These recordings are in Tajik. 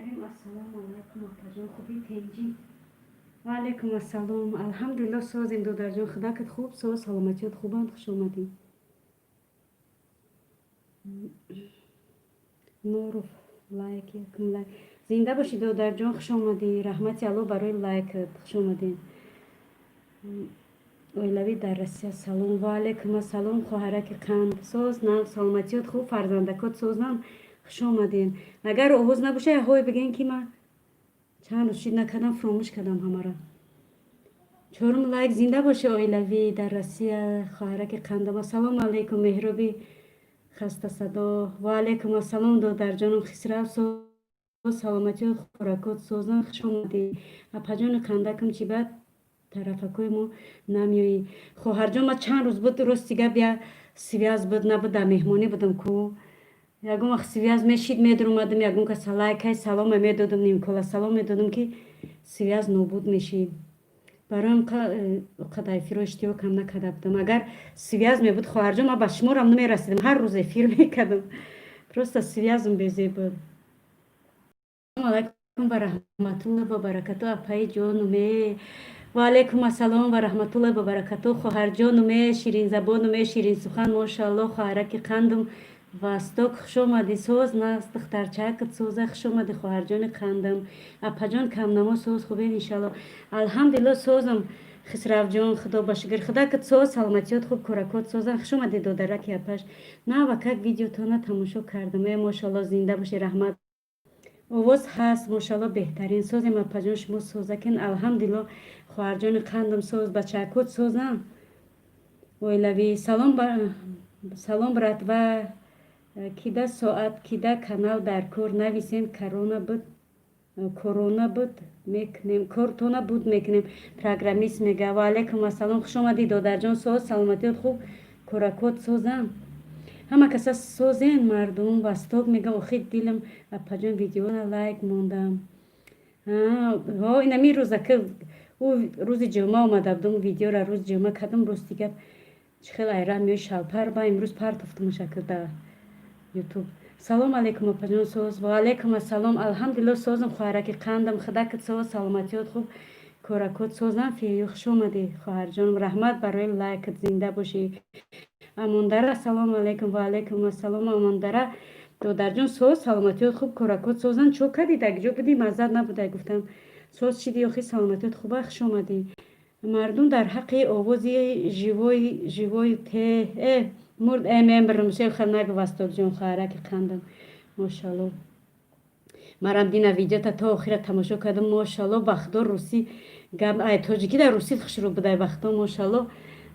Карим, ассалому алайкум, апаҷон, хуби, тенҷӣ? Ва алайкум ассалом, алҳамдулилло, созем, додарҷон, худакат хуб, соз, саломатиёт хубанд, хуш омадӣ. Норов, лайк, якум лайк. Зинда бошӣ, додарҷон, хуш омадӣ, раҳмати Алло барои лайкат, хуш омадӣ. Оилавӣ дар Россия, салом. Ва алайкум ассалом, хоҳараки қанд, соз, нағз, саломатиёт хуб, фарзандакот созанд, хуш омадем. Агар овоз набоша, ҳой бигӯен, ки ман чанд рӯз шид накардам, фуромӯш кардам ҳамаро. Чорум лайк, зинда бошӣ, оилавӣ дар Россия, хоҳараки қандам. Ассалому алайкум, Меҳроби хастасадо. Ва алайкум ассалом, додарҷонам Хисрав, соз, саломатиёт, хӯракот созанд, хуш омадӣ. Апаҷони қандакам, чӣ бад тарафакҳои мо намеоӣ? Хоҳарҷон, ман чанд рӯз буд, рости гап, я связь буд, набуд, дар меҳмонӣ будам ку. Ягон вақт связь мешид, медаромадам, ягон каса лайкай саломе медодам, нимкола салом медодам, ки связь нобуд мешид. Барои қадар эфирро иштирокам накарда будам. Агар связь мебуд, хоҳарҷон, ман ба шуморам намерасидам, ҳар рӯз эфир мекардам. Просто связь м безеб буд. Алайкум ва раҳматуллоҳи ва баракату, апаи ҷонуме. Ва алайкум ассалом ва раҳматуллоҳи ва баракату, хоҳарҷонуме, ширинзабонуме, ширинсухан, мошаалло, хоҳараки қандум. Восток, хуш омадӣ, соз, нағз, духтарчакат соза, хуш омадӣ, хоҳарҷони қандам. Апаҷон камнамо, соз, хубен, иншалло. Алҳамдулилло, созам, Хисравҷон, худо ба шукр. Худакат соз, саломатиёт хуб, кӯракот созан, хуш омадӣ, додараки апаш. На вакак видеотона тамошо кардам. Э, мошалло, зинда бошӣ, раҳмат. Овоз ҳаст, мошалло, беҳтарин. Созем, апаҷон, шумо созакин, алҳамдулилло, хоҳарҷони қандам, соз, бачакот созам. Оилавӣ, салом, салом, брат, ва кида соат, кида канал дар кор нависем, корона буд, корона буд мекунем, кортона буд мекунем. Программист мега. Ва алайкум ассалом, хуш омадӣ, додарҷон, соз, саломатиёт хуб, кӯракот созам, ҳама каса созен, мардум. Восток мега, охи дилам, апаҷон, видеона лайк мондам. Ҳо, инами рӯза ки ӯ рӯзи ҷумъа омада будум, видеора рӯзи ҷумъа кардам. Рости гап, чӣ хел айрам меои, шалпар ба имрӯз партофтумаша да Ютуб. Салом алейкум, апаҷон, соз. Ва алейкум ассалом, алҳамдулилло, созам, хоҳараки қандам, худакат соз, саломатиёт хуб, кӯракот созам. Фею, хуш омадӣ, хоҳарҷонам, раҳмат барои лайкат, зинда бошӣ. Амондара, ассалому алайкум. Ва алайкум ассалом, Амондара, додарҷон, соз, саломатиёт хуб, кӯракот созан. Чо кардӣ, дар ҷо будӣ, маззат набудай, гуфтам. Соз шидӣ охи, саломатиёт хуба, хуш омадӣ. Мардум дар ҳаққи овози живой живой те э мурд э мембрам шеха нагу. Вастокҷон, хоҳараки қандам, мошалло, марам дина видеота то охира тамошо кардам, мошалло, ба худо, русӣ гап ай тоҷикӣ дар русӣ хушрӯ будай, ба худо, мошалло,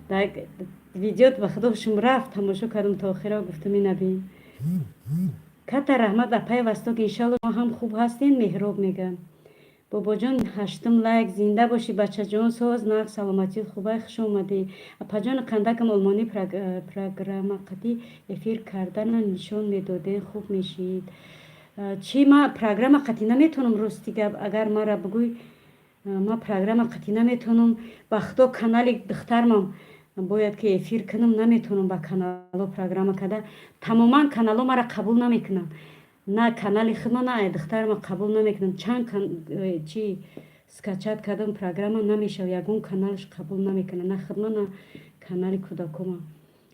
дар видеот, ба худо, хушум рафт, тамошо кардам то охира, гуфтам, инабин. Ката раҳмат, апаи Восток, иншалло, мо ҳам хуб ҳастем. Меҳроб мегӯям. Бобоҷон, ҳаштум лайк, зинда бошӣ, бачаҷон, соз, нағз, саломатият хубай, хуш омадӣ. Апаҷони қандакам, олмонӣ программа қатӣ эфир кардана нишон медодем, хуб мешид. Чӣ, ма программа қатӣ наметавонам, рости гап, агар мара бигӯй, ма программа қатӣ наметавонам, ба худо, канали духтармам бояд ки эфир кунам, наметавонам ба канало программа карда, тамоман канало мара қабул намекунанд, на канали худма, на духтарма қабул намекунам. Чанд чи скачать кардам, программа намешава, ягон каналаш қабул намекунад, на худма, на канали кӯдакома.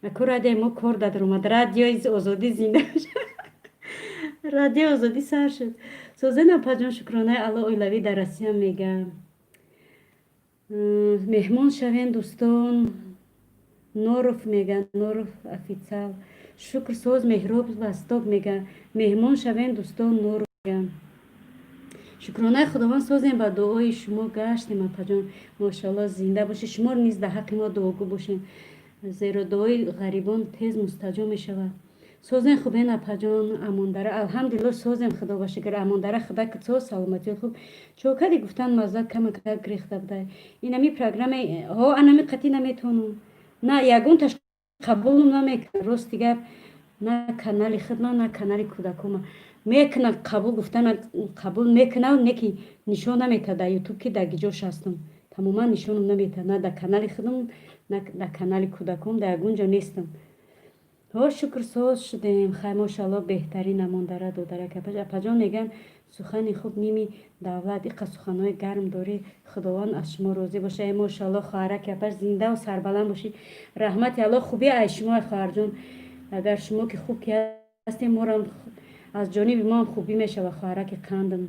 Аку радиои мо кор дадар омад, Радиои Озодӣ зинда, Радиои Озодӣ сар шуд. Созен, апаҷон, шукронаи Алло. Оилавӣ дар Россия мегам, меҳмон шавен, дӯстон. Норов мега, Норов официал, шукр, соз. Меҳроб Восток мега, меҳмон шавен, дӯстон. Норов мега, шукронаи Худованд, созем, ба дуои шумо гаштем, апаҷон, мошоалло, зинда бошед, шумо низ дар ҳаққи мо дуогӯ бошед, зеро дуои ғарибон тез мустаҷоб мешавад. Созен, хубен, апаҷон? Амондара, алҳамдулилло, созем, худо ба шукр. Амондара, худак соз, саломатиёт хуб, чокади гуфтан, маззат камака гирехта будай. Инами программа ҳо, анами қатӣ наметавонам, на ягонташ қабулам намекунад, рости гап, на канали худма, на канали кӯдакома мекунад қабул. Гуфтана қабул мекунад, не ки нишон наметад дар Ютуб, ки дар гиҷош ҳастам, тамоман нишонам наметад, на дар канали худам, на дар канали кӯдаком, дар ягон ҷо нестам. Ҳо, шукр, соз шудем. Хай, мошалло, беҳтарин намондара, додарак. Апаҷон, мегӯянд, сухани хуб ними давлат. Иқа суханҳои гарм дорӣ, Худованд аз шумо розӣ боша. Э, мошалло, хоҳараки апаш, зиндаву сарбаланд бошӣ. Раҳмати Алло, хубӣ ай шумо, хоҳарҷон. Агар шумо ки хуб ки ҳастем, морам аз ҷониби моам хубӣ мешава, хоҳараки қандам.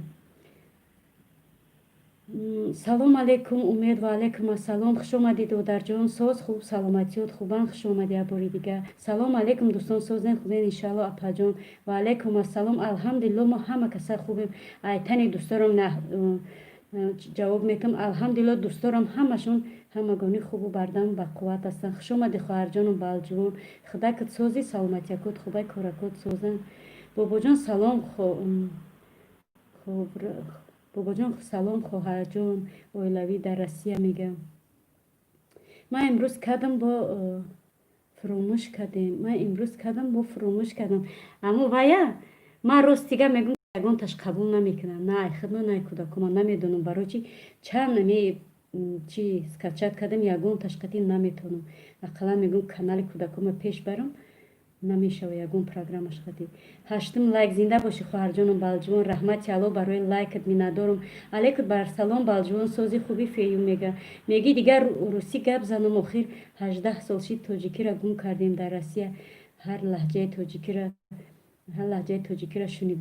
Салом алейкум, Умед. Ва алейкум ассалом, хуш омадӣ, додарҷон. Соз, хуб, саломатиёт хубанд? Хуш омадӣ як бори дигар. Салом алейкум, дӯстон, созен, хубен, иншаалло, апаҷон. Ва алейкум ассалом, алҳамдулилло, мо ҳама каса хубем. Айтани дӯсторам ҷавоб метам. Алҳамдулилло, дӯсторам ҳамашон ҳамагонӣ хубу бардам, бақувват ҳастанд. Хуш омадӣ, хоҳарҷону Балҷувон. Худакат созӣ, саломатиякот хубай, коракот созанд. Бобоҷон, салом. Хуб, бобоҷон, салом, хоҳарҷон. Оилавӣ дар Россия мегӯям. Ман имрӯз кардам, бо фуромӯш кардем. Ман имрӯз кардам, бо фуромӯш кардам. Аммо вая ман ростига мегӯм, ягонташ қабул намекунам, на ай хидмат, на ай кӯдакома. Намедонам барои чи. Чанд ами чи скачать кардам, ягонташ қатӣ наметавонам. Ақаллан мегӯм, канали кӯдакома пеш барам, намешава ягон программаш қатӣ. Ҳаштум лайк. Зинда бошӣ, хоҳарҷону Балҷувон. Раҳмати Алло барои лайкат, миннатдорум. Алейкум барсалом, Балҷувон, сози, хуби? Фею мега, меги дигар русӣ гап занам. Охир 18 сол шид, тоҷикиро гум кардем дар Россия. Ҳар лаҳҷаи тоҷикиро, ҳар лаҳҷаи тоҷикиро шунид.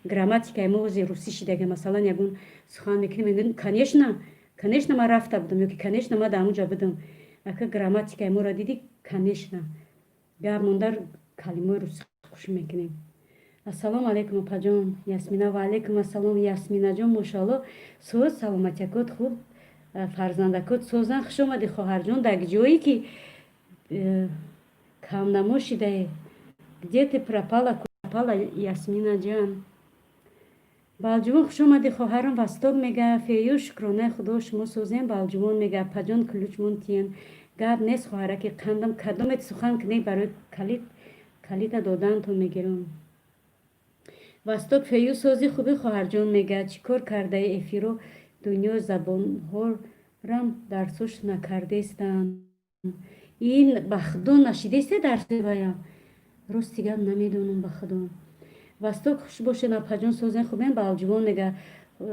Грамматикаи мо ози русӣ шидага. Масалан, ягон сухан мекунем, мегӯем: «Конечно, конечно, ман рафта будам» ёки «Конечно, ман дар ҳамунҷа будам». Ака, грамматикаи моро дидӣ? Конечно, гап монда, калимаи русӣ хуш мекунем. Ассалому алайкум, апаҷон Ясмина. Ва алайкум ассалом, Ясминаҷон. Мошоалло, соз, саломатиякот хуб, фарзандакот созан. Хуш омадӣ, хоҳарҷон. Дар ҷое ки камнамо шидае. Где ты пропала, пропала, Ясминаҷон? Балҷувон, хуш омадӣ, хоҳарам. Восток мега. Фею, шукронаи Худо, шумо созем. Балҷувон мега: «Апаҷон, ключмон тиен». Гап нест, хоҳараки қандам. Кадомет сухан кунед, барои калид, калита додаантон мегирам. Восток. Фею, сози, хуби, хоҳарҷон? Мега: «Чӣ кор кардаи? Эфиро дунё забонҳорам дарсош накардестанд». Ин ба Худо нашидесте дарси вая. Рости гап, намедонам, ба Худо. Восток, хуш бошед, апаҷон, созен, хубен? Балҷувон мега: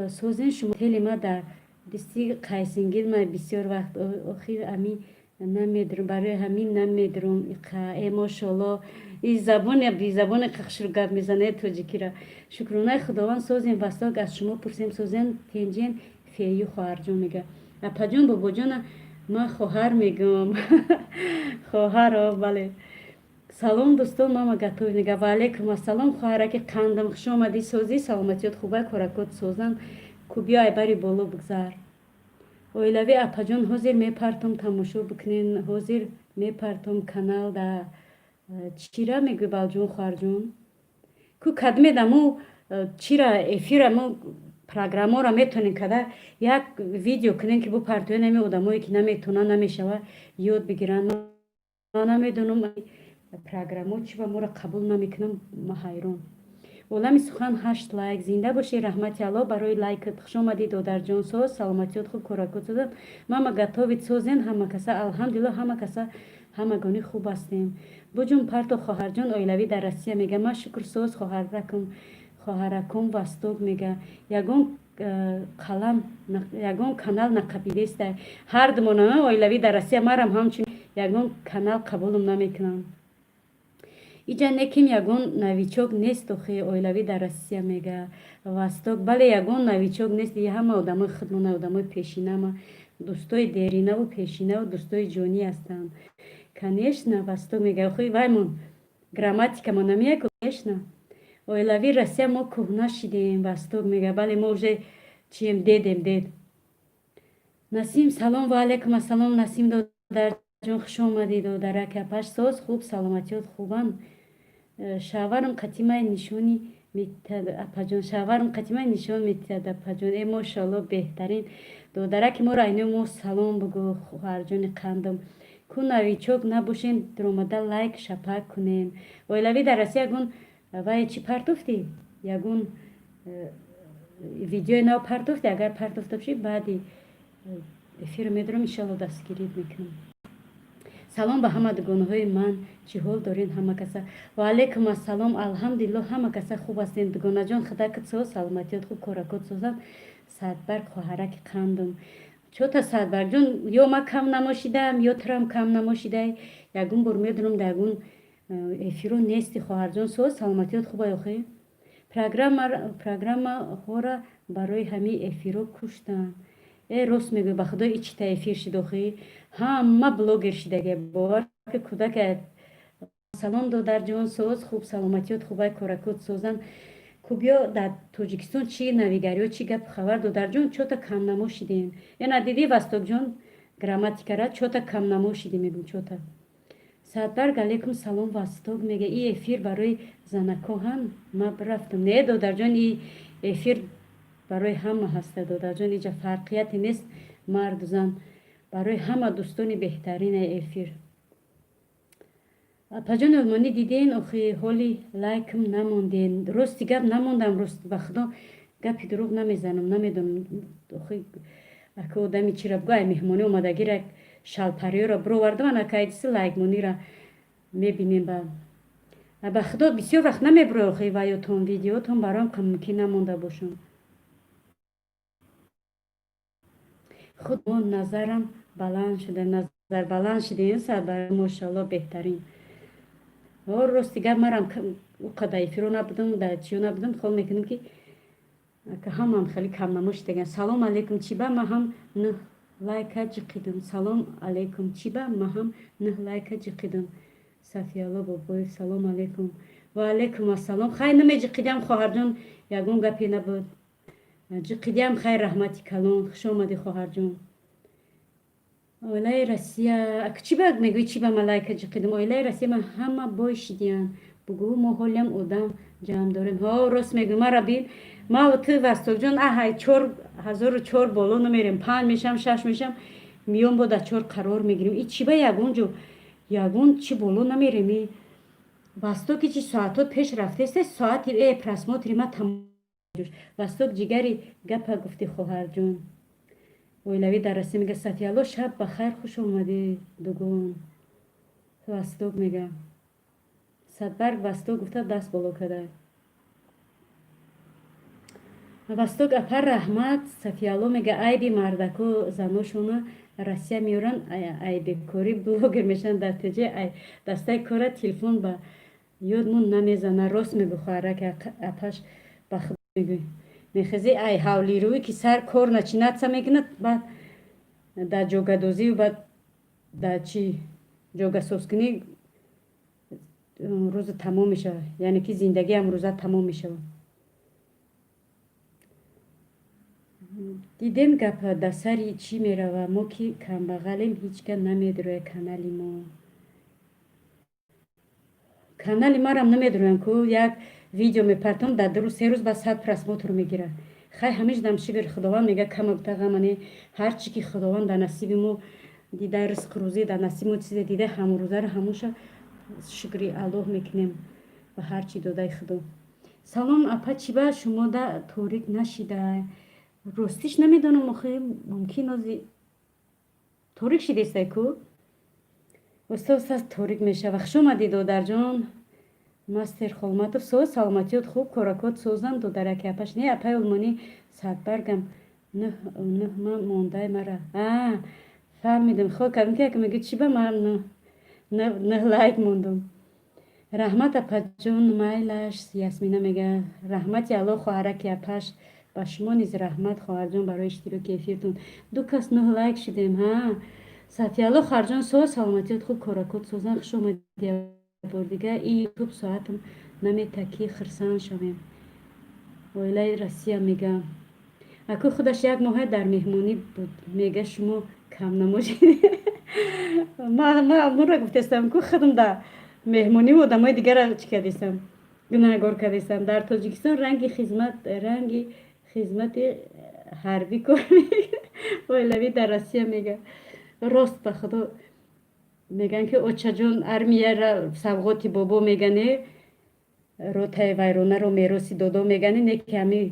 «Созен шумо?» Тели ма дар дисти қайсингил, ма бисёр вақт охир ами намедурам, барои ҳамин намедурам. Э, мошоалло, и забоне бизабоне қахшур гап мезанед тоҷикира. Шукронаи Худованд, созем. Восток, аз шумо пурсем, созен, тенҷен? Фею, хоҳарҷон мега: «Апаҷон, бобоҷона ман хоҳар мегӯям». Хоҳаро, бале. Салом, дӯстон, мама готовить мега. Ва алейкум ассалом, хоҳараки қандам, хуш омадӣ. Созӣ, саломатиёт хуба, коракот созанд? Кубиё, айбари боло бигзар. Оилавӣ, апаҷон, ҳозир мепартом, тамошо бикунен. Ҳозир мепартом канал да. Чира мегӯй, Балҷон, хоҳарҷон? Ку кадмедаму чира эфира мо программаро метавонем када як видео кунем, ки бупартоем, ами одамое ки наметавонанд, намешава, ёд бигиранд. Ман намедонам, программо чи ба моро қабул намекунам, ма ҳайрон. Олами сухан, ҳашт лайк. Зинда бошӣ, раҳмати Алло барои лайкат. Хуш омадӣ, додарҷон. Соз, саломатиёт хуб, коракот созанд? Мама готовить. Созен ҳама каса? Алҳамдулилло, ҳама каса ҳамагонӣ хуб ҳастем. Буҷум парто, хоҳарҷон. Оилавӣ дар Россия мега: «Ман шукр, соз, хоҳаракум, хоҳаракум». Восток мега: «Ягон қалам, ягон канал нақабидеста». Ҳардумона, оилавӣ дар Россия, марам ҳамчун ягон канал қабулам намекунам. Иҷа неким, ягон новичок нест охи. Оилавӣ дар Россия мега. Восток, бале, ягон новичок нест. Ҳама одамои худмона, одамои пешинама, дӯстои деринаву пешинаву дӯстои ҷонӣ ҳастанд. Конечно, Восток мега. Охи, ваймон грамматикамо намеяку. Конечно, оилавӣ Россия, мо кӯҳна шидем. Восток мега: «Бале, мо уже чием, дедем, дед». Насим, салом. Ва алайкум ассалом, Насим додарҷон, хуш омадӣ, додарак. Апаш, соз, хуб, саломатиёт хубанд? Шаварам қатимаи нишони метиҳад, апаҷон. Шаварам қатимаи нишон метиҳад, апаҷон. Э, мошоалло, беҳтарин додараки моро. Айно мо салом бугӯ, хоҳарҷони қандам. Ку новичок набошем, дуромада лайк шапак кунем. Оилавӣ дар Россия, ягон вай чӣ партофтӣ? Ягон видеои нав партофтӣ? Агар партофта бошӣ, баъди эфирро медорам, иншалло, дастгирит мекунам. Салом ба ҳама дугонаҳои ман, чӣ ҳол дорен ҳама каса? Ва алайкум ассалом, алҳамдулилло, ҳама каса хуб ҳастем. Дугонаҷон, худакат соз, саломатиёт хуб, коракот созанд. Садбарг, хоҳараки қандум. Чота, Садбаргҷон, ё ма кам намошидаам, ё турам кам намошидай. Ягон бор медонам, дар ягон эфиро нести, хоҳарҷон. Соз, саломатиёт хубай охи? Программаҳоро барои ҳамин эфиро куштанд. Э, рост мегӯй, ба худо, ичита эфир шид охи, ҳама блогер шидаге, бовар ки кӯдака. Салом, додарҷон, соз, хуб, саломатиёт хубай, коракот созанд. Кубиё, дар Тоҷикистон чӣ навигариё, чӣ гапу хабар, додарҷон? Чота камнамо шидем. Ена дидӣ, Вастокҷон, грамматикара чота камнамо шидем, мегӯм чота. Садбарг, алейкум салом, Васток мега, и эфир барои занако ҳам ма рафтам. Не, додарҷон, и эфир барои ҳама ҳаста, додарҷон, иҷа фарқияте нест марду зан, барои ҳама дӯстони беҳтарина эфир. Апаҷони олмонӣ, диден охи, ҳоли лайкм намонден. Рости гап, намондам, рост, ба худо, гапи дурӯғ намезанам, намедонам охи, ака одами чира бугӯ, ай меҳмонӣ омадагира шалпариёро бировардам, анакайдиси лайкмонира мебинем. Ба худо, бисёр вақт намебурӯ охи, ваётон видеотон баром мумкин намонда бошам. Худ назарам баланд шуда, назар баланд шуда, сабар, мошалло, беҳтарин. О, рости гап, марам ӯ қадар эфиро набудам, дар чиё набудам, хол мекунем ки ҳамам хеле камнамо шудаган. Салом алейкум, чӣ ба ма ҳам нӯҳ лайка ҷиқидум? Салом алейкум, чӣ ба ма ҳам нӯҳ лайка ҷиқидум? Сафиялло Бобоев, салом алейкум. Ва алейкум ассалом. Хай, намеҷиқидиам, хоҳарҷон, ягон гапе набуд. Ҷиқидиам, хай, раҳмати калон, хуш омадӣ, хоҳарҷон. Оилаи Россия, чӣ ба мегӯӣ, чӣ ба ма лайка ҷиқидум? Оилаи Россия ма ҳама бой шидиянд. Бугӯ, мо ҳолиам одам ҷамъ дорем. Ҳо, рост мегӯӣ, мара бин, маву ту, Вастокҷон, аҳай 4004 боло намерем, панҷ мешам, шаш мешам, миён бо дар чор қарор мегирем. И чӣ ба ягон ҷо ягон чӣ боло намерем? И Востоки чи соатҳо пеш рафтест, соати просмотри ма тамом. Восток, ҷигари гапа гуфти, хоҳарҷон. Оилавӣ дар Россия мега, Сафиялло, шаб ба хайр, хуш омадӣ, дугон. Восток мега, Садбарг, Восток гуфта даст боло када. Восток апа, раҳмат. Сафиялло мега, айби мардако, заношона Россия меоранд, айбекорӣ блогер мешаванд, дар теҷа дастаи кора телефон ба ёдмон намезана. Рост мегӯ, хоҳараки апаш, ба худо мегӯй, мехези ай ҳавлирӯӣ ки сар кор начинаться мекунад, баъд дар ҷогадозию, баъд дар чӣ ҷогасозкунӣ рӯза тамом мешавад, яъне ки зиндагиам рӯза тамом мешавад. Дидем, гапа дар сари чӣ мерава, мо ки камбағалем, ҳеҷ кас намедурояд канали мо. Канали марам намедуроянд ку, як видео мепартом, дар ду рӯз, се рӯз ба 100 просмотр мегирад. Хай, ҳамеш дам шукр Худованд, мега, кама гуфта ғамане, ҳарчи ки Худованд дар насиби мо дида, ризқу рӯзӣ дар насиби мо чизе дида, ҳамрӯзаро ҳамуша шукри Аллоҳ мекунем ба ҳарчи додаи Худо. Салом, апа, чӣ ба шумода торик нашида? Ростиш, намедонам охи, мумкин ози торик шидестай ку, оста оста торик мешава. Хуш омадӣ, додарҷон. Мастер Холматов, соз, саломатиёт хуб, коракот созам, додараки апаш. Не, апаи олмонӣ, Садбаргам нӯҳ ма мондай мара. А, фаҳмидам, хо кардам ки яке мегӯ, чӣ ба ман нӯҳ лайк мондум? Раҳмат, апаҷон, майлаш. Ясмина мега, раҳмати Аллоҳ, хоҳараки апаш, ба шумо низ раҳмат, хоҳарҷон, барои иштироки эфиртон. Ду кас нӯҳ лайк шудем. Ҳа, Сафиялло, хоҳарҷон, соз, саломатиёт хуб, коракот созан, хуш омадӣ бор дига. И Ютуб соатам наметакӣ, хирсанд шавем. Оилаи Россия мега, аку худаш як моҳе дар меҳмонӣ буд, мега, шумо кам намошед. Ма гуфтестам ку, худам да меҳмониву одамои дигара чӣ кардестам, гунаҳгор кардестам. Дар Тоҷикистон ранги хизмат, ранги хизмати ҳарбӣ кор. Оилавӣ дар Россия мега, рост, ба худо, мегӯянд ки очаҷон, армияра савғоти бобо мегане, ротаи вайронаро мероси додо мегане, не ки ҳами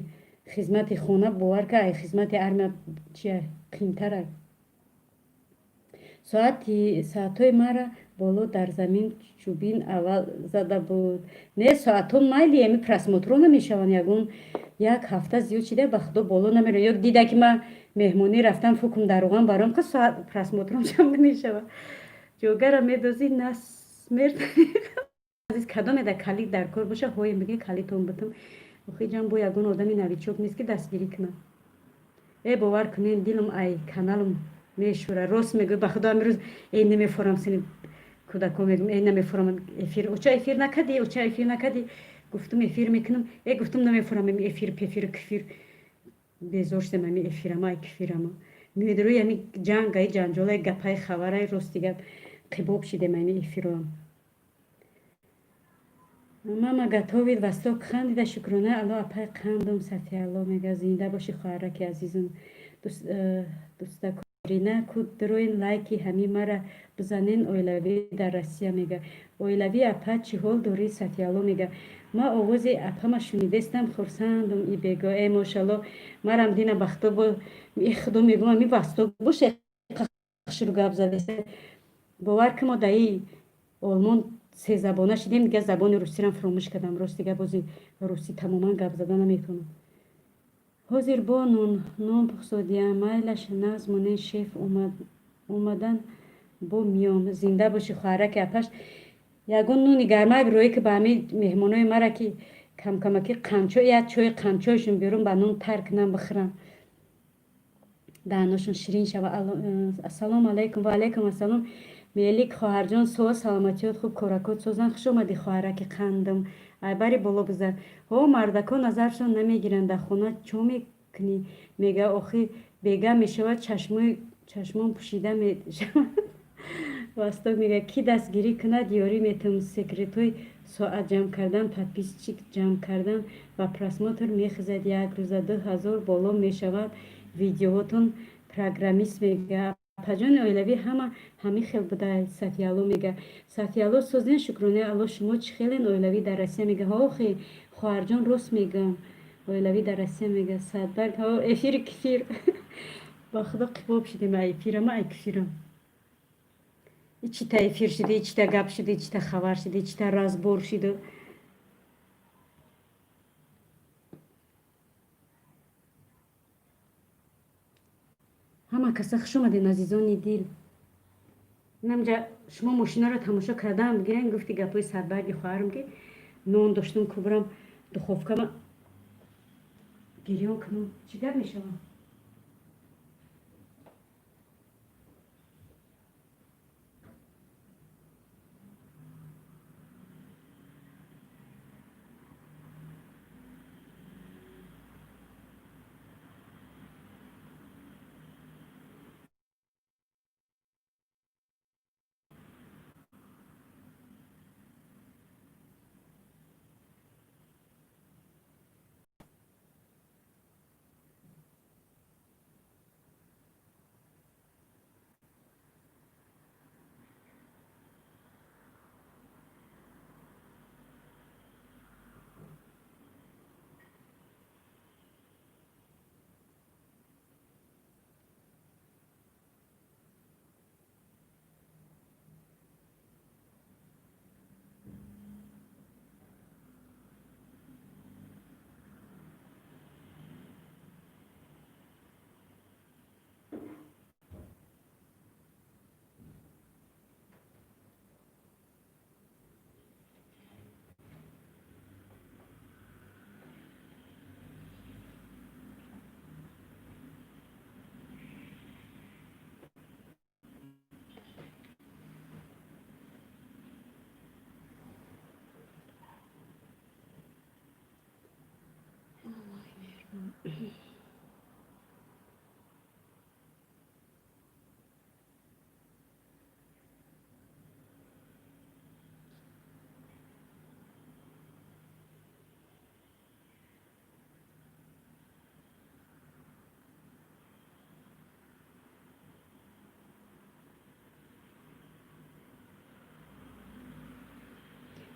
хизмати хона, бовар ка, ай хизмати армия чия қимтара. Соати соатҳои мара боло дар замин чӯбин аввал зада буд. Не, соатҳо майли, ами просмотрҳо намешаванд. Ягон як ҳафта зиёд шида, ба худо, боло намерам. Ё дида, ки ман меҳмонӣ рафтам, фукм дароғам баром, ка соат просмотром ҷам намешавад. Ҷогара медозӣ насмерт. Азиз, кадоме да калид дар кор боша, ҳое меге, калидтон бутум. Охи ҷан, бо ягон одами новичок нест, ки дастгирӣ кунам. Э, бовар кунем, дилам ай каналам мешӯра. Рост мегӯй, ба худо, амирӯз эй намефорам, сини кӯдако мегӯм, эй намефорам эфир. Оча, эфир накардӣ? Оча, эфир накардӣ? Гуфтум, эфир мекунам. Э, гуфтум, намефорам эфир, пефир, кифир, безор шудам ами эфирама, ай кифирама. Медрӯи ами ҷангай, ҷанҷолай, гапай, хабарай, рости гап, қибоб шидем ами эфироам. Мама готовит, восток хандида. Шукрона Алло, апай қандум. Сафиалло мега, зинда боши, хоҳараки азизум. Дӯстакорина кудроин, лайки ҳами мара бизанен. Оилавӣ дар Россия мега. Оилавӣ апа, чӣ ҳол дорӣ? Сафиалло мега, ма овози апама шунидестам, хурсандум. И бего, э, мошалло, марам дина бахто бо э, худо, мегӯм, ами восток боше, хушрӯ гап задеста. Бовар ки мо даи Олмон сезабона шидем, дигар забони русиам фуромӯш кардам. Рост дигар бози русӣ тамоман гап зада наметавонам. Ҳозир бо нон пухсодиям, майлаш, нағз монен. Шеф омадан, бо миём. Зинда боши, хоҳараки апаш. Ягон нони гармай рӯе, ки ба ҳами меҳмонои мара, ки камкамаки қанчо, як чои қанчоишон биёрум, ба нон тар кунам, бихӯрам, даҳаношон ширин шава. Ассалому алайкум. Ва алайкум ассалом, Мелик хоҳарҷон. Соз, саломатиёт хуб, коракот созан. Хуш омадӣ, хоҳараки қандам. Айбари боло бизар. Ҳо, мардако назаршон намегиранд. Дар хона чо мекунӣ мега. Охи бега мешавад, чашмон пӯшида мешавад. Восток мега, кӣ дастгирӣ кунад, ёрӣ метавон. Секретҳои соат ҷамъ кардан, подписчик ҷамъ кардан ва просмотр мехезад, як рӯза 2000 боло мешавад видеоҳотон. Программист мега, апаҷони оилавӣ, ҳама ҳамин хел буда. Сафиялло мега, Сафиялло, созен? Шукронаи Алло, шумо чӣ хелен? Оилавӣ дар Россия мега. Ҳохи, хоҳарҷон, рост мегӯям. Оилавӣ дар Россия мега. Садбарг, ҳо, эфири кифир, ба худо, қибоб шудем ай эфирама, ай кифирам. Ичита эфир шида, ичита гап шида, ичита хабар шида, ичита разбор шида. Ҳама каса хуш омадем, азизони дил. Намҷа шумо мошинаро тамошо кардам бигирен. Гуфти гапҳои садбарги хоҳарам, ки нон доштум, кубрам духовкама гирён кунам, чӣ гап мешавам?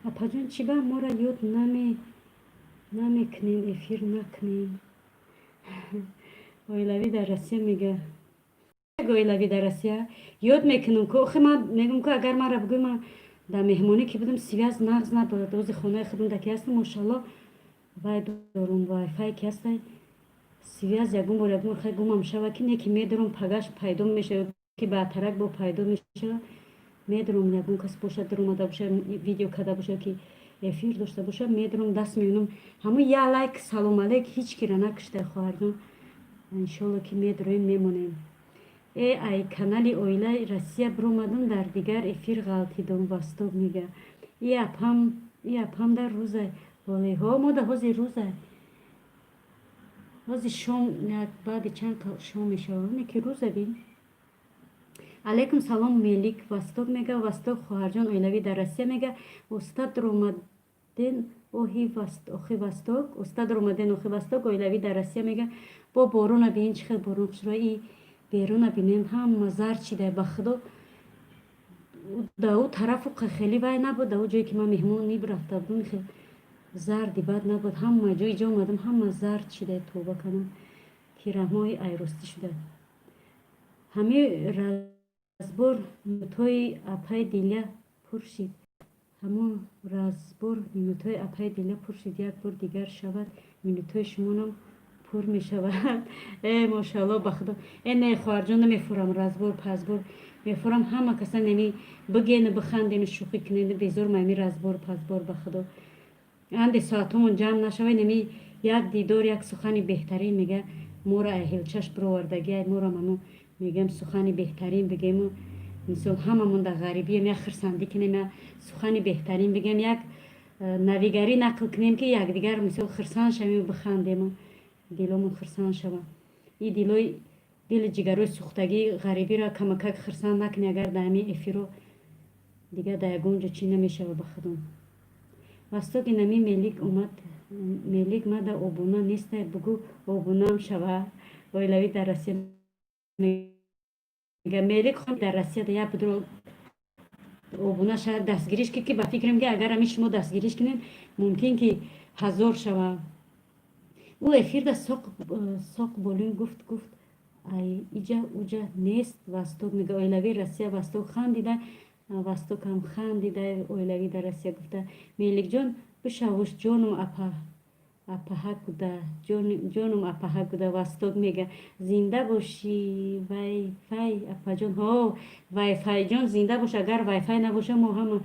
Апаҷон, чӣ ба моро ёд намекунем, эфир накунем? Оилавӣ дар Россия мега. Оилавӣ дар Россия ёд мекунам ку. Охи, ман мегӯм ку, агар манра бигӯй, ман дар меҳмонӣ ки будам, связь нағз набуд. Ози хонаи худам да ки ҳастам, мошалло, вай дорум, вайфай ки ҳастай, связь ягон бор, ягон бор хай гумам шава ки не ки медорам, пагаш пайдо мешава ки баъдтарак бо пайдо мешава. Медорам, ягон кас бошад, даромада боша, видео карда боша ки эфир дошта боша, медорам, даст мебинам, ҳамун я лайк, салом алейк, ҳеҷ кира накуштай, хоҳарҷон. Иншолло, ки медороем, мемонем. Ай канали Оилаи Россия биромадам, дар дигар эфир ғалтидум, Восток мега. И апам дар рӯза ҳолеҳо мо да ҳози рӯза, ҳози шом, баъди чанд шом мешавад, не ки рӯза бин. Алейкум салом, Мелик, Восток мега. Восток, хоҳарҷон, оилавӣ дар Россия мега. Устад ромаден оҳи, охи Восток, устад ромаден, охи Восток, оилавӣ дар Россия мега. Бо борона бинин, чӣ хел борон хушро. И беруна бинен, ҳама зард шида. Ба худо, да ӯ тарафу хеле вай набуд, да ӯ ҷое ки ман меҳмонӣ рафта будам, хел зарди бад набуд. Ҳама ҷои ҷо омадам, ҳама зард шида. Тавба кардам, тираҳмоҳи айростӣ шуда. Ҳамин разбор минутҳои апаи Диля пур шид, ҳамон разбор минутҳои апаи Диля пур шид. Як бор дигар шавад, минутҳои шумонам пур мешавад. Мошалло, ба худо. Не, хоҳарҷон, намефурам разбор пазбор мефурам. Ҳама каса неми бигену бихандену шӯхӣ кунену безор мами разбор пазбор. Ба худо, анде соатҳомон ҷамъ нашавад, неми як дидор, як сухани беҳтарин мега, мора ҳелчаш бировардагӣ, мора ману мегӯям, сухани беҳтарин бигему. Мисол, ҳамамон дар ғарибием, як хирсандӣ кунем, як сухани беҳтарин бигем, як навигарӣ нақл кунем, ки якдигар, мисол, хирсанд шавему бихандему диломон хирсанд шавад. И дилои дили ҷигарои сӯхтагии ғарибиро камакак хирсанд накунӣ, агар дар ҳамин эфиро, дигар дар ягон ҷо чӣ намешавад, ба худо. Восток, инами Мелик омад. Мелик, мада обуна нестай, бугӯ обунаам шава. Оилавӣ дар Россия мега. Мелик дар Россия як будро обуна шава, дастгириш ки ба фикрам, ки агар ҳамин шумо дастгириш кунед, мумкин ки 1000 шава. Ӯ эфирда соқ болин гуфт, ай иҷа уҷа нест. Восток мега, оилавии Россия. Восток хандида, Востокам хандида, оилавӣ дар Россия гуфта. Меликҷон, бишавуш, ҷонум, апа, апаҳак гуда, ҷонум, апаҳак гуда. Восток мега, зинда бошӣ, вайфай, апаҷон. Ҳо, вайфайҷон, зинда бош. Агар вайфай набоша, мо ҳама,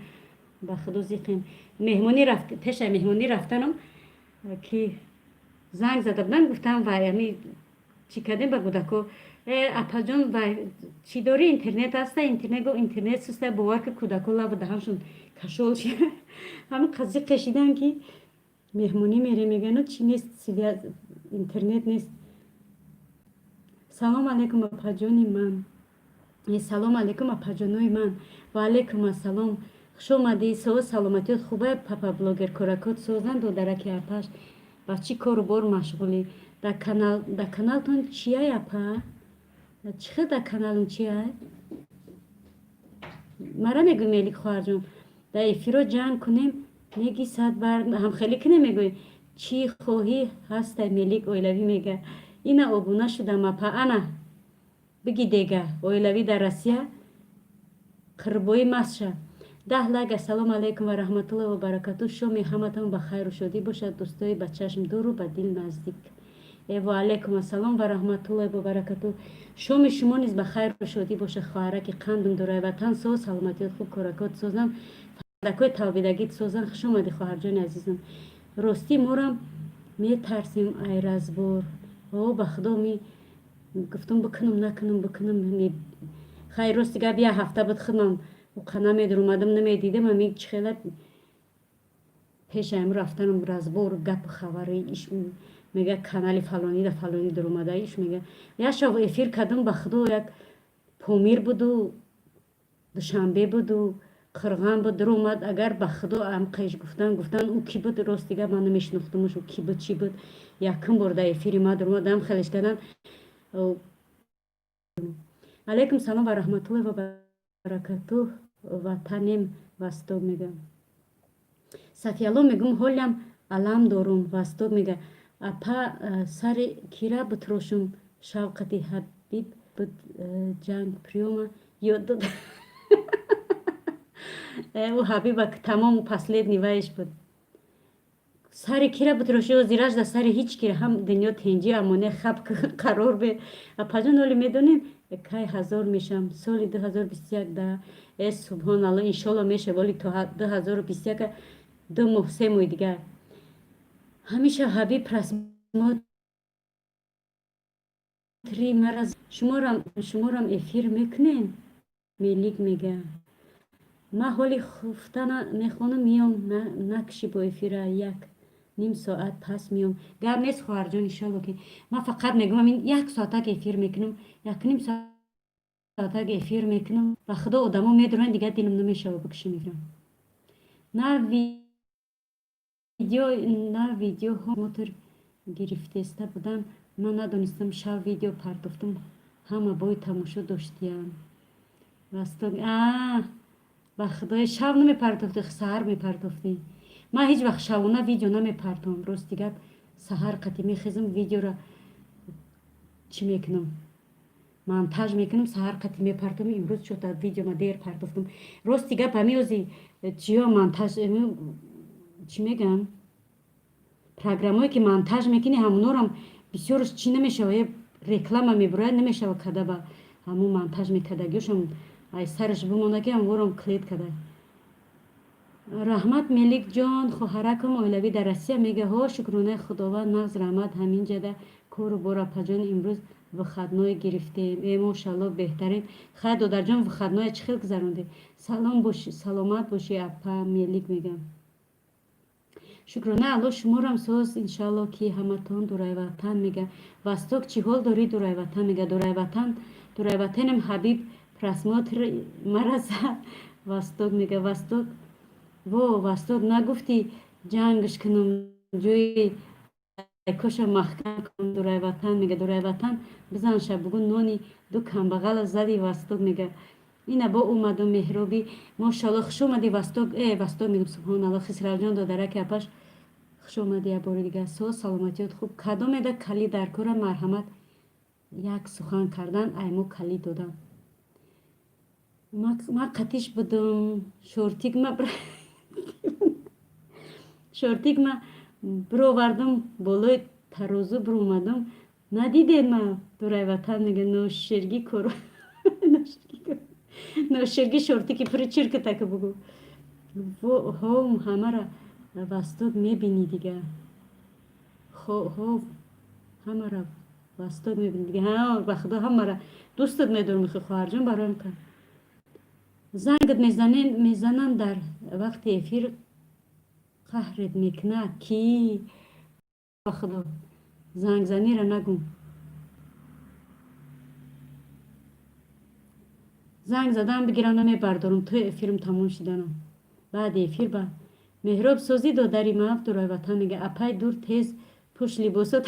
ба худо, зиқем. Меҳмонӣ рафт, пеша меҳмонӣ рафтанам ки занг зада будам, гуфтам, вай ами чӣ кардем ба кӯдако. Апаҷон, вай чӣ дорӣ, интернет аста? Интернет го, интернет суста. Бовар ки, кӯдако лабу даҳаншон кашол ши, ҳамин қазиқ кашидан ки меҳмонӣ мерем, мегӯяну чӣ нест, интернет нест. Салом алейкум, апаҷони ман. Салом алейкум, апаҷонои ман. Ва алейкум ассалом, хуш омадӣ. Соҳу саломатиёт хубай, папа блогер? Коракот созанд, додараки апаш. Ба чӣ кору бор машғулӣ? Дар каналтон чияй, апа? Чӣ хел дар каналум чияй? Мара мегӯй, Мелик хоҳарҷон, дар эфиро ҷанг кунем, неги сад бар ҳамхелӣ кунем, мегӯй, чӣ хоҳӣ ҳастай. Мелик оилавӣ мега, ина обуна шудам, апа. Ана биги дега, оилавӣ дар Россия қирбоӣ масша. 10 лайк. Ассалому алайкум ва раҳматуллоҳи ва баракату. Шоми ҳаматон ба хайру шодӣ бошад, дӯстои ба чашм дуру ба дил наздик. Ва алайкум ассалом ва раҳматуллоҳи ва баракату. Шоми шумо низ ба хайру шодӣ бошад, хоҳараки қандум дурай ватан. Соз, саломатиёт хуб, коракот созам, фардакҳои талбидагит созан. Хуш омадӣ, хоҳарҷони азизам. Ростӣ, морам метарсем ай разбор. О, ба худо, ми гуфтум, бикунам, накунам, бикунам. Хайр, рости гап, як ҳафта буд, худмам уқа намедуромадам, намедидам. Ами чӣ хела пешаям рафтанам, разбор, гапу хабари иш мега, канали фалонида фалони дуромада, иш мега. Як шаб эфир кардам, ба худо, як Помир буду, Душанбе буду, Қирған буд, дуромад. Агар ба худо, амқеш гуфтан, ӯ кӣ буд, рости гап, ман намешинохтамаш, ӯ кӣ буд, чӣ буд. Якум бор дар эфири ма дуромадам, хелеш кардан. Алайкум салом ва раҳматуллоҳи ва баракатуҳ, ватанем. Восток мега. Сафиялло мегӯм, ҳолям алам дорум. Восток мега, апа, сари кира бутрошум, шавқати ҳабиб. Буд ҷанг приёма ёд дод. Ӯ Ҳабиба тамому последний вайш буд. Сари кира бутроши озираш да сари ҳеҷ кира, ҳам дунё тинҷӣ, амоне хаб қарор бе. Апаҷон, оли медонем, кай 1000 мешам? Соли 2021 да. Э, субҳоналло, иншолло меша, воли то 2021 2 моҳ, 3 моҳи дигар. Ҳамеша Ҳабиб просмотри мара шуморам эфир мекунем. Мелик мега: ман ҳоли хуфтана мехонам, миём, накши бо эфира, як ним соат пас миём. Гап нест, хоҳарҷон, иншолло ки ман фақат мегӯям, ҳамин як соатак эфир мекунам, якним соатак эфир мекунам. Ба худо, одамо медуранд, дигар дилам намешава бикушем эфирам. На видео, на видеоҳо мотор гирифтеста будам, ман надонистам, шав видео партофтам, ҳама бой тамошо доштиям. Ба худои, шав намепартофтӣ, саҳар мепартофтӣ. Ман ҳеҷ вақт шавона видео намепартом, рости гап. Саҳар қатӣ мехезам, видеоро чӣ мекунам, монтаж мекунам, саҳар қатӣ мепартом. Имрӯз чота видео ма дер партофтам, рости гап. Ҳамиози чиё монтаж, чӣ мегӯям, программое ки монтаж мекунӣ, ҳамонорам бисёрш чӣ намешава, реклама мебурояд, намешава када. Ба ҳамун монтаж мекардагиошам ай сараш бимона, ки ҳамворам клет када. Раҳмат, Меликҷон. Хоҳаракам оилавӣ дар Россия мега: ҳо, шукронаи Худованд, нағз, раҳмат. Ҳаминҷада кору бор, апаҷон, имрӯз выходной гирифтем. Э, мошалло, беҳтарин. Хай, додарҷон, выходное чӣ хел гузарондед? Салом боши, саломат бошӣ, апа. Мелик мегам: шукрона Алло, шуморам соз, иншалло ки ҳаматон. Дурайватан мега: Восток, чӣ ҳол дорӣ? Дурайватан мега: Дурайватан, дурайватанем. Ҳабиб просмотр мара зад. Восток мега: Восток, во, Восток, нагуфтӣ ҷангш кунам, ҷои коша маҳкам кунам. Дурайватан мега: Дурайватан, бизанша, бугӯ нони ду камбағала зади. Восток мега: ина бо омаду меҳробӣ, мошалло, хуш омадӣ, Восток. Э, Восток мегӯм, субҳоналло. Хисравҷон, додараки апаш, хуш омадӣ як бори дигар. Соз, саломатиёт хуб? Кадомеда калид дар кора? Марҳамат, як сухан кардан, аймо калид додам. Ма қатиш будум, шортик ма бировардам, болои тарозу биромадам, надидед ма. Дурайватан мега: ноширгӣ кор, ноширгӣ, шортики пури чиркатака бугӯ. Ҳом ҳамара Восток мебинӣ дига, ҳов ҳамара Восток мебинӣ дига. Ҳа, ба худо, ҳамара дӯстат медорам, хоҳарҷон. Бароям ка зангат мезананд дар вақти эфир, қаҳрет мекунад ки. Ба худо, зангзанира нагум. Занг задан бигирам, намебардорам то эфирм тамом шиданам. Баъди эфир ба Меҳроб созӣ, додари ма. Дурайватан мега: апай дур, тез пӯш либосот.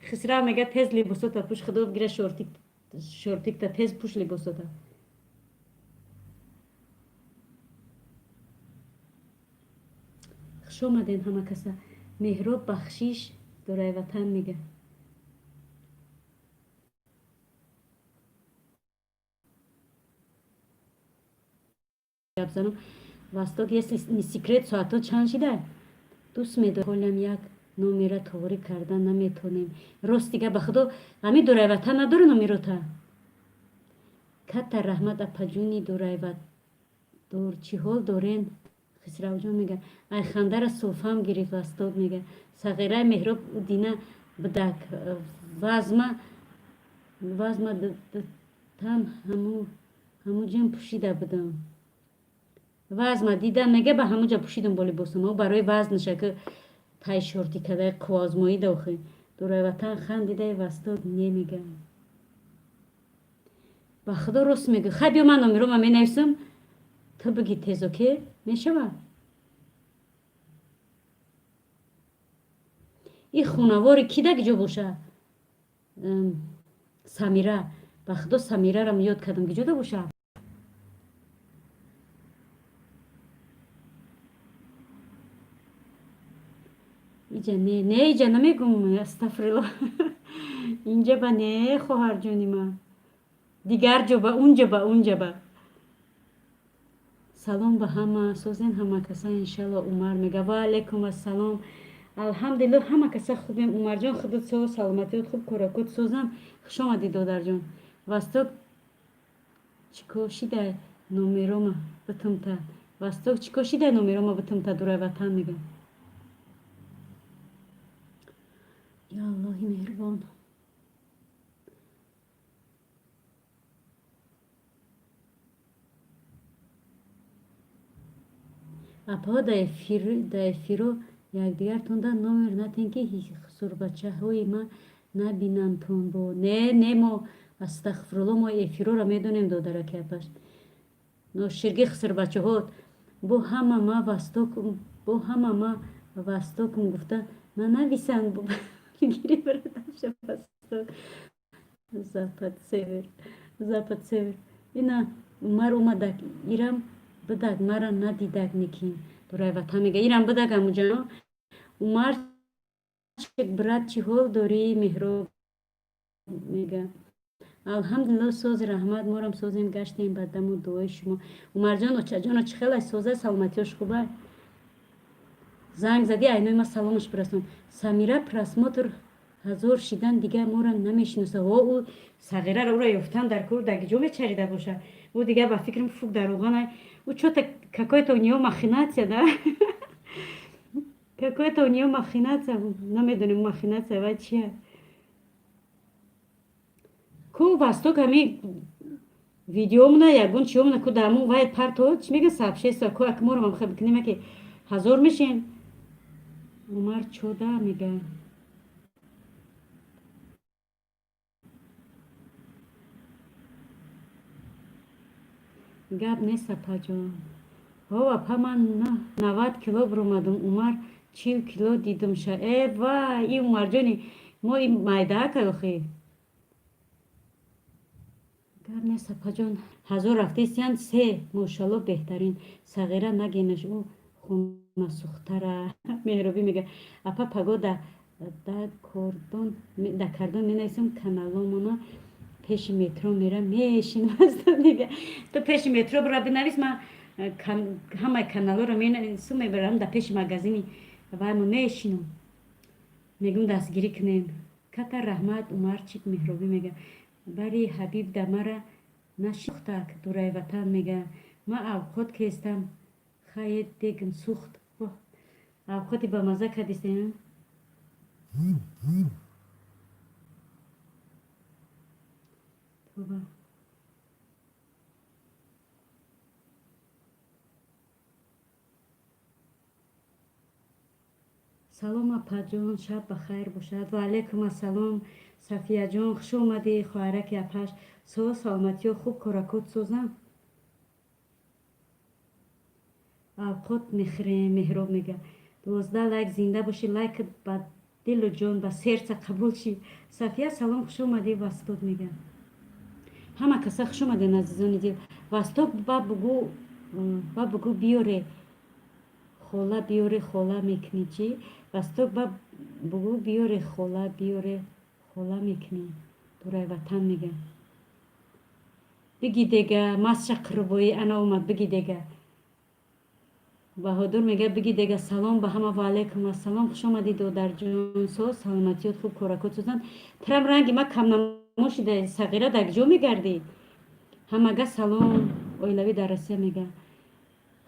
Хисрав мега: тез либосота пӯш, худо бигира, шортикта тез пӯш либосота. Хуш омадем ҳама каса. Меҳроб бахшиш. Дурайватан мега: гап занам. Восток, если не секрет, соатҳо чанд шида? Дӯст медорам, ҳолам як номера тоғрӣ кардан наметонем, рости гап. Ба худо, ҳамин Дурайватан надори номерота? Катта раҳмат, апаҷуни дурайватдор, чӣ ҳол дорен? Хисравҷон мега: ай хандара суфам гирифт. Восток мега: сағираи Меҳроб удина будак, вазма тан ҳамуҷам пӯшида будам, вазма дидам, мега, ба ҳамуҷа пӯшидам бо либосам барои вазнаша ки тай шорти кадай қувваозмоӣ дохи. Дурайватан хандидаи, Восток немега. Ба худо, рост мега. Хай, биё, ман номерома менависам, ту биги тезоке мешава. И хунавори ки даги ҷо боша? Самира, ба худо, Самирарам ёд кардам, гиҷода боша? Иҷа не, не, иҷа намегум, астафрило. Инҷа ба не, хоҳарҷони ман, дигар ҷо ба, унҷа ба, унҷа ба. Салом ба ҳама, созен ҳама каса, иншалло. Умар мега: ва алайкум ассалом. Алҳамдулилло, ҳама каса хубем. Умарҷон, худут со, саломатиёт хуб, коракот созам. Хуш омадӣ, додарҷон. Восток чико шидай, номерома битумта? Восток чико шидай, номерома битумта? Дурай ватан мега. Ё Аллоҳи меҳрубон! Апаҳо, дар эфиро якдигартонда номер натен, ки хусурбачаҳои ма набинандтон. Бо не, не, мо, астағфирулло, мо эфироро медонем, додараки апаш ноширги хусурбачаҳо. Бо ҳама ма восток, бо ҳама ма востокум гуфта нанависанд. Гири восток, запад, север, запад, север. Ина Умар омадак, ирам бидак, мара надидак некин. Дурай ватан мега, ирам бидак амуҷано. Умарчик, брат, чӣ ҳол дорӣ? Меҳроб мега: алҳамдулилло, сози, раҳмат, морам созем, гаштем ба даму дуои шумо. Умарҷон, очаҷоно, чӣ хелай, соза, саломатиёш хубай? Занг задӣ, айнои ма саломаш бирасон. Самира просмотр ҳазор шидан, дигар мора намешиноса. О, ӯ сағираро, ӯро ёфтан дар кор, дар ҷо мечарида боша. Ӯ дигар ба фикрам фук дар роғана. Ӯ чё-то какое-то у неё махинация, да, какое-то у неё махинация, намедонем махинация вай чия. Ку восток ҳами видеомона, ягон чиомона ку даму вай парто, чӣ мега, сообщество ку, ак моро мамхе бикунем, ки ҳазор мешем. Умар чода мега. Гап нест, апаҷон. Ҳо, апа, ман 90 кило биромадум. Умар 40 кило дидумша. Э вай, и Умарҷони мо и майдаака охи. Гап нест, апаҷон. Ҳазор рафтесиян се, мошалло, беҳтарин. Сағира нагенаш, ӯ хонасухтара. Меҳробӣ мега: апа, паго да кардон менависам каналомона, пеши метро мерам, мешинам. Мега: ту пеши метро бира бинавис, ман ҳамаи каналҳоро менависум, мебарам, дар пеши магазини ваймо мешинам, мегум дастгирӣ кунем. Ката раҳмат, Умарчик. Меҳробӣ мега: бари ҳабиб да мара нашухтак. Дурай ватан мега: ман авқот кестам, хае дегм сухт. Авқоти ба мазза кардистем. Тоба. Салом, апаҷон, шаб ба хайр бошад. Ва алайкум ассалом, Сафияҷон, хуш омадӣ, хоҳараки апаш. Со, саломатиё хуб, коракот созам, авқот мехӯрем. Меҳроб мега: 12 лайк, зинда бошӣ, лайкат ба дилу ҷон, ба сердца қабул ши. Сафия, салом, хуш омадӣ. Восток мега: ҳама каса хуш омаден, азизони дил. Восток, ба бугӯ биёре хола, биёре хола мекунӣ чӣ? Восток, ба бугӯ биёре хола, биёре хола мекунӣ. Дурай ватан мега: биги дега, масша қурбоӣ ана омад, биги дега. Баҳодур мега: биги дега. Салом ба ҳама. Ва алайкум ассалом, хуш омадӣ, додарҷон. Со, саломатиёт хуб, коракот созанд. Трам ранги ма камнамо шида. Сағира, дар ҷо мегардӣ? Ҳамага салом. Оилавӣ дар Россия мега: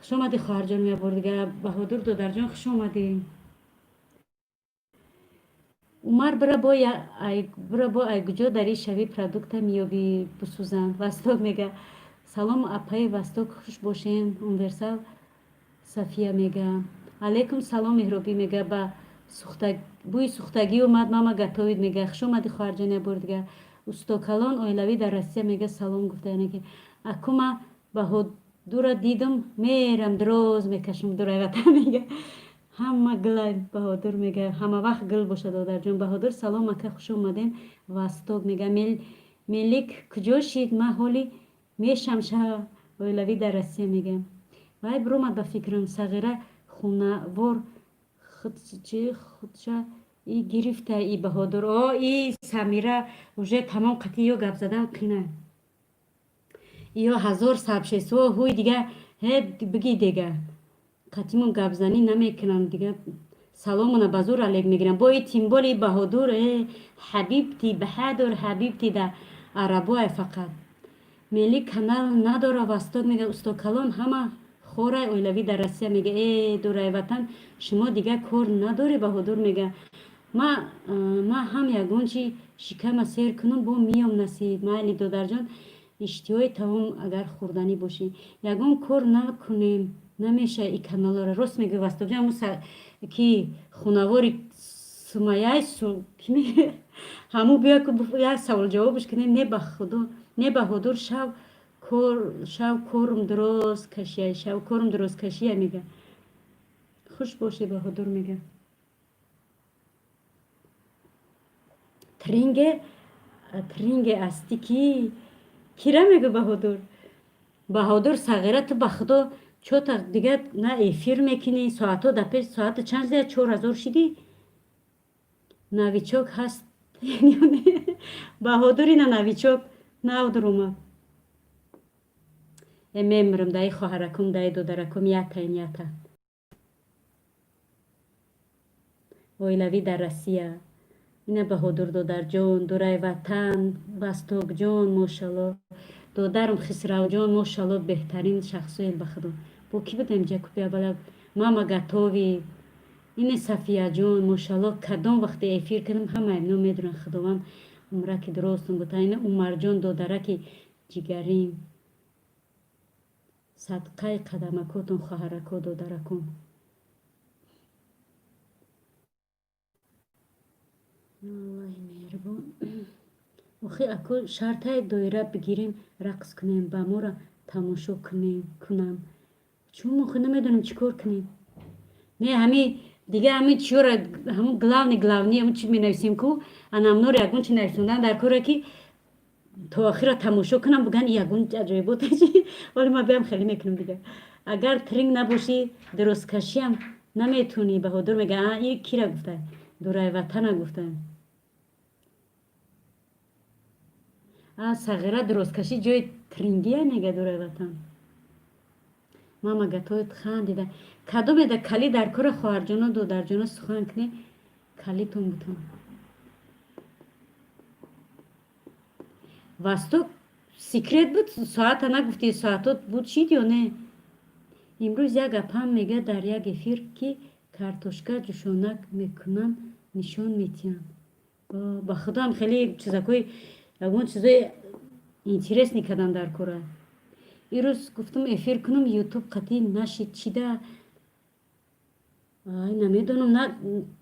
хуш омадӣ, хоҳарҷон. Меябор дига. Баҳодур додарҷон, хуш омадӣ. Умар, бира бо айгуҷо дари шави продукта меёбӣ бисӯзанд. Восток мега: салом, апаи Восток, хуш бошен. Универсал Сафия мега: алайкум салом. Меҳробӣ мега: ба бӯи сухтагӣ омад, мама готовит мега. Хуш омадӣ, хоҳарҷон, ябор дига. Устокалон оилавӣ дар Россия мега: салом гуфта, яъне ки акума Баҳодура дидум, мерам, дроз мекашам. Дурай ватан мега: ҳама гулай. Баҳодур мега: ҳама вақт гул бошад, додарҷон. Баҳодур: салом, ака, хуш омадем. Восток мега: мелик куҷо шид, ман ҳоли мешам ша. Оилавӣ дар Россия мега: вай биромад ба фикрам. Сағира хунавор чи худша И гирифта, и Баҳодур, о, и Самира уже тамом, қатъи ё гап задан қина. Ё ҳазор сабшесо ҳуй дига, ҳе, бигӣ дега, қатъимон гапзанӣ намекунам дига. Саломона ба зур алек мегирам. Бо и тимболи Баҳодур, э ҳабибти Баҳадур, ҳабибти да арабоай фақат мели канал надора. Восток мега, устокалон ҳама хорай. Оилавӣ дар Россия мега, э, дурай ватан, шумо дига кор надоре. Баҳодур мега, ма ҳам ягон чи шикама сер кунам, бо миём, насиб. Майли, додарҷон, иштиҳои таом агар хӯрданӣ бошӣ, ягон кор накунем, намеша и каналора. Рост мегӯ, Востокҷон, ки хунавори Сумаяй, ҳаму биё, як савол ҷавобш кунем. Не, ба худо, не, Баҳодур, шав кор, шав корум дуроз кашия, шав корум дуроз кашия мега. Хуш бошӣ, Баҳодур мега. Тринге, тринге асти ки кира мегӯ. Баҳодур, Баҳодур, сағира, ту ба худо чота дига на эфир мекунӣ, соатҳо да пеш соата чанд зия 4000 шидӣ. Новичок ҳаст, Баҳодур, ина новичок нав дуромад. Э, мемирам даи хоҳаракум, даи додаракум, ятаин ята. Оилавӣ дар Россия, ина Баҳодур додарҷон, дурай ватан, Вастокҷон, мошалло, додарам Хисравҷон, мошалло, беҳтарин шахсоен, ба худо. Бо кӣ будем ҷакуби аввала? Мама гатови, ине Сафияҷон, мошалло, кадом вақте эфир кардам, ҳамаи ино медонанд. Худованд умраки дуростон бута. Ина Умарҷон, додараки ҷигарим, садқаи қадамакотон, хоҳарако, додаракон. Аллоҳи меҳрубон. Охи, аку шартаи доира бигирем, рақс кунем, ба моро тамошо кунем, кунам. Чун мо хо намедонем чӣ кор кунем. Не, ҳами дига ҳами чиёра, ҳамун главный, главный, ҳамун чи менависем ку, анамнор ягон чи нависондан дар кора, ки то охира тамошо кунам, буган ягон аҷоибот чи. Вале ма биям хеле мекунам дига. Агар тринг набошӣ, дурусткашиам наметунӣ, Баҳодур мега. А и кира гуфта? Дурай ватана гуфта. А сағира, дурусткашӣ ҷои трингия мега дурай ватан. Мама гатои хандида. Кадомеда кали дар кора, хоҳарҷоно, додарҷоно, сухан кунӣ, калитон бутон. Восток, секрет буд, соата нагуфтӣ, соатот буд шид ё не? Имрӯз як апам мега, дар як эфир ки картошка ҷӯшонак мекунам, нишон метиҳам. Ба худоам, хеле чизакои, ягон чизои интересный кардам дар кора. Ирӯз гуфтам эфир кунам, ютуб қатъӣ нашид, чида? Ай, намедонам,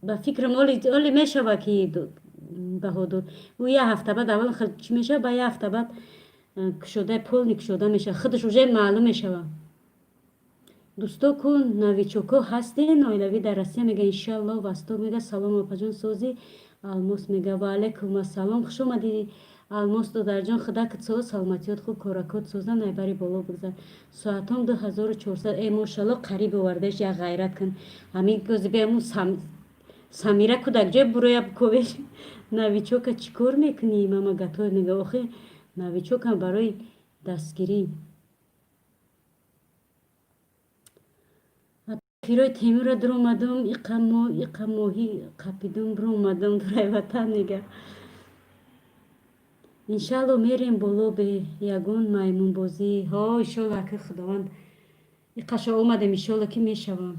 ба фикрам, оли мешава ки Баҳодур, ӯ як ҳафта баъд аввал чӣ мешава, ба як ҳафта баъд кушода, полный кушода мешава, худаш уже маълум мешава. Дӯсто ку новичоко ҳастен? Оилавӣ дар Россия мега, иншалло. Восток мега, салом, опаҷон, сози. Алмос мега, ва алайкум ассалом, хуш омадӣ, Алмос додарҷон. Худакат соз, саломатиёт хуб, коракот соза, найбари боло бигзар. Соатом 2400, э, мошалло, қариб овардаиш, як ғайрат кун. Ҳамин гози беаму Самира кудак ҷой буроя ковеш. Новичока чӣ кор мекунӣ? Мама гатоев мега, охе, новичокам барои дастгирӣ. Эфирои Темурра дуромадам, иқа моҳӣ қапидум, биромадам. Дурай ватан мега, иншалло, мерем боло бе ягон маймунбозӣ. Ҳо, иншолло, ака, худованд иқаша омадем, иншолло, ки мешавам.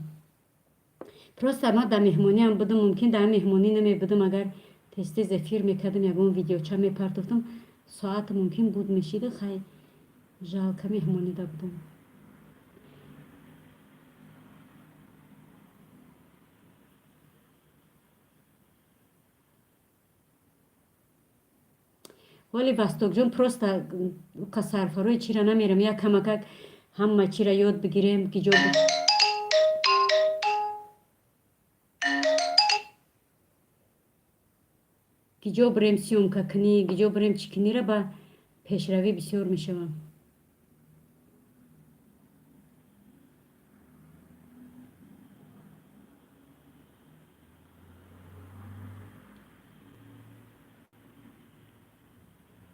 Просто ма дар меҳмониам будам, мумкин дар меҳмонӣ намебудам, агар тез тез эфир мекардам, ягон видеоча мепартофтам, соата мумкин буд мешида. Хай, жалко, меҳмонида будам. Вале, Вастокҷон, просто сарфарои чира намерам, як камакак ҳама чира ёд бигирем, ки ҷо ки ҷо бирем съёмка кунӣ, ки ҷо бирем чӣ кунира, ба пешравӣ бисёр мешавам.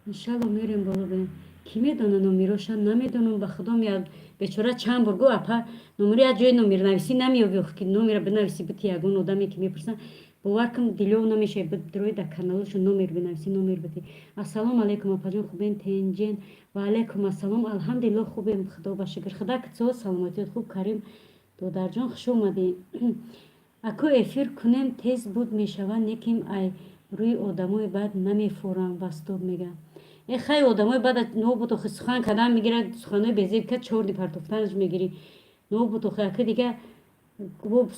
Иншалло, мерем боло. Бе кӣ медона номероша? Намедонам, ба худом. Я бечора чанд бор гу, апа, номери як ҷои номернависӣ намеёбӣ, ки номера бинависӣ бити ягон одаме ки мепурсанд, бовар кун, дилёв намешавад. Бидрои дар каналашо номер бинависӣ, номер бити. Ассалому алайкум, апаҷон, хубен, тенҷен? Ва алайкум ассалом, алҳамдулилло, хубем, худо ба шукр. Худо китсо, саломатиёт хуб. Карим додарҷон, хуш омадӣ. Аку эфир кунем, тез буд мешавад, неким ай рӯи одамои бад намефорам. Вастоб мега. Э, хай, одамои бад нобуд, охи, сухан кардан мегирад, суханои безеб ка чорни партофтанаш мегирӣ, нобуд, охи, ака, дига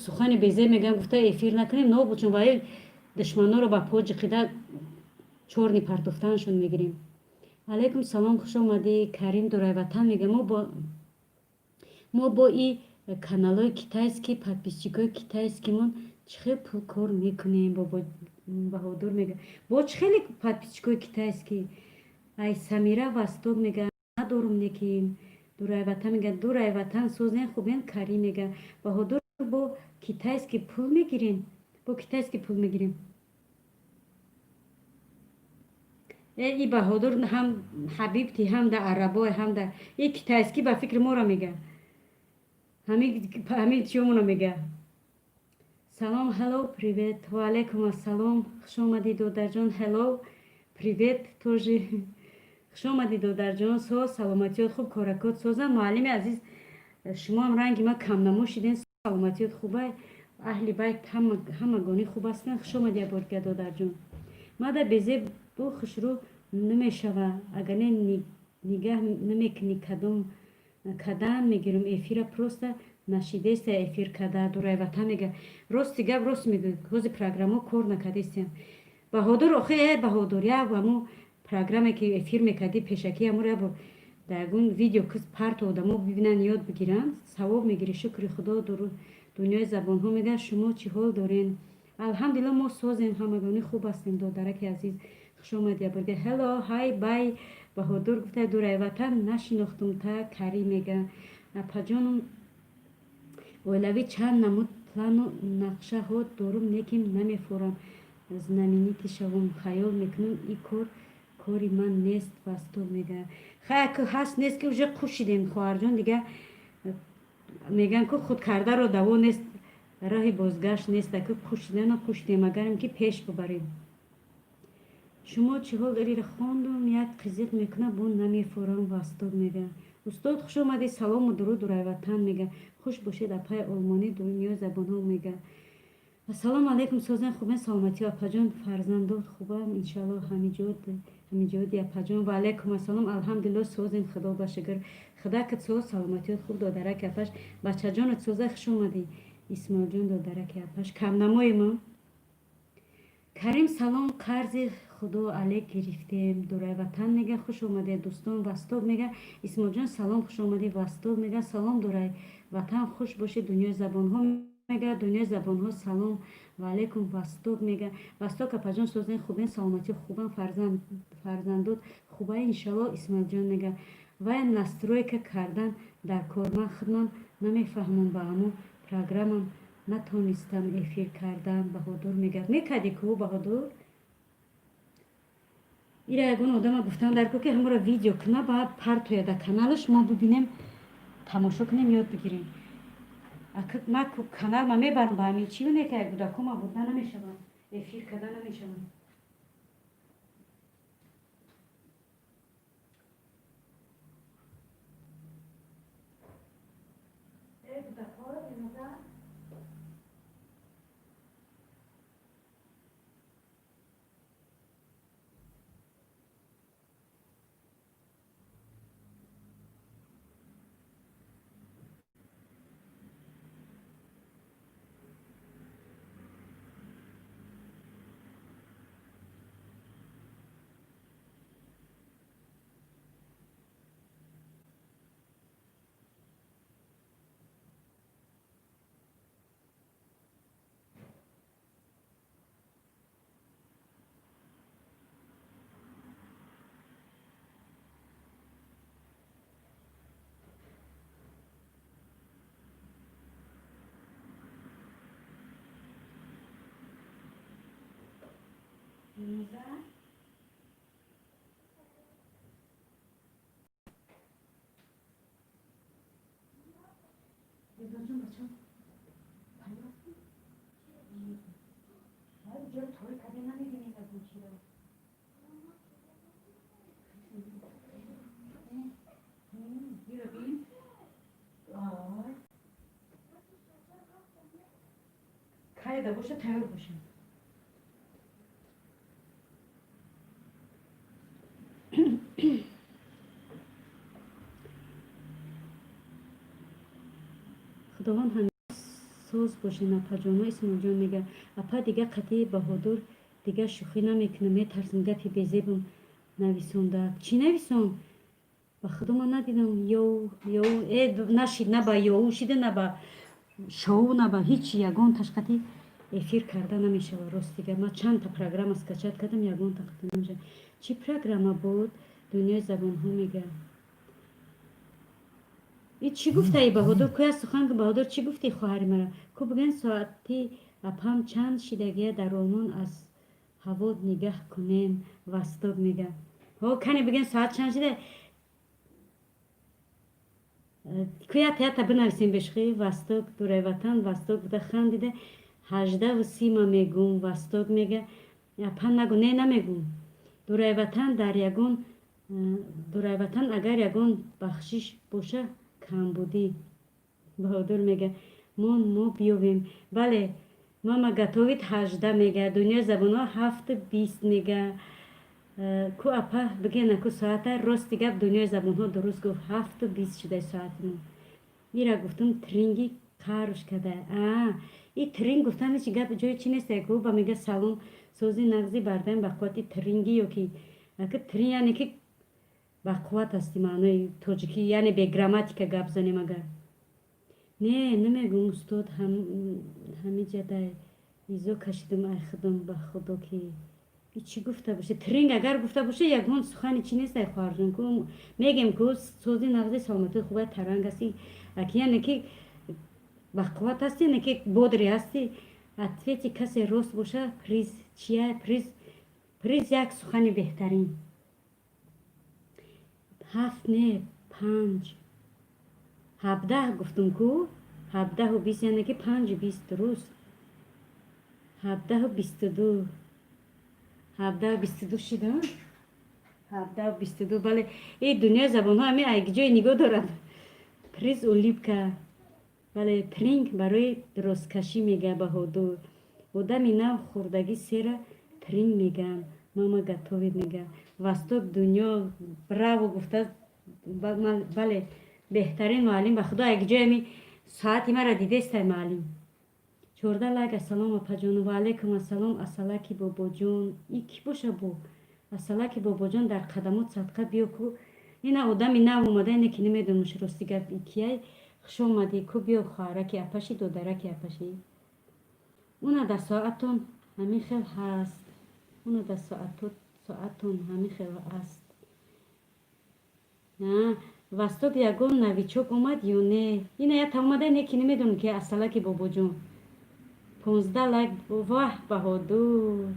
сухани безеб мегӯям, гуфта эфир накунем, нобуд, чун ваи душманоро ба по ҷиқида чорни партофтанашон мегирем. Алайкум салом, хуш омадӣ, Карим Дурайватан мега. Мо бо и каналҳои китайский, подписчикои китайскимон чӣ хел пул кор мекунем? Бобо Баҳодур мега, бо чӣ хеле подписчикои китайский? Ай Самира Васток мега, надорум, неким. Дурайватан мега, Дурайватан, созен, хубен? Карим мега, Баҳодур, бо китайский пул мегирем, бо китайский пул мегирем. Э, и Баҳодур ҳам ҳабибти, ҳам да арабой, ҳам да и китайский, ба фикри моро мега, ҳамин чиёмоно мега. Салом, hello, привет. Ва алайкум ассалом, хуш омадӣ, додарҷон. Hello, привет тоже, хуш омадӣ, додарҷон. Соз, саломатиёт хуб, коракот созам. Муаллими азиз, шумоам ранги ма камнамо шиден. Саломатиёт хубай, аҳли байт ҳамагонӣ хуб ҳастанд. Хуш омадӣ яборга, додарҷон. Мада безеб бу хушрӯ намешава, агар не нигаҳ намекунӣ, кадом кадан мегирам эфира, просто нашидеста эфир када. Дурайватан мега, рости гап, рост мегӯ, ҳози программо кор накардестиям. Баҳодур, охи, э Баҳодур, як ҳаму программе ки эфир мекардӣ пешакӣ, ҳамуро як бор дар ягон видео кис парто, одамо бибинанд, ёд бигиранд, савоб мегирӣ. Шукри худо. Дунёи забонҳо мегӯяд, шумо чӣ ҳол дорен? Алҳамдулилло, мо созем, ҳамагонӣ хуб ҳастем. Додараки азиз, хуш омадӣ яборга. Hello, hi, bye. Баҳодур гуфта, Дурайватан, нашинохтум та. Карӣ мега, апаҷонум, оилавӣ чанд намуд плану нақшаҳо дорум, лекин намефорам знаменитый шавум, хаёл мекунам, и кор кори ман нест. Вастоб мега, хай, ҳаст нест ки уже қушидем, хоҳарҷон, дига мегӯян ку худкардаро даво нест, роҳи бозгашт нест. Аку қушидана қушидем, агарем ки пеш бубарем. Шумо чӣ ҳол дорира? Хондум, як қизиқ мекунад, бо намефорам. Вастоб мега, устод, хуш омадӣ, салому дуруд. Дурайватан мега, хуш бошед, апаи олмонӣ. Дунёи забонҳо мега, ассалому алайкум, созен, хубен, саломатӣ, апаҷон, фарзандот хубам, иншалло, ҳамиҷоди, апаҷон. Ва алайкум ассалом, алҳамдулилло, созем, худо ба шукр. Худо кат соз, саломатиёт хуб, додараки апаш. Бачаҷонат соза, хуш омадӣ, Исмоилҷон, додараки апаш. Камнамои мо. Карим, салом, қарзи худо алек гирифтем. Дурайватан мега, хуш омадед, дӯстон. Вастоб мега, Исмоилҷон, салом, хуш омадӣ. Вастоб мега, салом, Дурай ватан, хуш бошед. Дунёи забонҳо мега, дунёи забонҳо, салом ва алайкум. Васток мега, Васток, апаҷон, созен, хубен, саломатӣ хубам, фарзандот хуба, иншалло. Исмоилҷон мега, вая настройка кардан дар кор, ман худман намефаҳмам, ба ҳамон программам натонистам эфир кардан. Баҳодур мега, мекардӣ ку, Баҳодур? Ира ягон одама гуфтан дар ку, ки ҳамаро видео куна, ба партоя дар каналаш, мо бибинем, тамошо кунем, ёд бигирем. Ма канал ма мебарам ба ҳамин чӣ не, ки кӯдакома бурда намешавам, эфир карда намешавам. Э, кӯдакҳо, диноза. Диноза. Бачам, тайёр ҳастӣ? Вай, ҷои тори каде намебинем ягон чиро. Бира, бин. Ай. Кайда боша, тайёр бошем. Худованд ҳамеша соз бошен, апаҷоно. Исмоилҷон мега: «Апа, дига қатъи Баҳодур дига шӯхӣ намекунам, метарсам, гапи безебам нависонда». Чӣ нависон? Ба худо, ман надидам. Ё ё э, нашид, на ба ёу шида, на ба шоу, на ба ҳеҷ ягон ташқати эфир карда намешавад. Рости гап, ман чандта программа скачать кардам, ягонта қатъи намешавад. Чӣ программа буд? Дунёи забонҳо мега. И чӣ гуфтаи, Баҳодур? Кӯя сухан, Баҳодур, чӣ гуфтӣ, хоҳари мара? Ку бигӯен, соати апам чанд шидагия дар Олмон, аз ҳаво нигаҳ кунем. Восток мега. Ҳо, кане бигӯен, соат чанд шида? Кӯята ята бинависем бешхи. Восток, дураи ватан, Восток буда, хандида. 18:30 ма мегум. Восток мега: «Апа, нагу». Не, намегум. Дураи ватан, дар ягон дураи ватан агар ягон бахшиш боша, камбудӣ. Баҳодур мега: «Мон, мо биёвем». Бале, мама готовит. 18 мега. Дунёи забонҳо 7:20 мега. Ку, апа, бигена ку соата. Рости гап, Дунёи забонҳо дуруст гуфт, 7:20 шудаи соати мо. Ира гуфтум, тринги қаруш када. А и тринг гуфтан ҳеч гап ҷои чи нест. Ку ба мега: «Салом, сози нағзи бардаем, ба қуввати тринги». Ё ки ака трин, яъне ки ба қувват ҳасти, маънои тоҷикӣ, яъне бе грамматика гап занем агар. Не, намегум, устод, ҳамиҷадай изо кашидум, ай худум, ба худо, ки и чӣ гуфта боша. Тринг агар гуфта боша, ягон сухани чӣ нест, ай хоҳарҷон. Ку мегем ку: сози нағзи, саломатии хубай, таранг ҳасти, аки яъне ки ба қувват ҳасти, яъне ки бодрый ҳасти. Ответи касе рост боша, приз. Чия приз? Приз як сухани беҳтарин. Ҳафт не, панҷ, 17 гуфтум ку, 17:20, яъне ки 5:20, дуруст. 17:22, 17:22 шида, 17:22. Бале, и Дунёи забонҳо ҳами айгиҷои нигоҳ дорад. Приз улыбка. Бале, тринг барои дуросткашӣ, мега Баҳодур. Одами нав хӯрдагӣ сера тринг мегам. Мама готовит, мега Восток. Дунё браво гуфта. Бале, беҳтарин муаллим, ба худо, айгиҷои ами соати мара дидестай, муаллим. 14 лайк. Ассалом, апаҷону. Ва алайкум ассалом, Асалаки бобоҷон. И кӣ боша бо Асалаки бобоҷон? Дар қадамот садқа, биё ку. Ина одами нав омада, ине ки намедонаш, рости гап, кияй. Хуш омадӣ ку, биё, хоҳараки апаши, додараки апаши. Уна дар соатон ҳамин хел ҳаст, уна дар соатон ҳамин хел аст. Восток, ягон новичок омад ё не? Ина ята омада, ине ки намедонам ки. Асалаки бобоҷон, 15 лайк. Ваҳ, Баҳодур,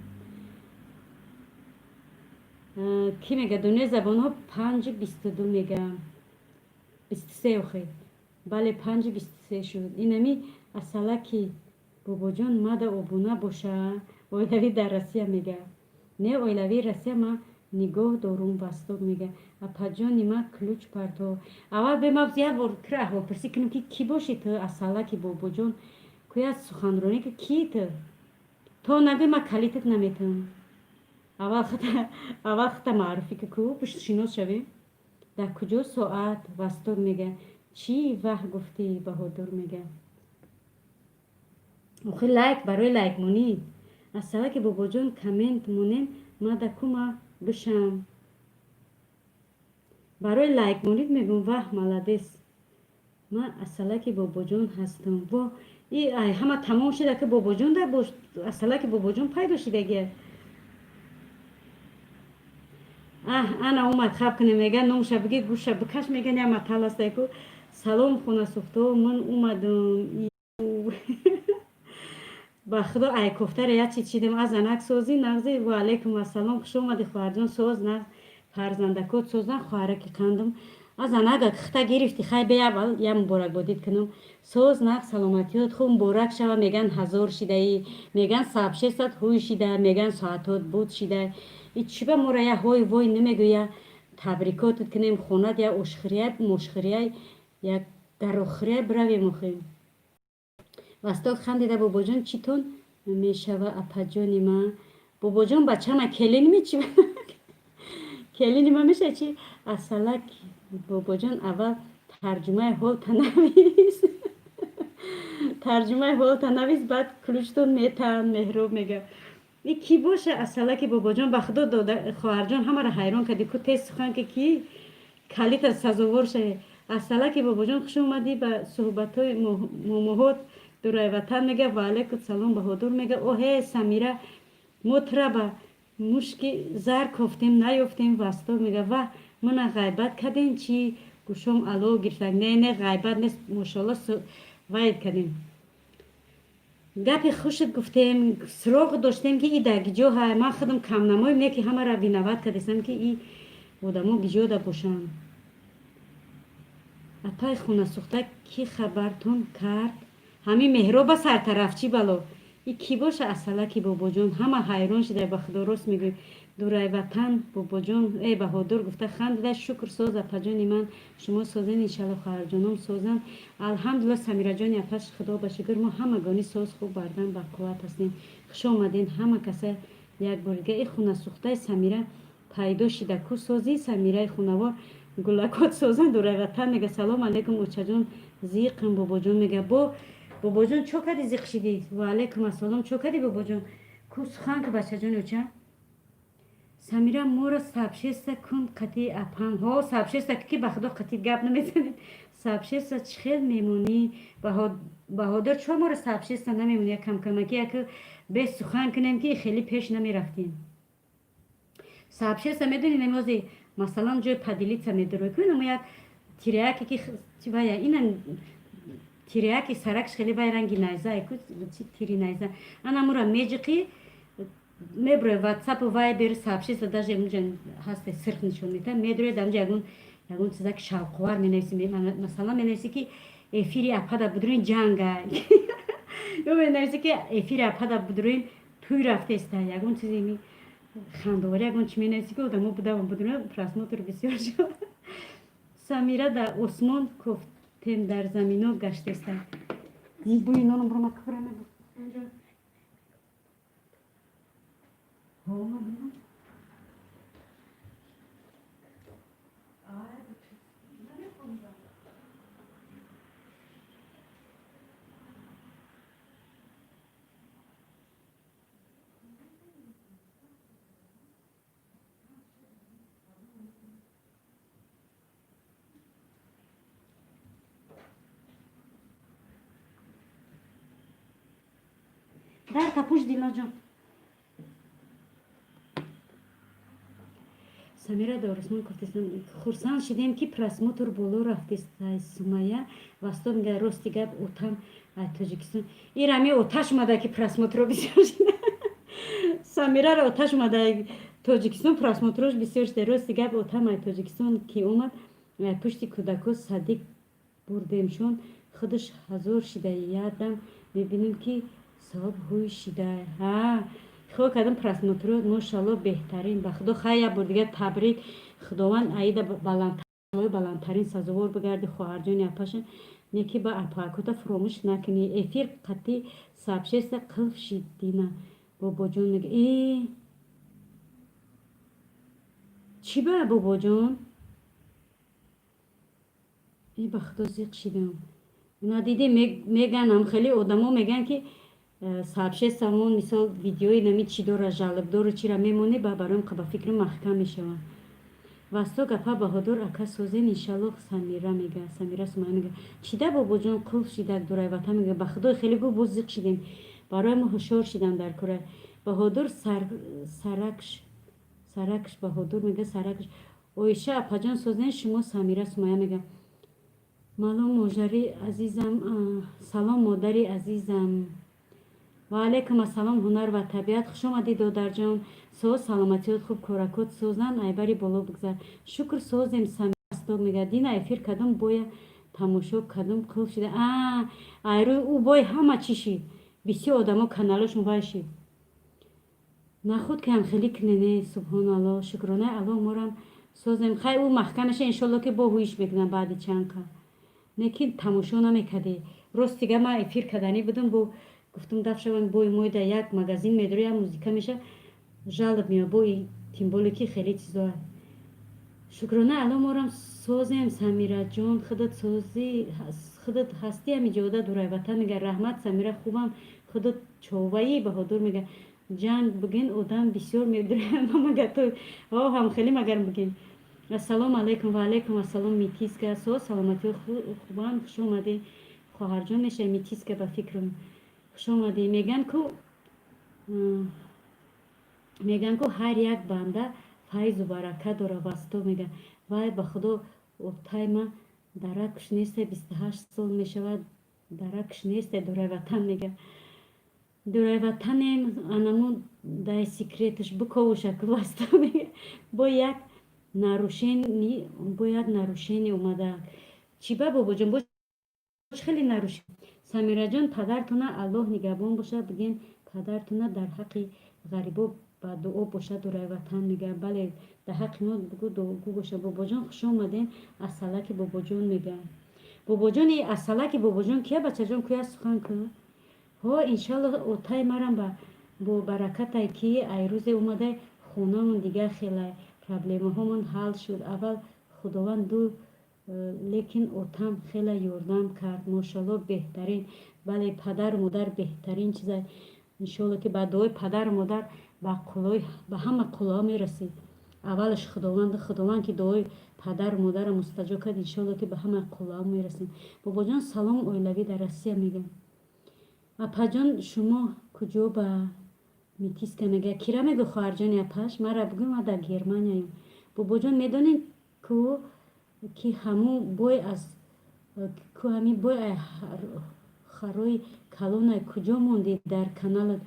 кӣ мега? Дунёи забонҳо 5:22 мега, 23 охе. Бале, 5:23 шуд. Инами Асалаки бобоҷон мада обуна боша. Оилавӣ дар Россия, мега. Не, оилавии Россия ма нигоҳ дорум. Восток мега: «Апаҷони ма, ключ парто». Аввал бема як бор кира аҳволпурсӣ кунем, ки кӣ бошӣ ту, Асалаки бобоҷон. Кӯя суханронӣ ки, кӣ ту? То нагӯй, ма калитат наметавонам. Аввал хата маъруфӣ ки ку, шинос шавем. Дар куҷо соат? Восток мега: «Чӣ ваҳ гуфтӣ?» Баҳодур мега: «Охи, лайк барои лайкмонӣ». Асалаки бобоҷон, коммент монем мада ку, ма бишам. Барои лайкмонид мегӯм. Ваҳ, молодец. Ман Асалаки бобоҷон ҳастам. Во, и ай ҳама тамом шуда ки бобоҷон да бош. Асалаки бобоҷон пайдо шидагия. Аҳ, ана омад, хаб кунем, мега. Номша биги, гӯша бикаш, меган, я матал астае ку. Салом, хонасӯхто, ман омадам. Ба худо, ай кофтара як чи чидем. Аз анак, сози нағзи? Ва алайкум ассалом, хуш омадӣ, хоҳарҷон. Соз, нағз, фарзандакот созан, хоҳараки қандам. Азанага хта гирифти, хай бе, аввал я муборакбодид кунам. Соз, нақ, саломатиёт хуб, муборак шава. Меган, 1000 шидаӣ, меган, сообществат ҳуй шида, меган, соатҳот буд шида. И чиба мора я ҳой вой намегӯя, табрикотат кунем? Хонат я ошхирия, мошхирия, як дарохирия биравем охи. Васток хандида. Бобоҷон, читон мешава, апаҷони ман? Бобоҷон, бачама келинми, чи келини ма меша, чи? Асалак бобоҷон, аввал тарҷумаи ҳолта навис, тарҷумаи ҳолта навис, баъд ключтон метаҳанд. Меҳроб мега, и кӣ боша? Асалаки бобоҷон, ба худо дода, хоҳарҷон, ҳамаро ҳайрон кардӣ ку. Тез сухан ки, ки калита сазовор шаве. Асалаки бобоҷон, хуш омадӣ ба суҳбатҳои момоҳот. Дурай ватан мега, ваалайкум салом. Баҳодур мега, оҳе, Самира, мо тура ба мушки зар кофтем, наёфтем. Васто мега, ва мана ғайбат кардем, чи гӯшом ало гирифта? Не, не, ғайбат нест, мошоалло, вайд кардем, гапи хушт гуфтем, суроғ доштем, ки и дар гиҷо ҳай. Ман худам камнамоем, не ки ҳамаро виноват кардестам, ки и одамо гиҷода бошанд. Апай хунасӯхта, кӣ хабартон кард? Ҳамин Меҳроба сартарафчӣ бало. И кӣ боша? Асалаки бобоҷон, ҳама ҳайрон шуда, ба худо, рост мегӯй. Дурай ватан, бобоҷон, э Баҳодур гуфта хандида. Шукр, соз, апаҷони ман, шумо созен, иншалло, хоҳарҷоном созанд, алҳамдулилла. Самираҷони апаш, худо ба шукр, мо ҳамагонӣ соз, хуб, бардан бақувват ҳастем. Хуш омаден ҳама каса як бор дига. И хунасӯхтаи Самира пайдо шида ку. Созӣ, Самираи хунавор, гулакот созан. Дурай ватан мега, салом алейкум, очаҷон, зиқм. Бобоҷон мега, бо бобоҷон, чо кардӣ, зиқ шидӣ? Ваалайкум ассалом. Чо кардӣ, бобоҷон? Ку сухан ку, бачаҷони оча. Самира, моро сообщество кун қати апам. Ҳо, сообщество ки, ба худо, қатид гап намезанем. Сообщество чӣ хел мемонӣ, Баҳодур? Чо моро сообщество намемонӣ? Як камкамаки, як бес сухан кунем, ки хеле пеш намерафтем. Сообщество, медонӣ, намози, масалан, ҷои поделиться медорой ку, намо як тиряке ки вая ина тиряки саракш хеле вай ранги найза ку, тири найза, анамура меҷиқӣ, меброи Ватсапу, Вайбер, сообщество даже унҷа ҳаста, сирх нишон медиҳад. Медрои, дар унҷа ягон чизаки шавқовар менависӣ. Масалан, менависӣ, ки эфири апада будурин, ҷанга, ё менависӣ, ки эфири апада будурин, тӯй рафтеста, ягон чизи хандоварӣ, ягон чи менависӣ, ки одамо буда будурин, просмотр бисёр шуд. Самира, дар осмон кофтем, дар замино гаштеста. Бӯи ноном бурома кӯра набуд. Ҳо. Дар тапуш, Дилноҷон. Самира, Дорусмон гуфтестам, хурсанд шидем, ки просмотр боло рафтест. Сумая Вастов мега, рости гап, отам ай Тоҷикистон. Ирами оташ омада, ки просмотро бисёр шида. Самираро оташ омада, Тоҷикистон просмотрош бисёр шида. Рости гап, отам ай Тоҷикистон ки омад, пушти кӯдако садик бурдемшон, худаш 1000 шида. Ядам мебинем, ки савоб ҳуй шида. Ҳа, хо кардам, просмотро, мошалло, беҳтарин, ба худо. Хай, як бор дигар табрик. Худованд аида баландтарин сазовор бигарди, хоҳарҷони апаша. Неки ба апакота фуромӯш накунӣ. Эфир қатъи сообщество қилф шидина, бобоҷон мега. Э, чӣ ба, бобоҷон? Э, ба худо, зиқ шидам. Надидӣ, меганам, хеле одамо мегӯянд, ки сообществомон, мисол, видеои нами чӣ дора, жалобдору чира мемонӣ, ба бароем ба фикри маҳкам мешаванд. Васток, апа, Баҳодур ака созен, иншаллоҳ. Самира мега, Самира Сумая мега, чида, бобоҷон, қулф шидак? Дурайвата мега, ба худои, хеле гу боз зиқ шидем, барои мо ҳушёр шидан дар кора. Баҳодур саракш, саракш, Баҳодур мега, саракш. Оиша апаҷон, созен шумо? Самира Сумая мега, маълум, модари азизам, салом, модари азизам. Ва алайкум ассалом. Ҳунар ва табиат, хушомадӣ, додарҷон. Соз, саломатиёт хуб, коракот созанд, айбари боло бигзар. Шукр, созем. Восток мега, дина эфир кадом боя тамошо кадом, қулф шида. А айрӯи ӯ бой ҳама чӣ шид, бисёр одамо каналошон вай шид. Нахуд ки ҳамхелӣ кунене. Субҳоналло, шукронаи Аллоҳ, морам созем. Хай, ӯ маҳкамаша, иншолло, ки бо ҳуиш мекунам баъди чанд қа. Лекин тамошо намекардӣ. Рости га, ман эфир карданӣ будам, бо гуфтум, даф шавам, бои мойда як магазин медорӣ, як музыка меша, жалоб меояд, бои тем более ки хеле чизоа. Шукрона Алло, морам созем. Самираҷон, худат созӣ, худат ҳастӣ, ҳами ҷода дурай ватан мега. Раҳмат, Самира, хубам, худат човаӣ? Баҳодур мега, ҷанг бигин, одам бисёр медурам, мага ту о ҳам хеле магар бигин. Ассалому алайкум. Ва алайкум ассалом, Митиска, соз, саломатиҳо хубанд? Хуш омадӣ, хоҳарҷон мешавӣ, Митиска, ба фикрам. Хуш омадӣ. Мегӯянд ку, ҳар як банда файзу баракат дорад. Васто мега, вай, ба Худо, обтайма даракш несте, 28 сол мешавад, даракш несте. Дурай ватан мега, дурай ватанем, анаму дай секреташ биковушак. Васто мега, бо як нарушение омада. Чӣ ба, бобоҷон, бо хеле нарушение. Самираҷон, падартона Аллоҳ нигаҳбон бошад, бигем, падартона дар ҳаққи ғарибо ба дуо бошад. Дурай ватан мега, бале, дар ҳаққи мо бугу, дуогӯ бошад. Бобоҷон, хуш омадем. Асалаки бобоҷон мега, бобоҷони асалаки бобоҷон кия? Бачаҷон, куя сухан ку. Ҳо, иншалло, отай марам ба бо баракатай, ки ай рӯзе омадай, хонамон дигар хелай, проблемаҳомон ҳал шуд. Аввал Худованд ду, лекин отам хеле ёрдам кард, мошалло, беҳтарин. Бале, падару модар беҳтарин чиза. Иншолло, ки ба дуои падару модар ба ҳама қуллаҳо мерасид. Аввалаш Худованд, Худованд ки дуои падару модарро мустаҷоб кард, иншолло, ки ба ҳама қуллаҳо мерасем. Бобоҷон, салом, оилавӣ дар Россия мегӯям. Апаҷон, шумо куҷо ба? Митиска мега, кира мегӯ, хоҳарҷони апаш, мара бигӯ, ма дар Германияем. Бобоҷон, медонед ку, ки ҳамун бой аз ку, ҳамин бой харои калонай куҷо мондӣ дар каналат?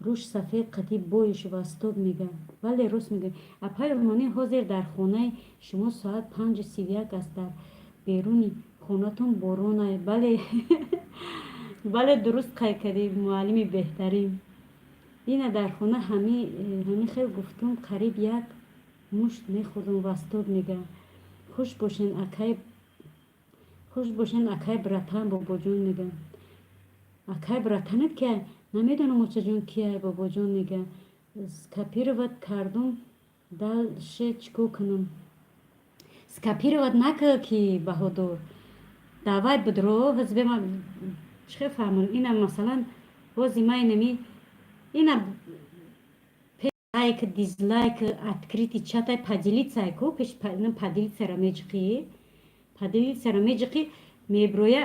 Рӯш сафед қатӣ боиш. Восток мега, бале, рост мега. Апаи олмонӣ, ҳозир дар хонаи шумо соат 5:31 аст, дар беруни хонатон боронай. Бале, бале, дуруст қайд кардӣ, муаллими беҳтарин. Ина дар хона ҳами хел гуфтум, қариб як мушт мехӯрдум. Восток мега, хуш бошен, акай, хуш бошен, акай братан. Бобоҷон мега, акай братанат кия? Намедонам, очаҷон, кия. Бобоҷон мега, скопировать кардум, дальше чӣ кор кунам? Скопировать накар, ки Баҳодур, давай будро ҳизбе ма чӣ фаҳмам. Ина, масалан, бози ма инами ина лайк, дизлайк, открытый чатай, поделиться ку, пеш поделиться-ра меҷиқӣ, поделиться-ра меҷиқӣ, меброя.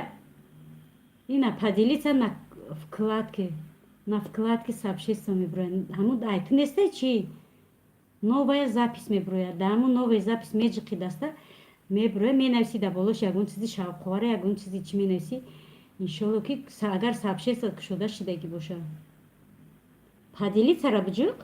Ина поделиться на вкладке, на вкладке сообщества меброяд. Ҳамун ай ту нестай чӣ? Новая запись меброяд. Дар ҳамун новая запись меҷиқӣ, даста меброяд, менависӣ дар болош ягон чизи шавқовара, ягон чизи чӣ менависӣ. Иншолло, ки агар сообщество кушода шидагӣ бошад, поделиться-ра биҷиқ.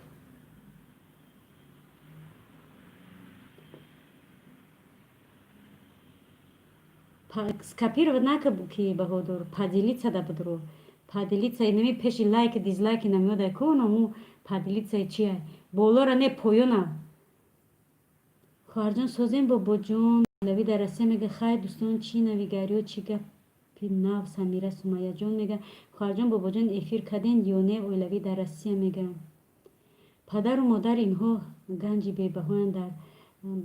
Скопировать накар, ки Баҳодур, поделиться да будро. Поделиться инами пеши лайк, дизлайк намеодай ку, наму поделиться чия, болора не, поёна. Хоҳарҷон, созем. Бобоҷон, лави дар Россия мега. Хайр, дӯстон, чӣ навигариё, чӣ гапи нав? Самира Сумаяҷон мега, хоҳарҷон, бобоҷон, эфир карден ё не? Оилавӣ дар Россия мега, падару модар инҳо ганҷи бебаҳоянд, дар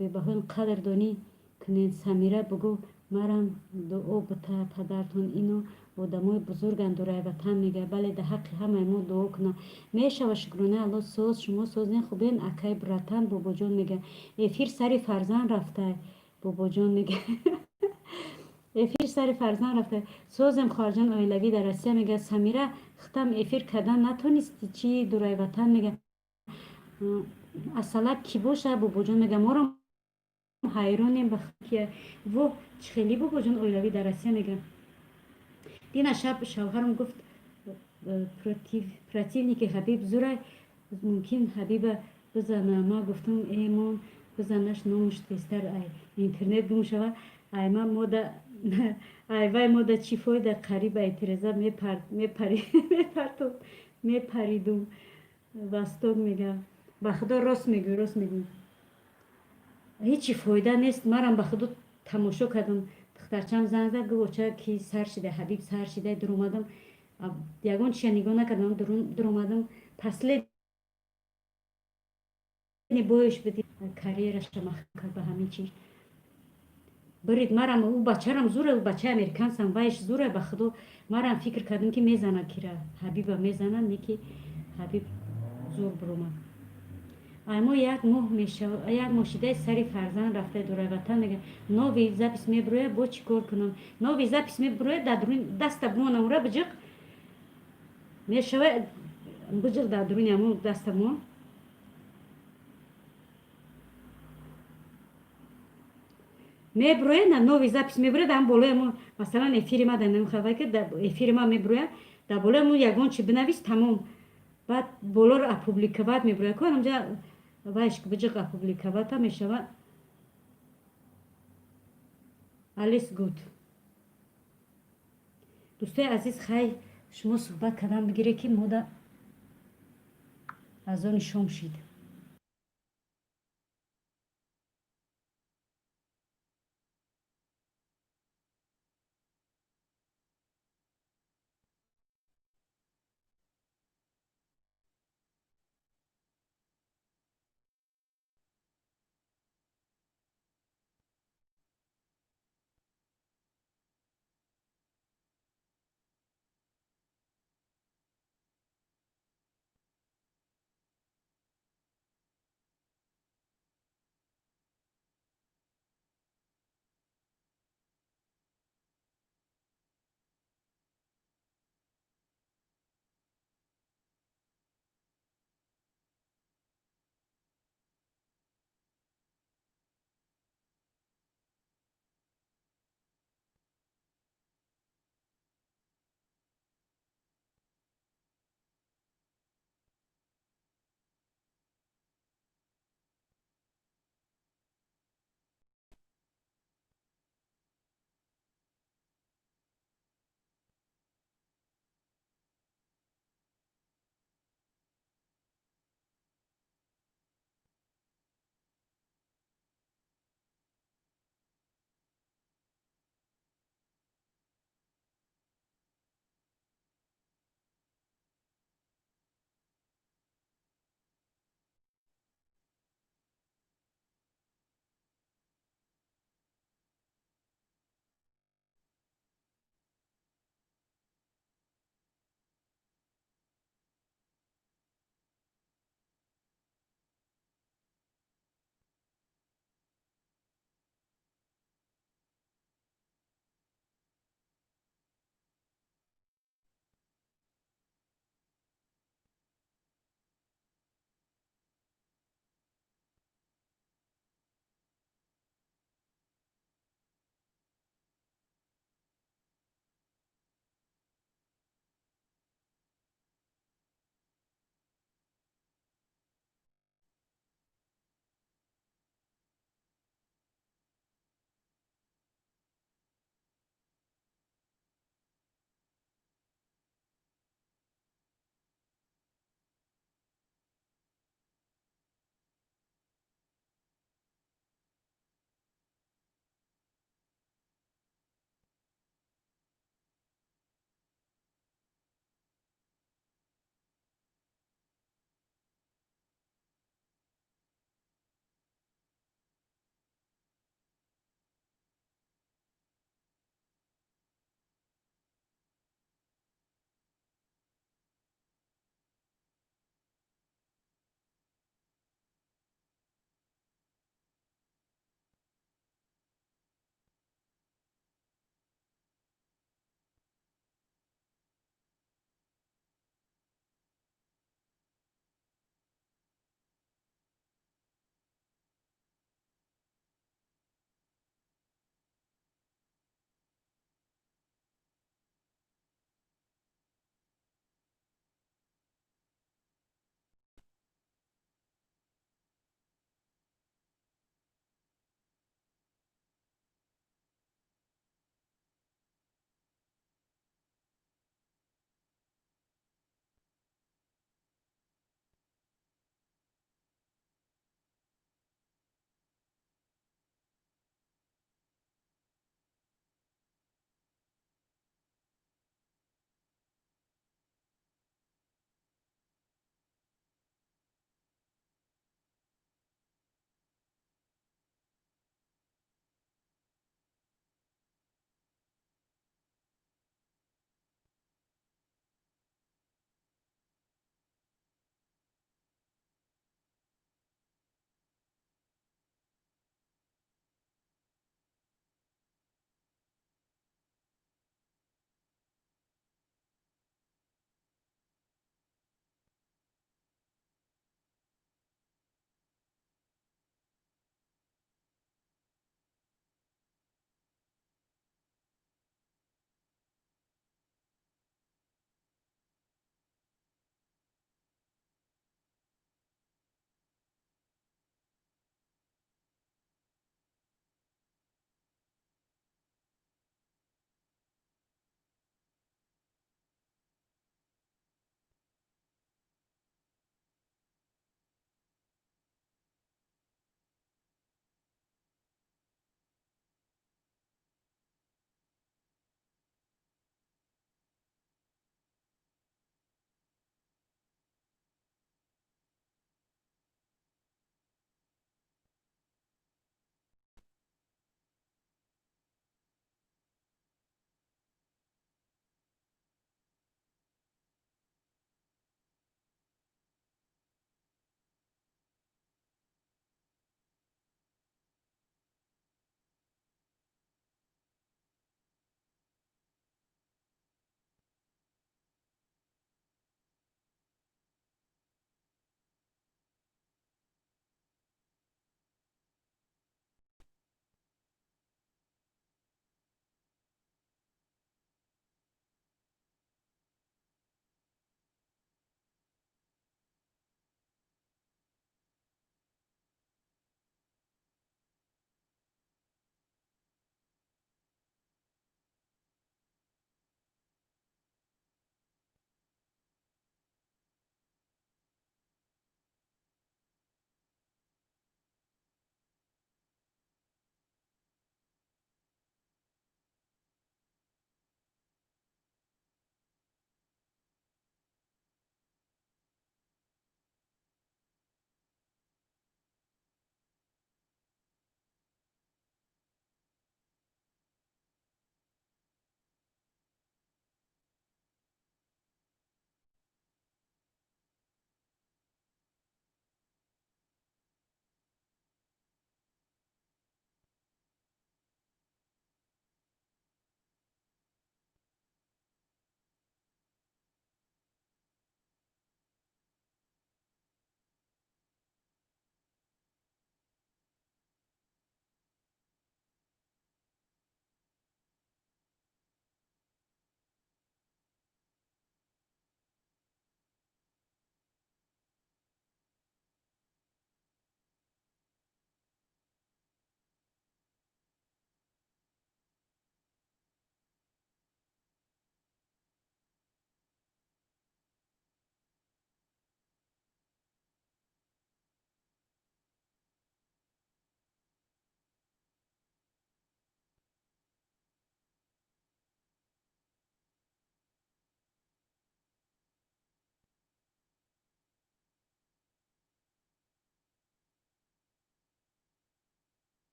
бебаҳоянд, қадрдонӣ кунед. Самира, бугӯ, марам дуо бута, падартон ино одамои бузурганд. Дурайватан мега, бале, дар ҳаққи ҳамаи мо дуо кунам мешава. Шукронаи Алло, соз, шумо созен, хубен, акай братан? Бобоҷон мега, эфир сари фарзанд рафта. Бобоҷон мега, эфир сари фарзанд рафта. Созем, хоҳарҷон. Оилавӣ дар Россия мега, Самира, хитам эфир кардан натонисти чӣ? Дурайватан мега, асалак кӣ боша? Бобоҷон мега, моро ҳайронем ба во чӣ хелӣ. Бобоҷон, оилавӣ дар Россия мега, дина шаб шавҳарам гуфт, противники Ҳабиб зурай, мумкин Ҳабиба бизана. Ма гуфтам, эмон. Бизанаш, номуш тезтар ай интернет гум шава. Ай ма мода, ай вай мода чӣ фоида? Қариб ай тиреза мепаридум. Восток мега, ба худо, рост мегӯй, рост мегӯй, ҳечи фоида нест. Марам, ба худо, тамошо кардам. Духтарчам занг зад, гуфт: «Оча, ки сар шида, Ҳабиб сар шида». Дуромадам, ягон чия нигоҳ накардам, дуромадам. Последний бой ш буди, карьераша маҳкам кард ба ҳамин чиз бирид. Марам ӯ бачарам зура, ӯ бачаи американсам, вайш зура. Ба худо, марам фикр кардам, ки мезана, кира, Ҳабиба мезана, не ки Ҳабиб зур биромад. Ай мо як моҳ мешава, як моҳ шидаи сари фарзанд рафта дурай ватан. Мега, новый запись мебироя, бо чӣ кор кунам? Новый запись мебироя, дар дуруни даста бимонам, ура биҷиқ мешава, биҷиқ дар дуруни ҳамон даста бимон. Мебироя на, новый запись мебироя, дар болои мо, масалан, эфири ма, дар ки эфири ма мебироя, дар болои мо ягон чи бинавис, тамом. Баъд болоро опубликовать мебирояд ко, ҳамҷа вайш биҷиқ, опубликовать а мешава. Алис гуд. Дӯстои азиз, хай, шумо суҳбат кардан бигире, ки мода азони шом шид.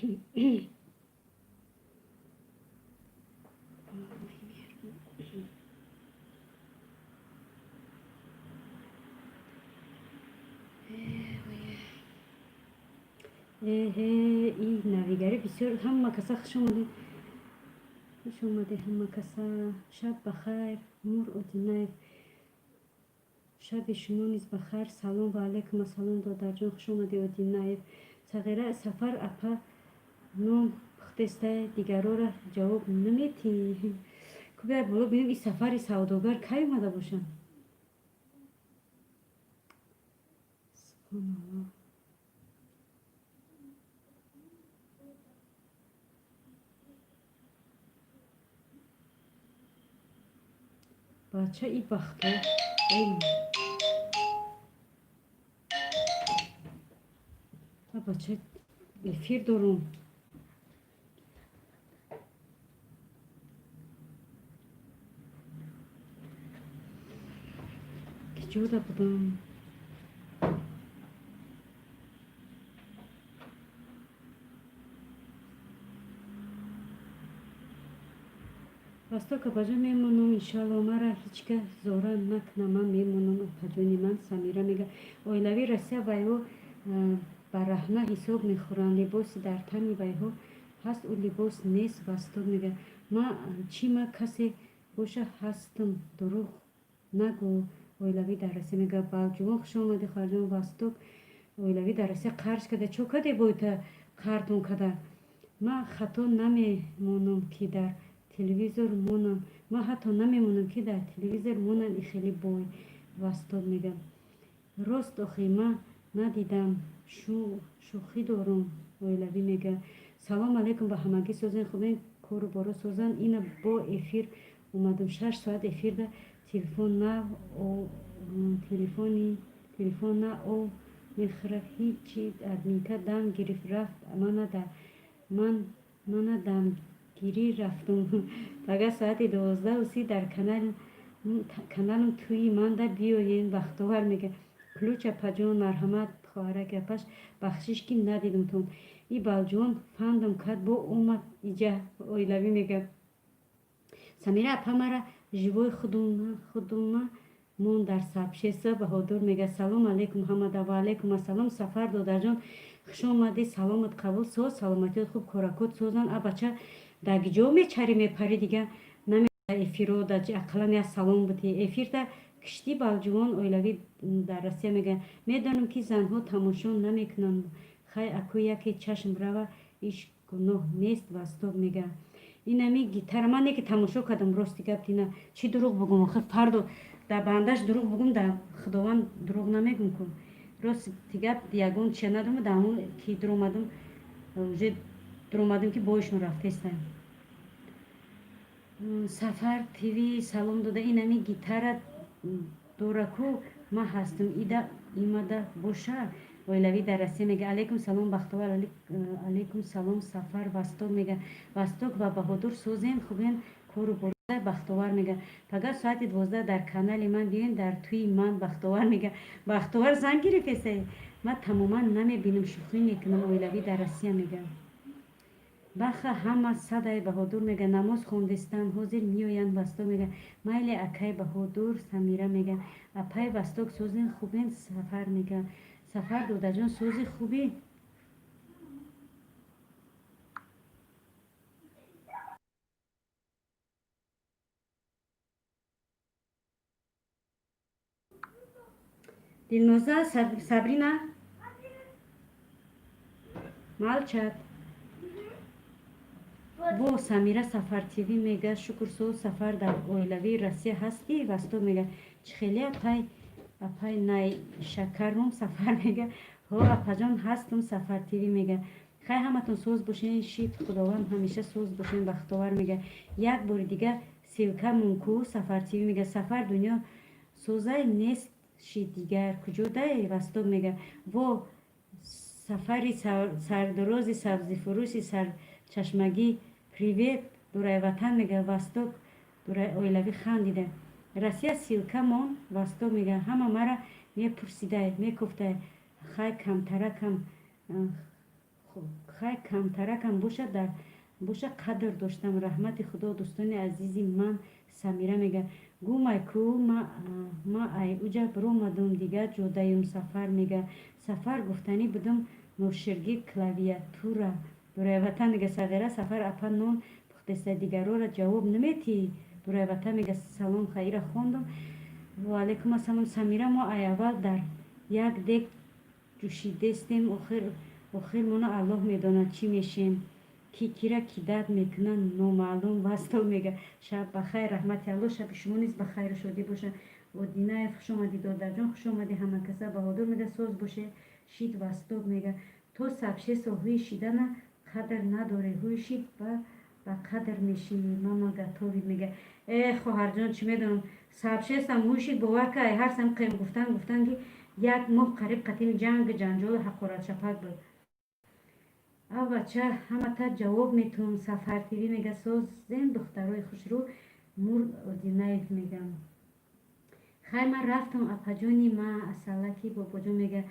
Эҳе, и навигарӣ бисёр. Ҳама каса хуш омадед, хуш омадед ҳама каса. Шаб бахайр, Мур Одинаев. Шаби шумо низ бахайр. Салом ва алайкум ассалом, додарҷон, хуш омадед, Одинаев. Сағира Сафар апа ном пухтестай, дигарора ҷавоб наметиҳӣ. Кубия боло бинем, и Сафари савдогар кай омада бошанд? Субҳоналлоҳ. Бача и бахто бача эфир дорум. Киҷода будам? Восток апаҷон, мемонам, иншоалло, мара ҳеҷ кас зора накна, ман мемонам, апаҷони ман. Самира мега: оилавии Россия вайҳо бараҳна ҳисоб мехӯранд, либоси дар тани вайҳо ҳаст, ӯ либос нест. Восток мега: ма чӣ, ма касе боша ҳастам, дурӯғ нагӯ. Оилавӣ дар Россия мега: Балҷувон, хуш омадӣ, хоҳарҷон. Восток, оилавӣ дар Россия қарз када, чо каде бойта қартон када? Ма хато намемонам, ки дар телевизор монам, ман ҳатто намемонам, ки дар телевизор монам, и хеле бой. Восток мега: рост, охи ман надидам, шӯхӣ дорум. Оилавӣ мега: салом алейкум ба ҳамагӣ, созен, хубен, кору боро созан. Ина бо эфир омадам, 6 соат эфирда телефон на телефони телефон на о мехӯрад, ҳичи, админка дам гирифт, рафт, мана дамгирӣ рафтум. Пага соати 12:30 дар каналам тӯи манда биёен. Бахтовар мега: ключ, апаҷон, марҳамат, хоҳараки апаш, бахшиш, ки надидумтон. И балҷон фандам кард, бо омад иҷа. Оилавӣ мега: Самира апа, мара живой худума мон дар сабшеса. Баҳодур мега: салом алейкум ҳамада. Ва алейкум ассалом, Сафар додарҷон, хуш омадӣ, саломат қабул, соз, саломатиёт хуб, коракот созан. А бача, дар ҷо мечари, мепари, дига наме эфиро да ақаллан як салом будӣ эфирда киштӣ. Балҷувон, оилавӣ дар Россия мега: медонам, ки занҳо тамошо намекунанд, хай, аку яке чашм рава, иш гуноҳ нест. Восток мега: инами гитара ман неки тамошо кардам, рости гап, дина чӣ дурӯғ бугум охир, фардо дар бандаш дурӯғ бугум, дар Худованд дурӯғ намегум ку. Рости гап, ягон чия надорам, дар ҳамон ки дуромадам, уже дуромадам, ки боишон рафтестам. Сафар ТВ салом дода: инами гитара дораку, ман ҳастам, ида имада боша. Оилавӣ дар Россия мега: алейкум салом, Бахтовар. Алейкум салом, Сафар. Восток мега: Восток ва Баҳодур, созем, хубен, кору бор. Бахтовар мега: пага соати 12 дар канали ман биёен, дар тӯи ман. Бахтовар мега: Бахтовар занг гирифтесе, ман тамоман намебинам, шӯхӣ мекунам. Оилавӣ дар Россия мега: баха, ҳама садай. Баҳодур мега: намоз хондестан, ҳозир меоянд. Восток мега: майли, акай Баҳодур. Самира мега: апай Восток, созен, хубен. Сафар мега: Сафар додаҷон, сози, хубӣ? Дилноза, Сабрина, молчат. Во, Самира, Сафар ТВ мега: шукр, соз. Сафар, дар оилавии Россия ҳастӣ? Восток мега: чӣ хеле, апай, апай най шакарум. Сафар мега: ҳо, апаҷон, ҳастум. Сафар ТВ мега: хай, ҳаматон соз бошен, шид Худованд, ҳамеша соз бошен. Бахтовар мега: як бори дига ссылка мунку. Сафар ТВ мега: Сафар, дунё созай, нест шид, дигар куҷодай? Восток мега: во, Сафари сардорози сабзифурӯши сарчашмагӣ, привет, дурайватан мега. Восток, дурай оилавӣ хандида: Россия ссылка мон. Восток мега: ҳама мара мепурсидай, мекуфтай, хай, камтаракам. Хай, камтаракам боша, дар боша қадр доштам. Раҳмати Худо, дӯстони азизи ман. Самира мега: гумай ку, ма ай уҷа биромадум, дигар ҷодаюм. Сафар мега: сафар гуфтанӣ будум, ноширги клавиатура. Дурайватан мега: сағира Сафар апа нон пухтеста, дигарора ҷавоб наметиҳӣ. Дурайватан мега: салом. Хайра хондум. Ваалайкум ассалом, Самира. Мо ай аввал дар як дег ҷӯшидестем, охирмона Аллоҳ медонад, чӣ мешем, ки кира кидат мекунад, номаълум. Вастов мега: шаб бахайр. Раҳмати Аллоҳ, шаби шумо низ ба хайру шодӣ бошад. Одинаев, хуш омадӣ, додарҷон, хуш омадӣ ҳамакаса. Баҳодур мега: соз боше шид. Васток мега: то сабшесо ҳуи шидана қадр надорӣ, ҳуи шид ба қадр мешӣ. Мама готовит мега: э, хоҳарҷон, чӣ медонам, сабшесам ҳуи шид, бовар кай, ҳар сам қем гуфтан, гуфтан, ки як моҳ қариб қатими ҷангу ҷанҷолу ҳақоратшапак буд. А бача, ҳамата ҷавоб метун. Сафар ТВ мега: созем, духтарои хушрӯ. Мур Одинаев мегам: хай, ман рафтам, апаҷони ма. Асалаки бобоҷон мега: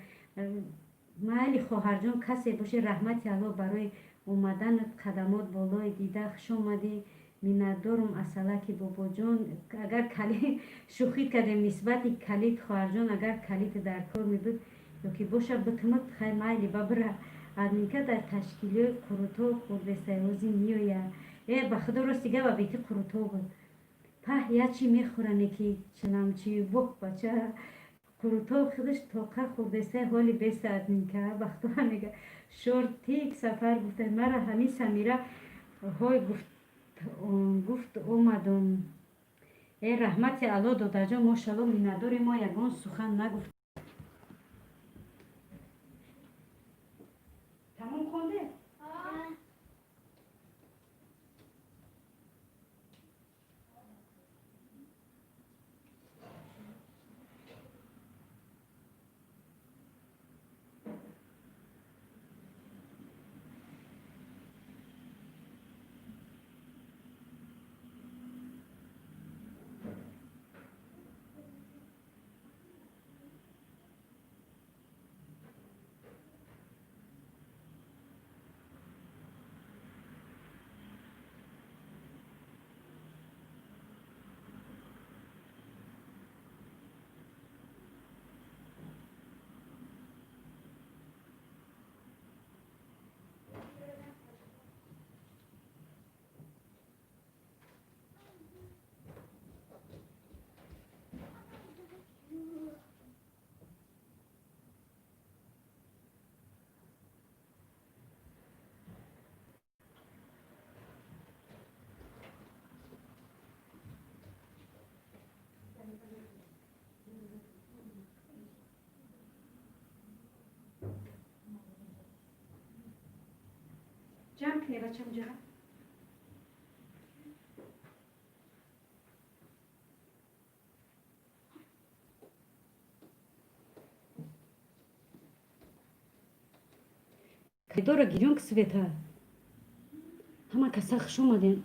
майли, хоҳарҷон, касе боши. Раҳмати Аллоҳ барои омаданат, қадамот болои дида, хуш омадӣ, миннатдорум. Асалаки бобоҷон, агар калид, шӯхӣ кардем нисбати калид, хоҳарҷон, агар калид дар кор мебуд ёки боша, битумад. Хай, майли, ба бира. Админка дар ташкилиёи қурутов хурдесайҳози меояд. Э, ба худо, рости гап, бети қурутов буд. Паҳ, ячи мехӯране ки чаламчи воҳ, бача, қурутов худаш тоқа хурдесай, ҳоли беста. Админка бахтуа мега: шортик. Сафар гуфта, мара ҳамин Самира ҳой гуфт, гуфт, омадум. Э, раҳмати Алло, додарҷон, мошалло, миннатдори. Мо ягон сухан нагуфт. Тамом хонде? Ҷамъ кунӣ, бачам, ҷаҳа. Коридора гирён, Света. Ҳама каса хуш омадем.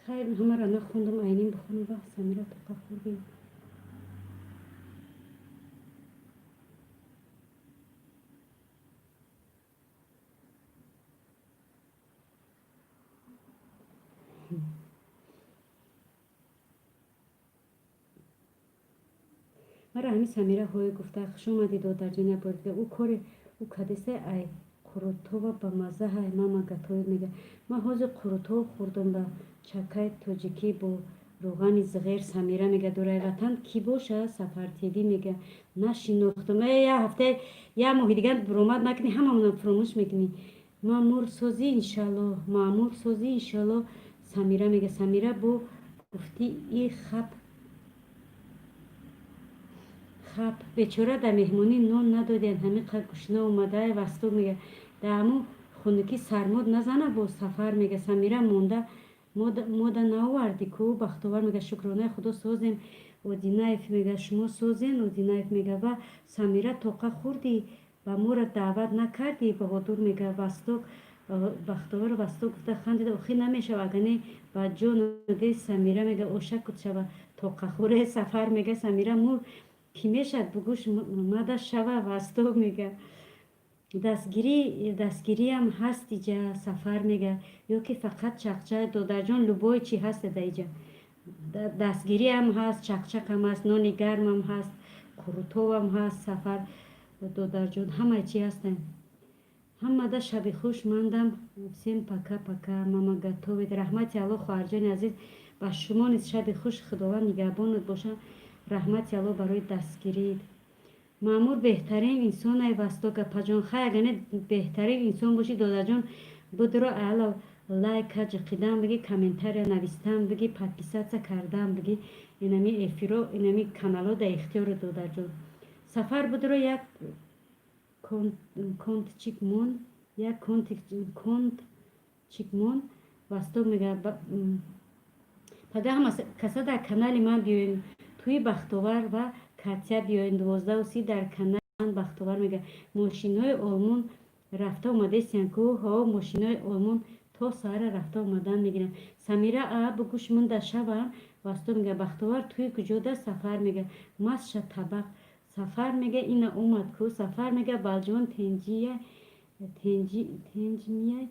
Хайр, ҳамаро нахондам, айнин бихонам. Ва Самира, тоқа хӯрдем. Мара ҳамин Самира ҳое гуфта, хуш омадӣ, додарҷон. Як бор дига ӯ кори ӯ кадеса, ай қурутова ба мазза ҳай. Мама готовит мега: ман ҳозир қурутов хӯрдам ба чакаи тоҷикӣ бо рӯғани зиғер. Самира мега: дурай ватан кӣ боша? Сафар ТВ мега: нашинохтам. Э, як ҳафта, як моҳи дигар буромад накунӣ, ҳамамона фуромӯш мекунӣ. Маъмур созӣ, иншаллоҳ, маъмур созӣ, иншаллоҳ. Самира мега: Самира бо гуфтӣ и хап хап, бечора, дар меҳмонӣ нон надодиянд, ҳамин қад гушна омада. Васток мега: дар ҳамун хунукӣ сармод назана боз. Сафар мега: Самира монда, мода наовардӣ ку. Бахтовар мега: шукронаи Худо, созем. Одинаев мега: шумо созен. Одинаев мега: ва Самира, тоқа хӯрдӣ, ба моро даъват накардӣ. Баҳодур мега: Васток. Бахтовар Васток гуфта хандида. Охи намешава, агане ба ҷону дил. Самира мега: «Ошакут шава, тоқахӯре». Сафар мега: «Самира, мур кӣ мешад, бугӯш мада шава». Васток мега: «Дастгирӣ, дастгириам ҳаст иҷа». Сафар мега: «Ё ки фақат чақчақ?» Додарҷон, любой чи ҳаст да иҷа. Дастгириам ҳаст, чақчақам ҳаст, нони гармам ҳаст, қурутовам ҳаст. Сафар додарҷон, ҳамаи чи ҳастанд. Ҳамада шаби хуш, мандам. Всем пока пока, мама готовит. Раҳмати Алло, хоҳарҷони азиз, ба шумо низ шаби хуш, Худованд нигаҳбонат бошад. Раҳмати Алло барои дастгирит. Маъмур беҳтарин инсонай. Васток апаҷон, хай, агане беҳтарин инсон бошӣ, додарҷон, будро ала лайка ҷиқидан биги, комментария навистан биги, подписаться кардан биги. Инами эфиро, инами канало дар ихтиёри додарҷон. Сафар, будро як контчик мон, як контчик мон. Васток мега: «Пага ҳама каса дар канали ман биёем, тӯи Бахтовар ва Катя биёем, 12:30 дар канали». Бахтовар мега: «Мошинои Олмон рафта омадесиян ку?» Ҳо, мошинои Олмон то саҳара рафта омадан мегиранд. Самира, а бугӯш мунда шава. Васток мега: «Бахтовар, тӯи куҷода?» Сафар мега: «Масша табақ». Сафар мега: «Ина омад ку». Сафар мега: «Балҷувон тенҷия, тенҷмия,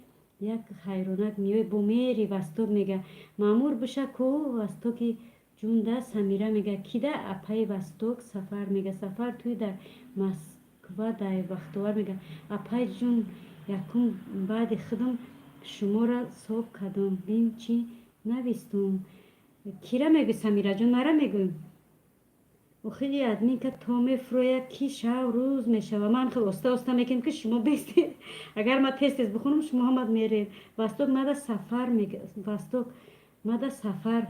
як ҳайронак меои бо мери». Васток мега: «Маъмур биша ку, Востоки ҷунда». Самира мега: «Кида, апаи Восток?» Сафар мега: «Сафар, тӯй дар Москва дай». Бахтовар мега: «Апаи ҷун, якум баъди худам шуморо соб кардам, бин, чӣ навистум». Кира мегӯй, Самираҷон? Мара мегӯй? Охири админка то мефурӯяд, ки шав рӯз мешава. Ман хел оста оста мекунем, ки шумо бестед. Агар ман тез тез бихонам, шумо ҳамад меред. Восток мада, Сафар мега. Восток мада, Сафар.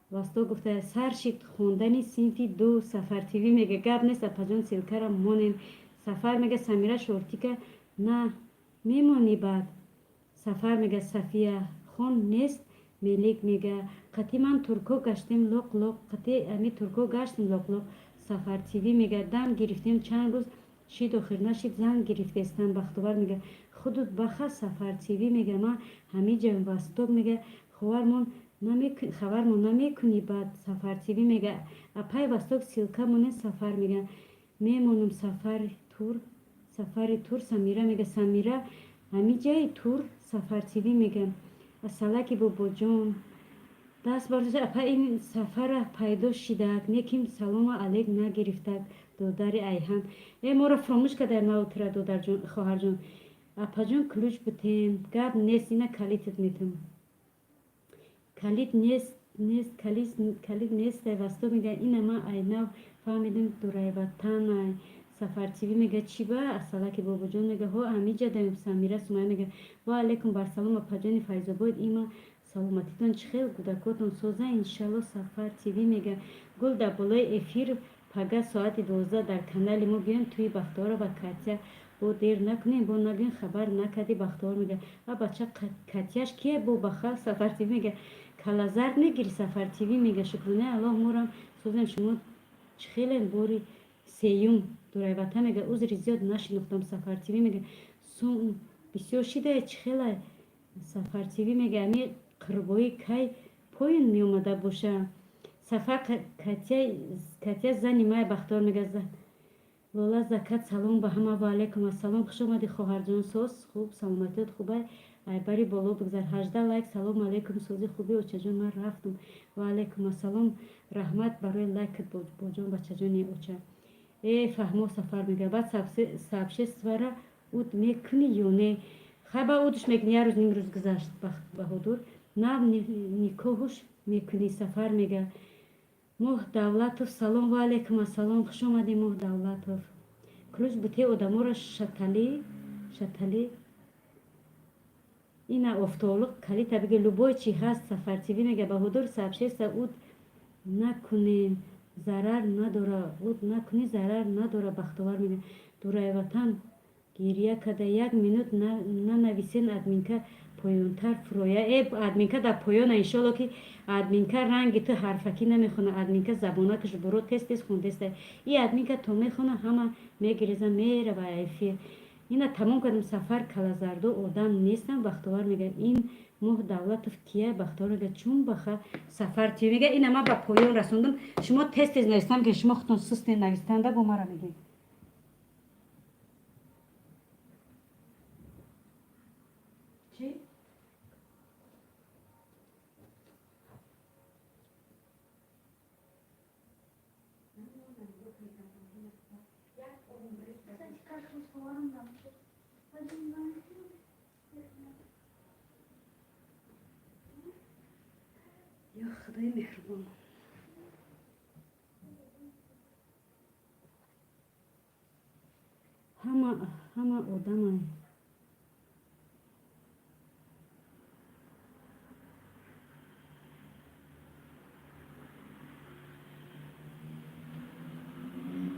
Восток гуфта: «Сар шид хондани синфи ду». Сафар ТВ мега: «Гап нест, апаҷон, ссылка ра монем». Сафар мега: «Самира, шортика на мемонӣ баъд». Сафар мега: «Сафия хон нест». Мелик мега: «Қати ман турко гаштем лоқ лоқ, қати ами турко гаштем лоқ лоқ». Сафар ТВ мега: «Дам гирифтем, чанд рӯз шид, охир нашид, зан гирифтестам». Бахтовар мега: «Худут баха». Сафар ТВ мега: «Ман ҳамиҷам». Восток мега: «Хабармон намекунӣ баъд?» Сафар ТВ мега: «Апай Восток, ссылка моне». Сафар мега: «Мемонам». Сафари тур, сафари тур. Самира мега: «Самира, ҳамиҷаи тур?» Сафар ТВ мега: «Асалаки бобоҷон, даст бардошта, апа, ин сафара пайдо шидак, неким салому алейк нагирифтак». Додари Айҳан, э, моро фуромӯш кардай наутра, додарҷон, хоҳарҷон. Апаҷон, ключ бутем. Гап нест, ина калитат метам. Калит нест, нест, калит нестай. Васток мега: «Ина ман айнав фаҳмидим, дурайватанай». Сафар ТВ мега: «Чӣ ба?» Асалаки бобоҷон мега: «Ҳо, ҳамиҷа даем». Самира Сумая мега: «Ва алейкум барсалом, апаҷони Файзобод, има саломатитон чӣ хел, кӯдакотон соза, иншалло». Сафар ТВ мега: «Гул дар болои эфир, пага соати 12 дар канали мо биёем, тӯи Бахтовара ва Катя. Бо дер накунем, бо нагӯем хабар накардӣ». Бахтовар мега: «А бача, Катяш кия бо баха?» Сафар ТВ мега: «Калазард мегири». Сафар ТВ мега: «Шукронаи Аллоҳ, морам созем, шумо чӣ хелем?» Бори сеюм дурайвата мега: «Узри зиёд, нашинохтам». Сафар ТВ мега: «Сум бисёр шидае, чӣ хела?» Сафар ТВ мега: «Ами қурбоӣ кай поён меомада боша?» Сафар: «Катя зани май». Бахтовар мега: «Лола Закат, салом ба ҳама». Ва алайкум ассалом, хуш омадӣ, хоҳарҷон. Соз, хуб, саломатиёт хубай? Айбари боло бигзар. 18 лайк. Салому алайкум, сози, хуби, очаҷон, ман рафтум. Ва алайкум ассалом, раҳмат барои лайкат, боҷон, бачаҷони оча. Э, фаҳмо. Сафар мега: «Баъд сообщество ра уд мекунӣ ё не?» Хай, ба удш мекунӣ, як рӯз, ним рӯз гузашт, Баҳодур. Нав никоҳуш мекунӣ. Сафар мега: «Моҳ Давлатов, салом». Ва алайкум ассалом, хуш омадӣ, Моҳ Давлатов. Ключ бутеи одаморо шаталӣ, шаталӣ. Ина офтоблуқ калита биге, любой чи ҳаст. Сафар ТВ мега: «Баҳодур, сообщество уд накунем, зарар надора, уд накунӣ, зарар надора». Бахтовар мега: «Дурайватан гиря карда, як минут нанависен, админка поёнтар фуроя». Э, админка дар поёна, иншолло, ки админка ранги ту ҳарфакӣ намехона. Админка забонакаш буро, тез тез хондеста. И админка то мехона, ҳама мегиреза, мерава эфир. Ина тамом кардам. Сафар, калазардо одам нестам. Бахтовар мега, ин моҳ Давлатов кия? Бахтовар мега, чун баха. Сафар ти мега, ина ма ба поён расондам. Шумо тез тез навистам, ки шумо худтон сустен навистанда, бо мара мегӯед. Чӣ? Кстати, кашу с поваром дам. Один, два, три. Ё худои меҳрубон, ҳама ҳама одамай.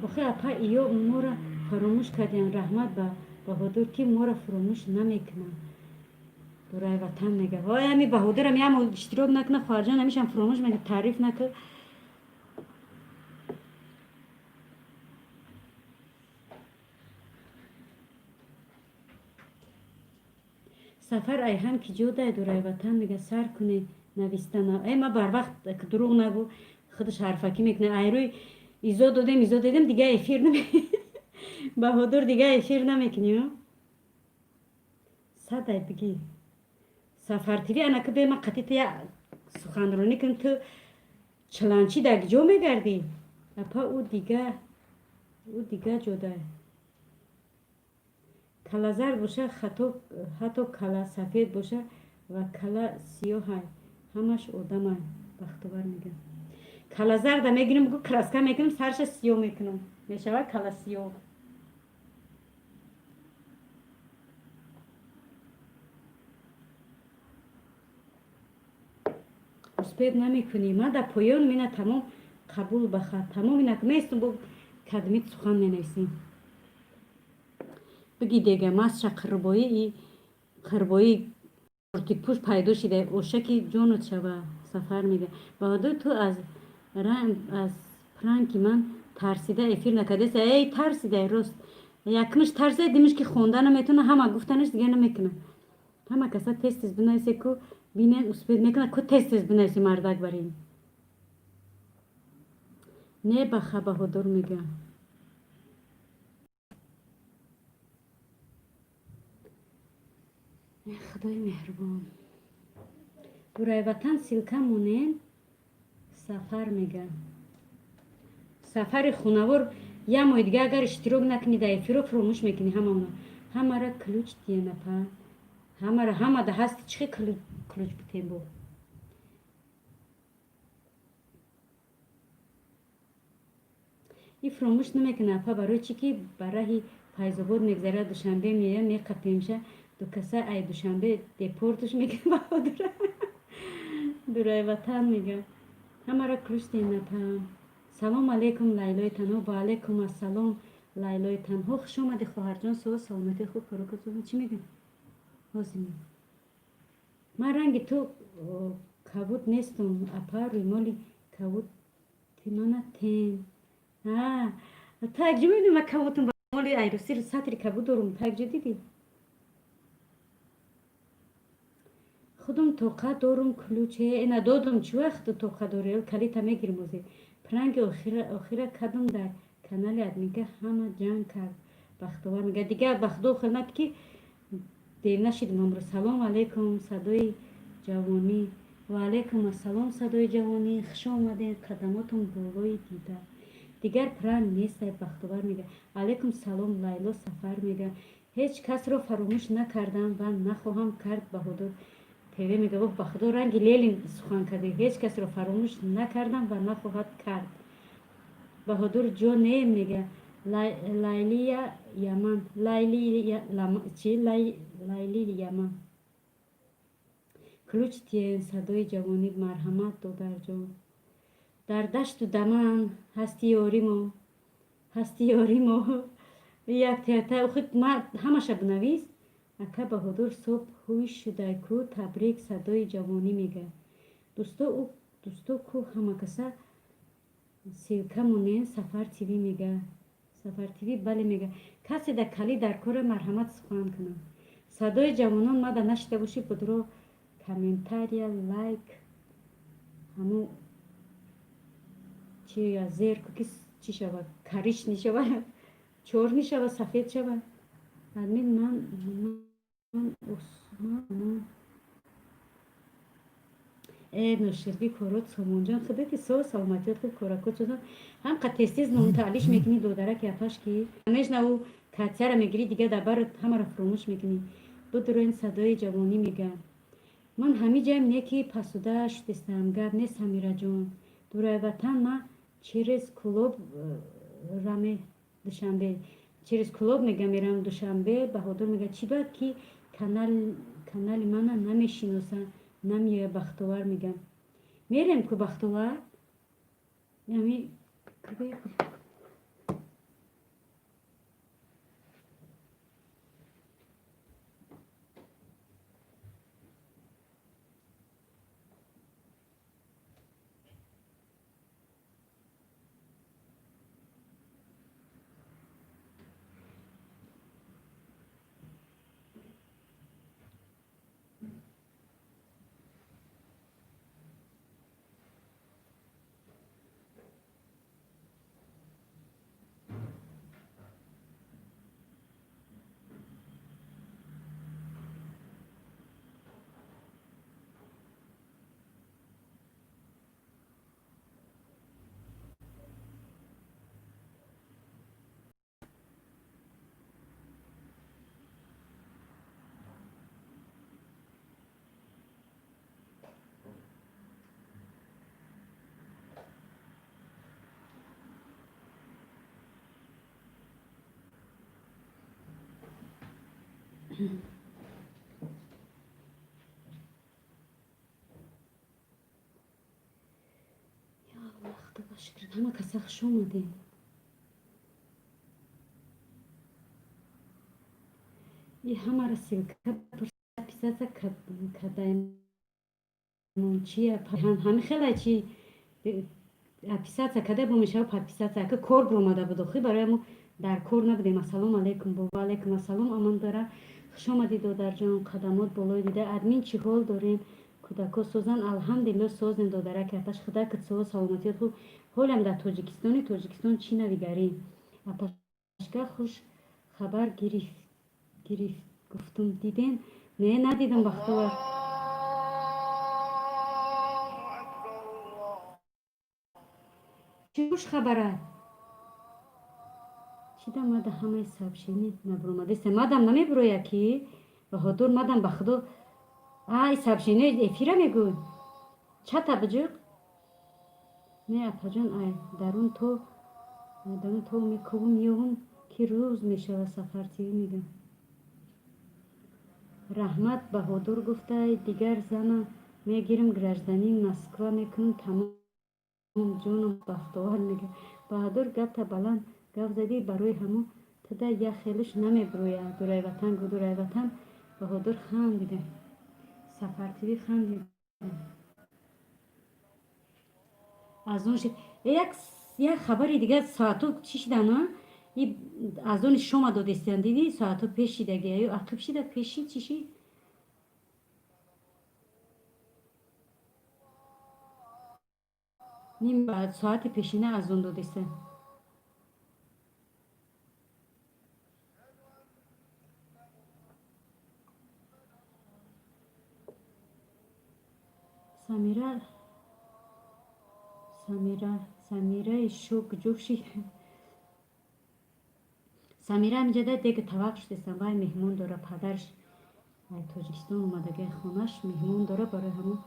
Охи, апа, иё моро фаромӯш кардем. Раҳмат ба Баҳодур, ки моро фуромӯш намекунад. Дурай ватан мега, ой, ами Баҳодурам ям иштирок накуна. Хоҳарҷон, ҳамишам фуромӯш мега, таъриф накар. Сафар айҳам ки ҷо дай. Дурай ватан мега, сар куне навистана. Э, ма барвақт дурӯғ нагӯ, худаш ҳарфакӣ мекуна. Айрӯй изо додем, изо додем, дига эфир наме. Баҳодур, дига эфир намекунӣ? Садай бигӣ. Сафар ТВ, анака бе, ма қатита я суханронӣ кунам. Ту чаланчӣ дар ҷо мегардӣ, апа? Ӯ дига ҷодай. Кала зард боша, ҳатто кала сафед боша ва кала сиёҳай, ҳамаш одамай. Бахтовар мега, кала зарда мегирим, гу краска мекунам, сарша сиёҳ мекунам, мешавад кала сиёҳ. Успеть намекунӣ. Ма дар поён мина тамом қабул баха, тамом инак местум, бо кадмит сухан менависем. Биги дега, масша қирбои и қирбои ортикпӯш пайдо шида, ошаки ҷонут шава. Сафар мега, Баҳодур, ту аз пранки ман тарсида эфир накардеса. Эй, тарсида, рост, якмиш тарсида, димиш ки хонда наметавона. Ҳама гуфтанаш дига намекуна. Ҳама каса тез тез бинависе, ку бинен успеть мекуна, ку тез тез бинависе. Мардак барин не баха. Баҳодур мега, худои меҳрубон. Дурай ватан, ссылка монен. Сафар мега, сафари хунавор, як моҳи дига агар иштирок накунӣ дар эфиро, фуромӯш мекунӣ ҳамаона. Ҳамара ключ диенапа, ҳамара, ҳамада ҳасти. Чӣ ключ бутем бо? И фуромӯш намекунад, апа. Барои чӣ ки ба раҳи Файзобод мегзарад, Душанбе меоя, меқапемша дукаса, ай Душанбе депортуш мекунад. Баҳодура. Дурай ватан мега, ҳамара ключ диенапа. Салом алейкум, Лайлои танҳо. Ва алейкум ассалом, Лайлои танҳо, хуш омадӣ, хоҳарҷон. Суо, саломатӣ, хуб, корокатон чӣ мегӯ? Ҳозир ман ранги ту кабуд нестум, апа. Рӯймоли кабуд тимана тем. Ту якҷо мебини, ман кабутум, моли айрусир сатри кабуд дорум. Ту якҷо дидӣ? Худум тоқа дорум, ключе ина додум. Чӣ вақт тоқа дорӣ? Калита мегирим ҳозир. Пранки охира кадом дар канали админка ҳама ҷанг кард. Бахтовар мега, дига бахдо хел наб ки дер нашидим амро. Салом алейкум, садои ҷавонӣ. Ва алейкум ассалом, садои ҷавонӣ, хуш омадем, қадамотон болои дида. Дигар пранк нестай. Бахтовар мега, алейкум салом, Лайло. Сафар мега, ҳеҷ касро фаромӯш накардам ва нахоҳам кард. Баҳодур ТВ мега, воҳ, ба худо, ранги Ленин сухан карде. Ҳеҷ касро фаромӯш накардам ва нахоҳад кард. Баҳодур ҷо не мега, Лайлия Яман, чи Лайли Яман. Ключ тиен, садои ҷавонӣ. Марҳамат, додарҷон. Дар дашту даман ҳасти ёримо, ҳасти ёримо. Як тета охи ма ҳамаша бинавис. Ака Баҳодур соб ҳуй шудай ку, табрик. Садои ҷавонӣ мега, дӯсто ку, ҳамакаса ссылка монен. Сафар ТВ мега, Сафар ТВ бале мега. Касе да кали дар кора, марҳамат, сухан кунам. Садои ҷавонон мада нашида бошӣ, будро комментария, лайк, ҳамун чи зер ку, ки чӣ шава, коричневый шава, чёрный шава, сафед шава. Админ, ман Усман. Э, ноширби, корот сомонҷон, худати со, саломатиёт хуб, коракот созан. Ҳам қа тез-тез номтаълиш мекунӣ, додараки апаш, ки мешнаву катяра мегирӣ, дига дар барат ҳамаро фуромӯш мекунӣ. Будуроин садои ҷавонӣ мега. Ман ҳамиҷаем, не ки пасуда шудистам, гап нест. Самираҷон, дурай ватан, ма через Кӯлоб раме Душанбе, через Кӯлоб мега мерам Душанбе. Баҳодур мега, чӣ бад ки канали мана намешиноса, намеоя. Бахтовар мегам, мерем ку, Бахтовар, ами. Ё Аллах, Худо шукр, ҳама каса хуш омадем. И ҳамаро ссылка писаса кадаемон, чия ҳами хелай чи подписаться када бо мешава, подписаться ака кор биромада буд, охи барои мо дар кор набудем. Ассалому алайкум, ва алайкум ассалом, амон дора, хуш омадӣ, додарҷон, қадамот болои дида. Админ, чӣ ҳол дорем, кӯдако созан? Алҳамдулилло, созем, додараки апаш, худа китсо, саломатият хуб. Ҳолам дар Тоҷикистони Тоҷикистон чӣ навигарӣ? Апашка, хуш хабар гирифт гуфтум, диден? Не, надидам, Бахтовар. Чӣ хуш хабара? Чӣ дамада ҳамаи сообщение набуромадеста? Мадам намебуроя ки, Баҳодур, мадам, ба худо, ай сообщение эфира мегӯй, чата биҷуқ. Не, апаҷон, ай дарун то мекувум, меёвум, ки рӯз мешава. Сафар ТВ мегӯ, раҳмат. Баҳодур гуфтай, дигар зана мегирим, гражданин Москва мекунам, тамом. Ҷоном, Бахтовар мега, Баҳодур, гапта баланд гап задӣ, барои ҳамон тада як хелуш намебуроя. Дурай ватан гу, дурай ватан. Баҳодур хандида, Сафар ТВ хандида. Аз он як хабари дигар, соатҳо чӣ шидана, аз они шома додестиян, дидӣ, соатҳо пеш шидаги ё ақиб шида, пеши чӣ шид? Ним соати пешина аз он додеста. Самира, Самира, Самираи шок ҷӯши. Самира ҳамиҷада дега тавақ шудестам, вай меҳмон дора, падарш ай Тоҷикистон омадаги, хонаш меҳмон дора, барои ҳамон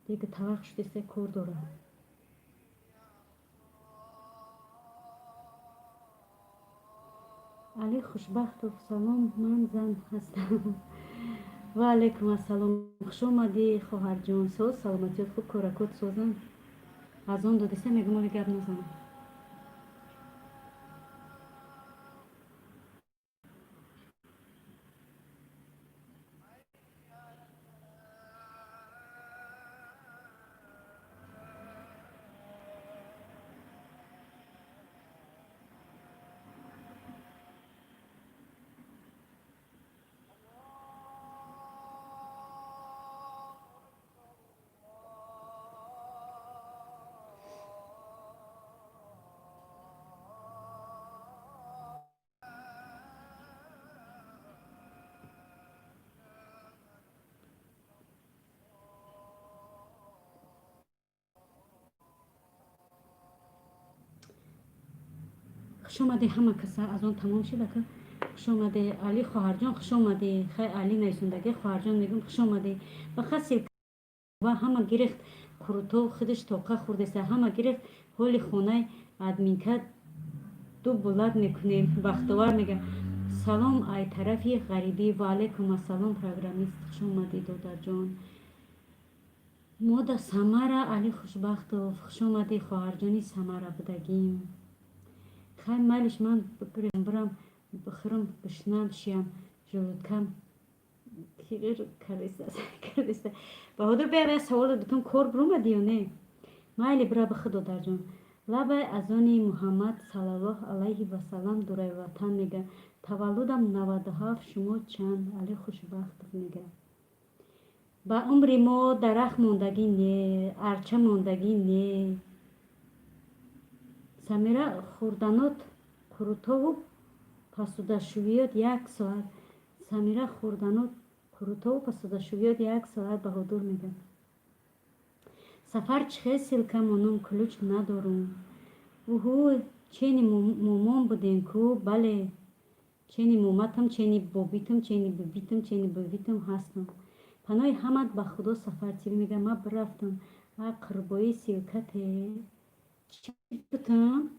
дега тавақ шудеста, кор дора. Али Хушбахтов, салом, ман зан ҳастам. Ва алайкум ассалом, хуш омадӣ, хоҳарҷон, соз, саломатиёт хуб, коракот созам. Аз он додеста мегӯм, оли гап назанам. Хуш омадӣ ҳама каса. Аз он тамом шид ака. Хуш омадӣ, Али хоҳарҷон, хуш омадӣ. Хай, Али нависондагӣ, хоҳарҷон мегӯм, хуш омадӣ. Ба хасил ва ҳама гирифт қурутов, худаш тоқа хӯрдеса, ҳама гирифт. Ҳоли хонаи админка ду булат мекунем. Бахтовар мега: салом ай тарафи ғарибӣ. Ва алайкум ассалом, программист, хуш омадӣ, додарҷон. Мода Самара, Али Хушбахтов, хуш омадӣ, хоҳарҷони Самара будагим. Хай, майлиш, ман бирам бихӯрам, гушнам шиям, желудкам кир кардеса. Баҳодур, бия, саволо дутон кор биромадӣ ё не? Майли, бира бихӯ, додарҷон. Лабай, азони Муҳаммад саллаллоҳу алайҳи васаллам дурай ватан мега. Таваллудам 97, шумо чанд? Али Хушбахтов мега: ба умри мо дарахт мондагӣ не, арча мондагӣ не. Самира, хӯрданот қурутову пасудашӯиёт як соат. Самира, хӯрданот қурутову пасудашӯиёт як соат. Баҳодур мега: сафар чихел ссылка монум, ключ надорум. Уҳу, чени момон будем ку? Бале, чени моматам, чени бобитам, чени бибитам, чени бибитам ҳастам. Паноҳи ҳамат ба Худо. Сафар тв мега: ма бирафтам. А қурбои ссылкате чӣ бутам?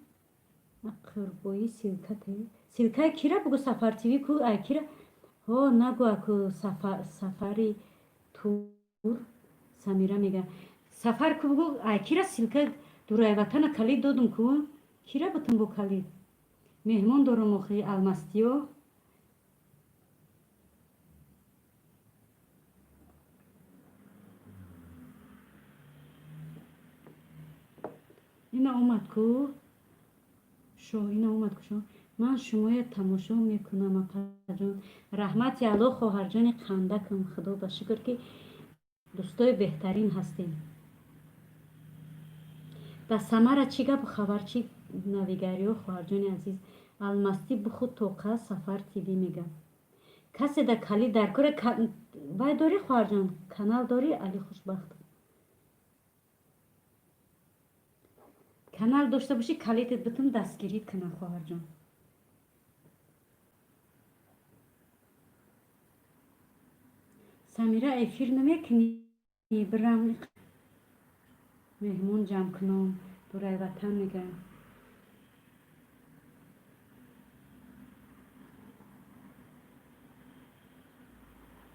А қурбои ссылкате, ссылкаи кира бугу? Сафар тв ку, ай кира? Ҳо, нагу аку сафари тур. Самира мега: сафар ку, бугу, ай кира ссылка? Дурай ватана калид додум ку, кира бутам бо калид? Меҳмон дорум охи, алмастиё. Ина омад ку шо, ина омад ку шо. Ман шумоя тамошо мекунам, апаҷон. Раҳмати Алло, хоҳарҷони қандакам. Худо ба шукр, ки дӯстои беҳтарин ҳастем. Дар Самара чӣ гапу хабар, чӣ навигариҳо, хоҳарҷони азиз? Алмастӣ, бухуд тоқа. Сафар тв мега: касе да калид дар кора вай дорӣ, хоҳарҷон, канал дорӣ? Али Хушбахт, канал дошта бошӣ, калидет битум, дастгирит кунам, хоҳарҷон. Самира, эфир намекунӣ? Бирам меҳмон ҷамъ кунам. Дурай ватан мегӯям.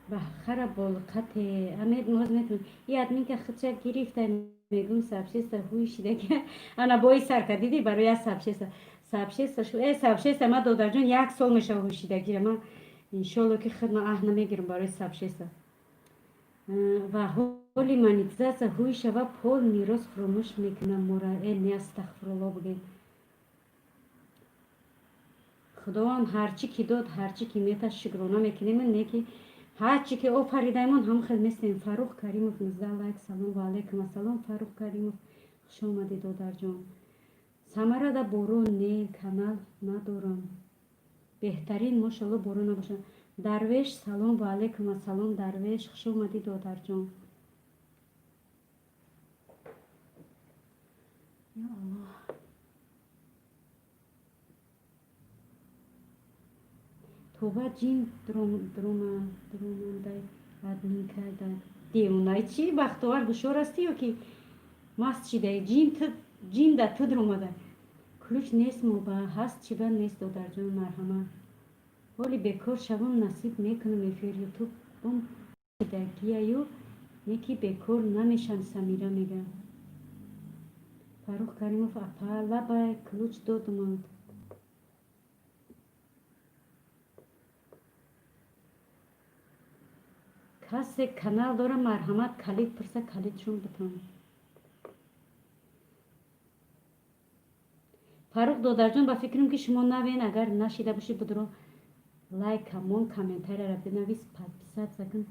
Ба хара болқате амед моз метун и админка худша гирифта, мегум сообщество ҳуй шидаги. Ана бои сарка дидӣ, барои як сообщество, сообщество шу сообщество. Ма, додарҷон, як сол мешава ҳуй шидагира. Ма иншолло, ки худ ма аҳ намегирам барои сообщество. Ва ҳоли монетизация ҳуй шава, пол мерос фуромӯш мекунам мора. Не, астағфирулло бигӯем. Худованд ҳарчӣ ки дод, ҳарчӣ ки мета, шукрона мекунем. Не ки ҳарчӣ ки офаридаимон, ҳам хел местем. Фаррух Каримов, 19 лайк. Салом, ва алайкум ассалом, Фаррух Каримов, хуш омадӣ, додарҷон. Самарада борон не, канал надорам. Беҳтарин, мошалло, борон набошад. Дарвеш, салом, ва алайкум ассалом, Дарвеш, хуш омадӣ, додарҷон. Ё Аллоҳ, тоба, ҷин дромандай админкарда. Девонай чӣ, бахтовар, гӯшор ҳастӣ ё ки маст шидаи? Ҷин да ту дромада. Ключ нест моба ҳаст, чиба нест, додарҷон, марҳамат. Ҳоли бекор шавам, насиб мекунам эфир. Ютубом шидагияю, неки бекор намешам. Самира мега: Фаррух Каримов, апа, лабай, ключ додуманд. Касе канал дора, марҳамат, калид пурса, калидшон бутон. Фаррух додарҷон, ба фикрам, ки шумо навен. Агар нашида бошӣ, будро лайк камон, комментарияра бинавис, подписаться кун,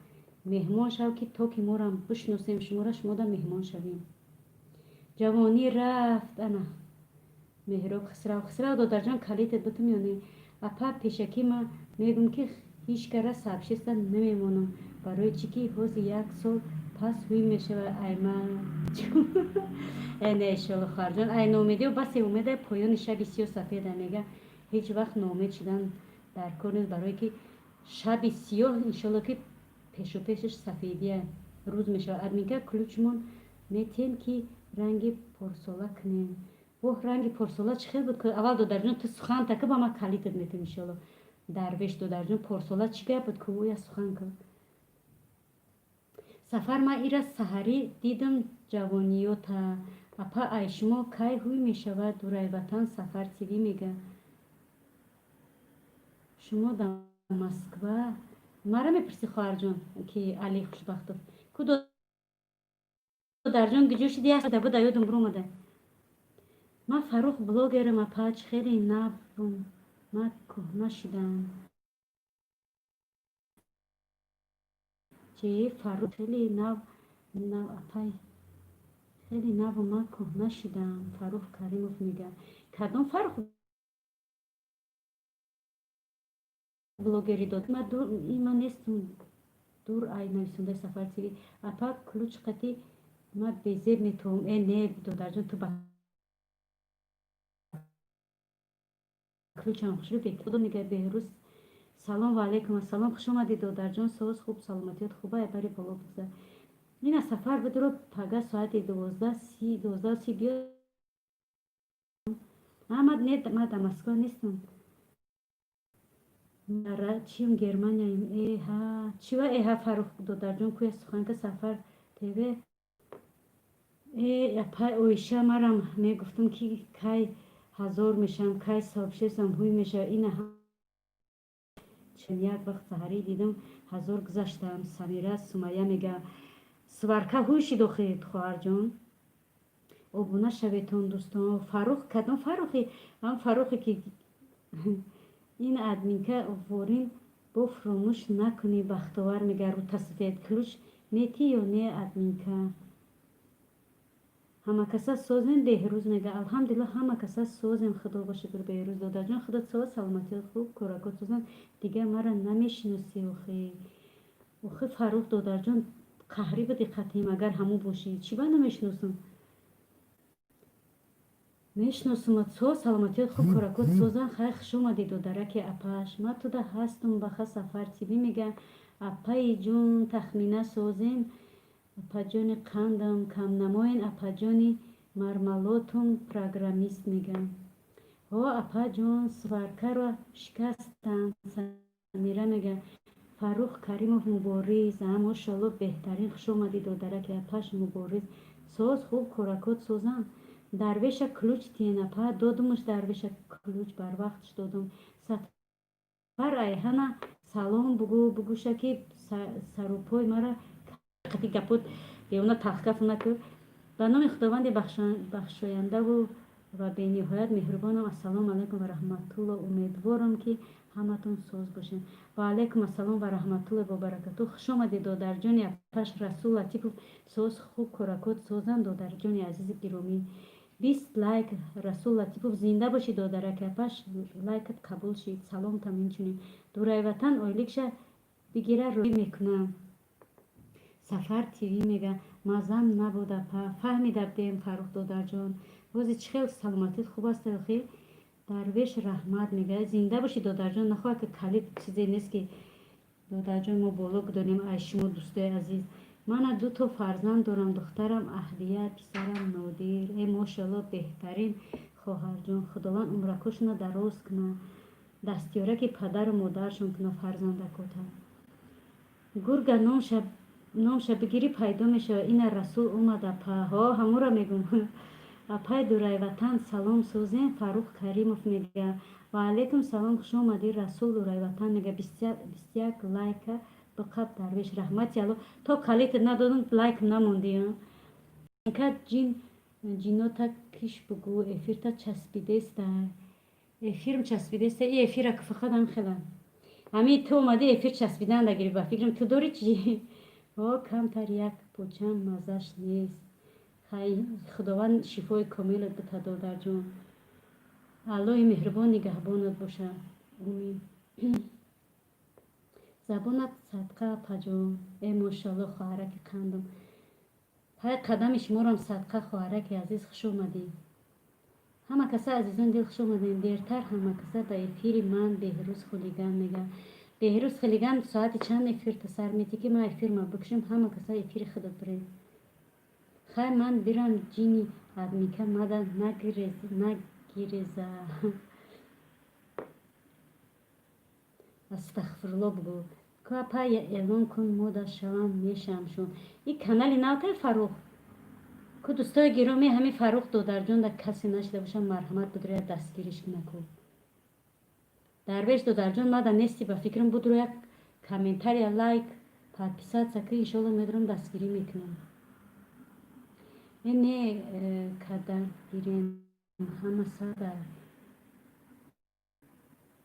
меҳмон шав, ки то ки морам бишносем шуморо, шумода меҳмон шавем. Ҷавонӣ рафт. Ана Меҳроб Хисрав, Хисрав додарҷон, калидет бутум ё не? Апа, пешакӣ ма мегӯм, ки ҳеҷ кара сообщество намемонам. Барои чӣ ки ҳозир як сол пас ҳуй мешава. Айма Не, иншолло, хоҳарҷон, ай ноумедио басе умеда, поёни шаби сиёҳ сафеда мега. Ҳеҷ вақт ноумед шудан дар кор нест, барое ки шаби сиёҳ, иншолло, ки пешу пешаш сафедия рӯз мешавад. Админка, ключмон метиҳем, ки ранги порсола кунем. Воҳ, ранги порсола чӣ хел буд? Аввал, додарҷон, ту сухан така, ба ман калитат метем, иншолло. Дарвеш додарҷон, порсола чӣ гап буд? Ку я сухан ку. Сафар, ман ира саҳарӣ дидам ҷавониёта. Апа, ай шумо кай ҳуй мешавад Дурайватан? Сафар ТВ мега, шумо дар Москва. Мара мепурсӣ, хоҳарҷон, ки Али Хушбахтов ку? Додарҷон, гиҷо шиди? Буда, ёдам биромада. Ман Фаррух блогерам, апа, чӣ хеле навм, ман кӯҳна шудам. Чи, Фаррух, хеле нав нав, апай, хеле наву ман кӯҳна шудам. Фаррух Каримов мега, кадом Фаррух блогери дод? Ман нестум, дур ай нависондаи Сафар ТВ. Апа, ключ қати ман безеб метавом. Э, не, додарҷон, ту ба ключам хушрӯ бекудо мега. Беҳрӯз, салом. Ва алайкум ассалом, хуш омадӣ, додарҷон. Соз, хуб, саломатиёт хуба? Бари боло бигзар. Ина Сафар будро, пага соати 12:30, 12:30 биё. Амад, не, ман дар Москва нестам. Чиюм, Германияем. Эҳа, чива, эҳа, Фаррух додарҷон, куя суханка. Сафар ТВ. Э, апай Оиша, марам мегуфтам, ки кай 1000 мешавам, кай сообществам ҳуй мешавад. Ина як вақт саҳарӣ дидам, 1000 гузаштам. Самира Сумая мега, сварка ҳуй шид охир, хоҳарҷон. Обуна шаветон, дӯстон. Фаррух, кадом Фаррухи? Ам Фаррухе ки ин админка ворин бо фуромӯш накунӣ. Бахтовар мега, рӯтасафед, ключ метӣ ё не, админка? Ҳама каса созем? Беҳрӯз мега, алҳамдулилла, ҳама каса созем, худо ба шукр. Беҳрӯз додарҷон, худо соз, саломатиёт хуб, коракот созанд. Дигар мара намешиносӣ охи? Охи, Фаррух додарҷон, қаҳрӣ буди қатъим, агар ҳамун бошӣ. Чӣ ба намешиносам? Мешиносумат. Соз, саломатиёт хуб, коракот созанд. Хай, хуш омадӣ, додараки апаш. Ман туда ҳастум баха. Сафар ТВ мега, апаи ҷун, тахмина созем? Апаҷони қандам, камнамоен, апаҷони мармалотум. Программист мегам. Ҳо, апаҷон, сваркаро шикастам. Самира мега, Фаррух Каримов Мубориз. А, мошалло, беҳтарин. Хуш омадӣ, додараки апаш Мубориз. Соз, хуб, коракот созанд. Дарвеша ключ тиен, апа. Додумуш дарвеша ключ, барвақтш додум. Сафар, айҳана салом бугӯ, бугӯша, ки сарупой мара қати гапот беона талхгаф наку. Ба номи Худованди бахшояндаву ва бениҳоят меҳрубонам. Ассалому алайкум ва раҳматулло. Умедворам, ки ҳаматон соз бошед. Ва алайкум ассалом ва раҳматуллои ва баракату. Хуш омадед, додарҷони апаш Расул Латипов. Соз, хуб, коракот созанд, додарҷони азизи гиромӣ. 20 лайк. Расул Латипов, зинда бошӣ, додараки апаш, лайкат қабул шид. Саломтам инчунин. Дурайватан ойликша бигира, рӯӣ мекунам. Сафар ТВ мега, мазам набуд, апа. Фаҳмида будем, Фаррух додарҷон. Бози чӣ хел, саломатит хуб аст охи? Дарвеш раҳмат мега, зинда бошӣ, додарҷон. Нахоҳад, ки калид чизе нест, ки, додарҷон, мо боло гудорем ай шумо, дӯстои азиз. Мана дуто фарзанд дорам, духтарам Аҳдия, писарам Нодир. Э, мошалло, беҳтарин, хоҳарҷон. Худованд умракошона дароз куна, дастёраки падару модаршон куна фарзандакота. Гурга номша бигирӣ, пайдо мешавад. Ина Расул омад, апа. Ҳо, ҳамура мегум. Апай Дурайватан, салом, созем? Фаррух Каримов мега, ва алайкум салом, хуш омадӣ, Расул Дурайватан мега. 21 лайка биқаб, Дарвеш. Раҳмати Алло, то калитат надодам, лайк намондӣ. Ка ҷин ҷинота киш бугӯ, эфирта часпидеста. Эфирм часпидеста. И эфира ки фақат ам хела ҳами ту омадӣ, эфир часпидан дагирӣ. Ба фикрам, ту дорӣ чӣ? О, камтар як почам маззаш нест. Хай, Худованд шифои комилат бита, додарҷон. Аллоҳи меҳрубон нигаҳбонат боша. Умин. Забонат садқа, апаҷон. Э, мошалло, хоҳараки қандам. Пай қадами шуморам садқа, хоҳараки азиз, хуш омадӣ. Ҳама каса, азизон дил, хуш омадем. Дертар ҳама каса ба эфири ман. Беҳрӯз Хулиган мега. Беҳрӯз Хулиган, соати чанд эфирта сар метӣ, ки ман эфирма бикушам, ҳама каса эфири худат бирем? Хай, ман бирам, ҷини адмика мада нагиреза. Астағфирулло бугӯ. Ку, апа, эълон кун, мода шавам, мешавам шун. И канали навтай, Фаррух ку. Дӯстои гиромӣ, ҳамин Фаррух додарҷон да касе нашида бошам, марҳамат, будро дастгириш кунаку. Дарвеш додарҷон, мада нести, ба фикрам. Будро як комментария, лайк, подписаться ки, иншолло, медорам, дастгирӣ мекунам. Э, не, када гирем, ҳама сада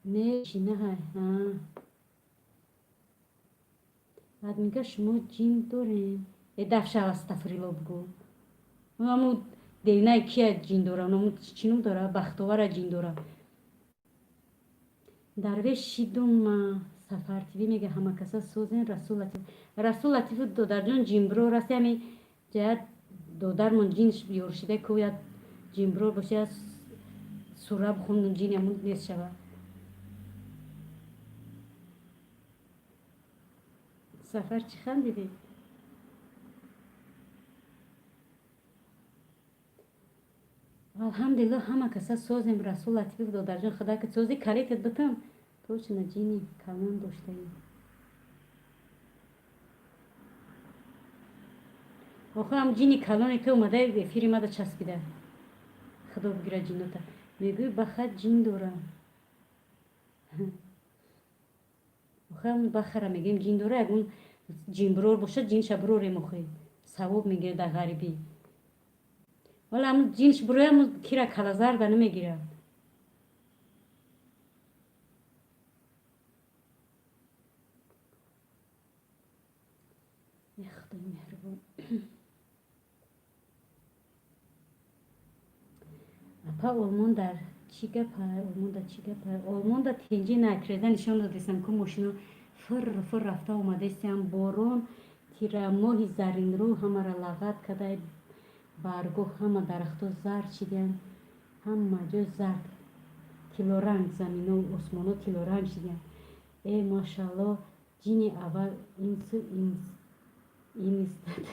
не шинаҳай. Баъд мега, шумо ҷин дорем. Э, дафшав, астафрило бугӯ. Аму девнаи кия ҷин дора? Аму чӣ ном дора, Бахтовара ҷин дора. Дарвеш шидума. Сафар ТВ мега, ҳама каса созен. Расул Латиф, Расул Латифу додарҷон ҷинбро расти. Ҳами ҷаят додармон ҷин ёршида ку, як ҷинбро боша, як сура бихонум, ҷин аму нест шава. Сафар, чӣ хандидӣ? Алҳамдулилло, ҳама каса созем. Расул Латифов додарҷон, худо ки сози, калитат битам. Точно ҷини калон доштаем. Охир ам ҷини калоне ки омада, эфири мада часпида. Худо бигира ҷинота. Мегӯй, баха ҷин дора. Охир бахара мегӯем, ҷин дора. Ягон ҷинбирор бошад, ҷинша бирорем, охи савоб мегирад дар ғарибӣ. Вале ам ҷинш бироям, кира калазарда намегирад. Худои меҳрубон. Апа, Олмон дар чӣ гапай? Олмон дар чӣ гапай? Олмон дар тинҷӣ накреда нишон додесам ку, мошино фир фир рафта омадесиам. Борон тирамоҳи заринрӯ ҳамаро лағат кадай, баргоҳ, ҳама дарахто зард шидиянд, ҳама ҷо зард, тиллоранг, замино, осмоно тиллоранг шидиянд. Э, машаалло, ҷини аввал инсу инистад.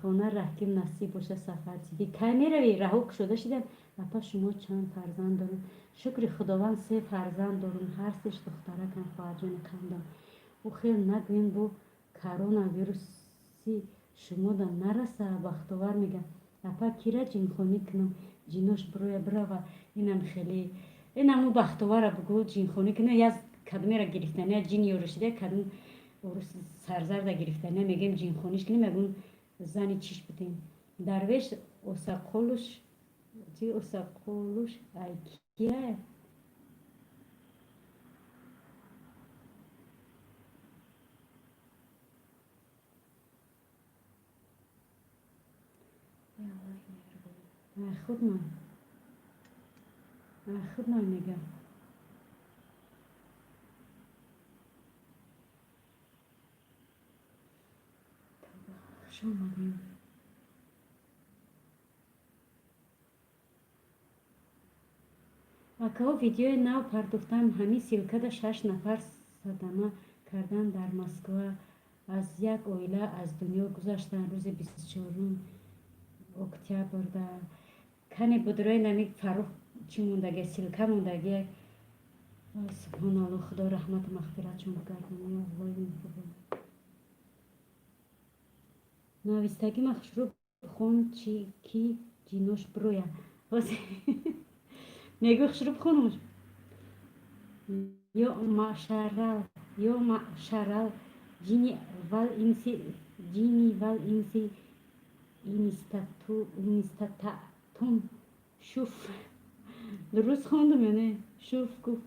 Хона раҳким насиб боша. Сафар сидӣ, кай меравӣ? Раҳо кушода шидан. Апа, шумо чанд фарзанд доред? Шукри Худованд, се фарзанд дорум, ҳар сеш духтаракам. Хоҳарҷони қандам, ӯ хел нагӯем, бо коронавируси шумода нараса. Бахтовар мега, апа, кира ҷинхонӣ кунам, ҷинош бироя бирава? Инам хеле, инаму Бахтовара бугӯ, ҷинхонӣ куна. Яз кадомера гирифтания, ҷин ёришида, кадом урус сарзарда гирифтания, мегӯем, ҷинхониш кунем, ягон зани чиш будем. Дарвеш осақолуш чи, осақолуш ай кия? Худман, худман мегам. Хуш омадем. Акаҳо, видеои нав партофтам. Ҳамин ссылкада шаш нафар садама кардан дар Москва, аз як оила аз дунё гузаштанд рӯзи 24 октябрда. Кане будрои нами Фаррух чӣ мондагия, ссылка мондагия. Субҳоналло, Худо раҳмату мағфиратшон бигардон. Ё Аллои меҳрубон. Навистагима хушрӯ хон, чи ки ҷинош бироя. Мегӯй, хушрӯ бихонумш. Ё маъшарал, ё маъшарал ҷини вал инси, ҷини вал инси, инистатаътум шуф. Дуруст хондум ё не? Шуф гуфт.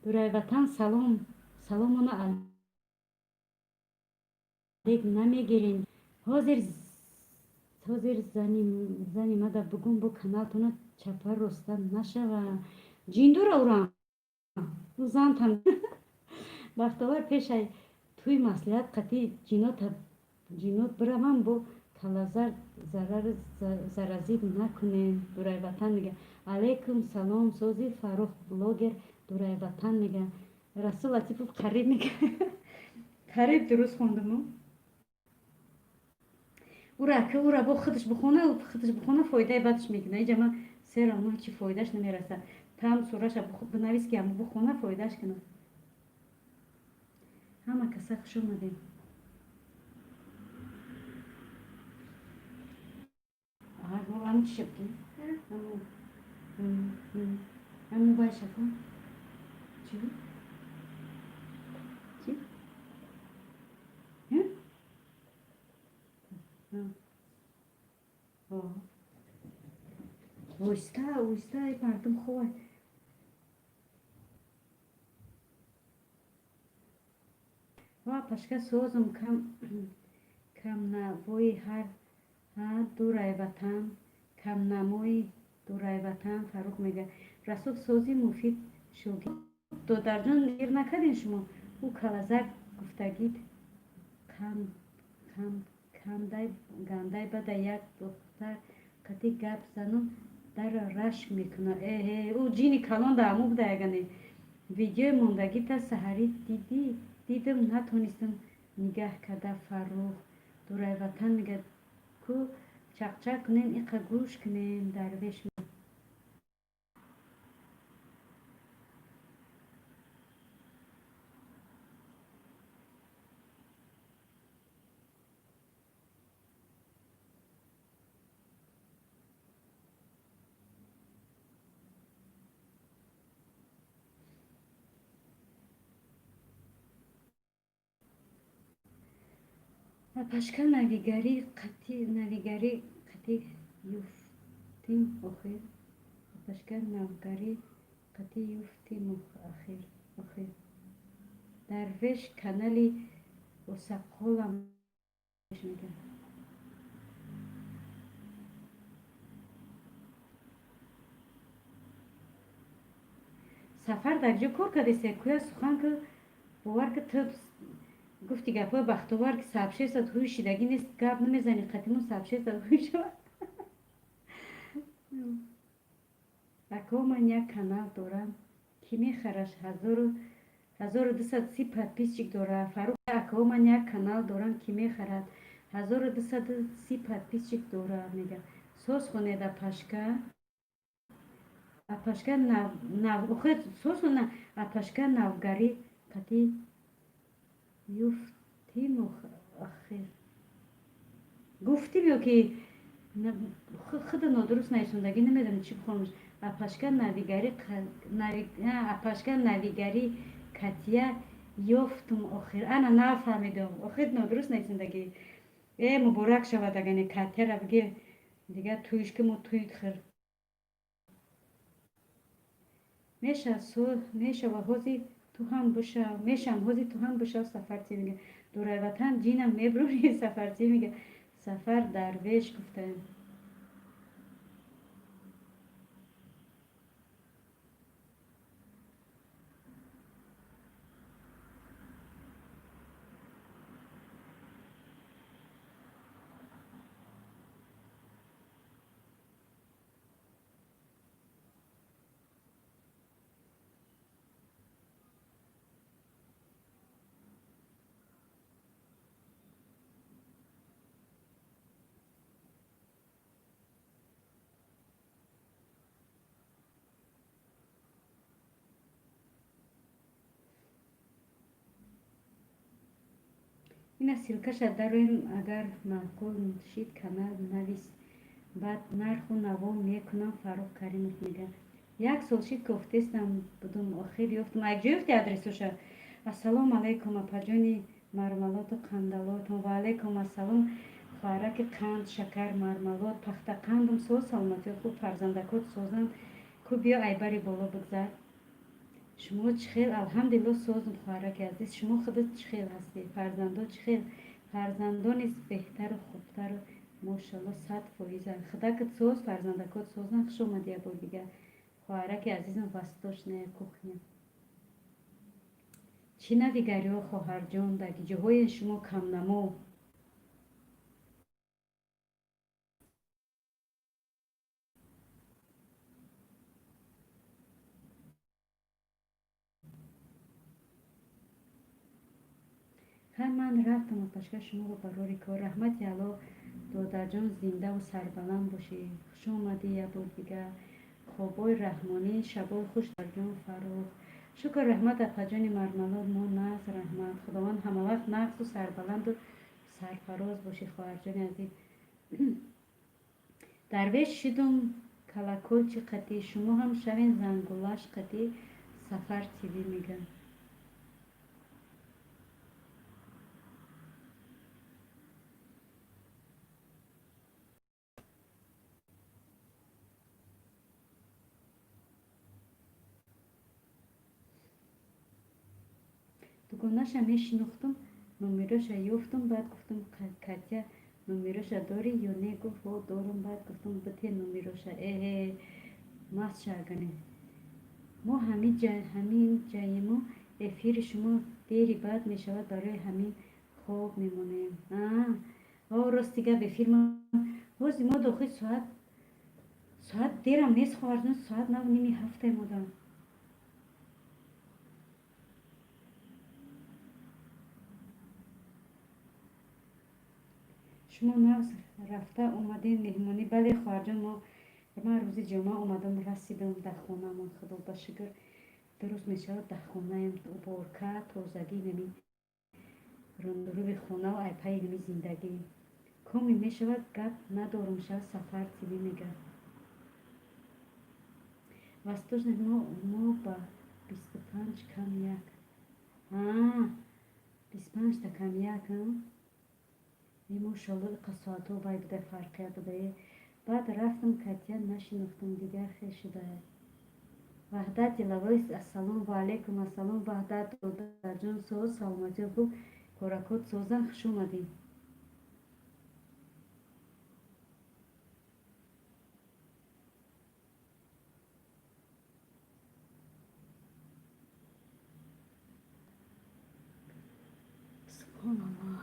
Дурайватан салом, саломона алек намегирем. Ҳозир, ҳозир зани мада бугум, бо каналтона чапа роста нашава. Ҷиндура урам зантан. Бахтовар, пешай Туи маслиҳат қатъи ҷинот биравам, бо калазар зарари заразид накунем. Дурай ватан мега: алайкум салом, сози Фаррух блогер. Дурай ватан мега: Расул Латипов қариб мега, қариб дуруст хондуму. Ура ки ура бо худаш бихона, худаш бихона, фоидаи бадаш мекуна. Иҷа ман сера оно ҳечи фоидаш намераса. Там сураша бинавис, ки ҳамо бихона, фоидааш кунад. Ҳама каса хуш омадем. Ҳамн чи шуд? Ҳамн вай шафа чи чи? Оҳиста оҳиста, мардум хобай. Ва пашка созум, камнавои ҳар дурай ватан, камнамои дурай ватан. Фаррух мега: Расул сози, муфид шогирд. Додарҷон, дер накардем, шумо ӯ калазак гуфтагид гандай бада як духтар қати гап занум, дара рашк мекунад. Эҳе, ӯ ҷини калон да ҳаму буда. Ягане видеои мондагита саҳарӣ дидӣ, дидам, натонистам нигаҳ карда. Фаррух дурай ватан мега: ку чақчақ кунем, иқа гӯш кунем. Дарвеш. Пашка, навигарӣ қатӣ юфтим охир. Пашка, навгарӣ қатӣ юфтим охир. Дарвеш канали осаққолам мегӯяд. Сафар, дар ҷо кор кардест, кӯя сухан ки бовар ки ту гуфти гапҳои бахтовар, ки сабшесад ҳуй шидагӣ нест, гап намезанӣ қатиму сабшесад ҳуй шавад. Ако, ман як канал дорам, ки мехараш? 1230 подписчик дорад. Фаррух ако, ман як канал дорам, ки мехарад? 1230 подписчик дорад. Мега: соз хонеда пашка, апашка охир соз хона, апашка навгарӣ қатӣ юфтиму охир. Гуфтим ё ки худа нодуруст нависондагӣ, намедонам чӣ бихонамш. Апашка навигарӣ, апашка навигарӣ катия ёфтум охир. Ана, нафаҳмидам, охир нодуруст нависондагӣ. Э, муборак шавад, агане катияра бигир, дигар туиш ки мо туит хир меша мешава. Ҳози ту ҳам бишав, мешам, ҳози ту ҳам бишав. Сафарчи мега: дурай ватан ҷинам мебурӣ. Сафарчи мега: сафар дарвеш гуфтаем. Ина ссылка ша дароем, агар маъқул шид, канал навис, баъд нарху наво мекунам. Фаррух Каримов мега: як сол шид кофтестам будум, охир ёфтум. Якҷо ёфти адресоша? Ассалому алайкум, апаҷони мармалоту қандалотон. Ва алайкум ассалом, хоҳараки қанд, шакар, мармалот, пахтақандум. Соз, саломатиё хуб, фарзандакот созанд. Ку биё, айбари боло бигзар. Шумо чӣ хел? Алҳамдулилло, созум, хоҳараки азиз. Шумо худат чӣ хел ҳастед? Фарзандо чӣ хел? Фарзандо низ беҳтару хубтару, мошалло, 100%-анд. Худакат соз, фарзандакот созанд. Хуш омадӣ як бор дигар, хоҳараки азизам. Восточная кухня. Чӣ навигариҳо, хоҳарҷон, дар ҷоҳои шумо камнамо? Ха, ман рафтам, апашка, шуморо барори кор. Раҳмати Алло, додарҷон, зиндаву сарбаланд бошӣ. Хуш омадӣ як бор дигар. Хобои раҳмонӣ, шабои хуш, дарҷон Фаррух. Шукр, раҳмат, апаҷони Мармалод, мо нағз, раҳмат. Худованд ҳамавақт нағзу сарбаланду сарфароз бошӣ, хоҳарҷони азиз. Дарвеш шидум колокольчик қатӣ, шумо ҳам шавен зангулаш қатӣ. Сафар ТВ мегӯям. Дугонаша мешинохтум, номероша ёфтум, баъд гуфтум: «Катя, номероша дорӣ ё не?» Гуфт: «Ҳо, дорум». Баъд гуфтум: «Бите номероша». Эҳе, маст шагане. Мо ҳамин ҷаему, эфири шумо дери баъд мешавад, барои ҳамин хоб мемонем. О, рости гап, эфир ҳози мо дохил соат дерам нест, хоҳарҷон, соат нав ними ҳафтае модам. Шумо нағз рафта омадем меҳмонӣ? Бале, хоҳарҷон, мо ман рӯзи ҷумъа омадам, расидам дар хонамон. Худо ба шукр, дуруст мешавад, дар хонаем, уборка, тозагӣ, нами рӯи хонаву айпаи нами зиндагӣ. Коми мешавад, гап надорум шав. Сафар ТВ мегӯяд: восточный мо ба 4:35. 4:35 . Мошалло, иқа соатҳо вай буда, фарқият буда. Баъд рафтам, Катя нашинохтам, дигар хел шуда. Ваҳдат Дилавой, ассалому ва алайкум ассалом, Ваҳдат додарҷон, соз, саломатиё, хуб, коракот созан, хуш омадӣ. Субҳоналлоҳ.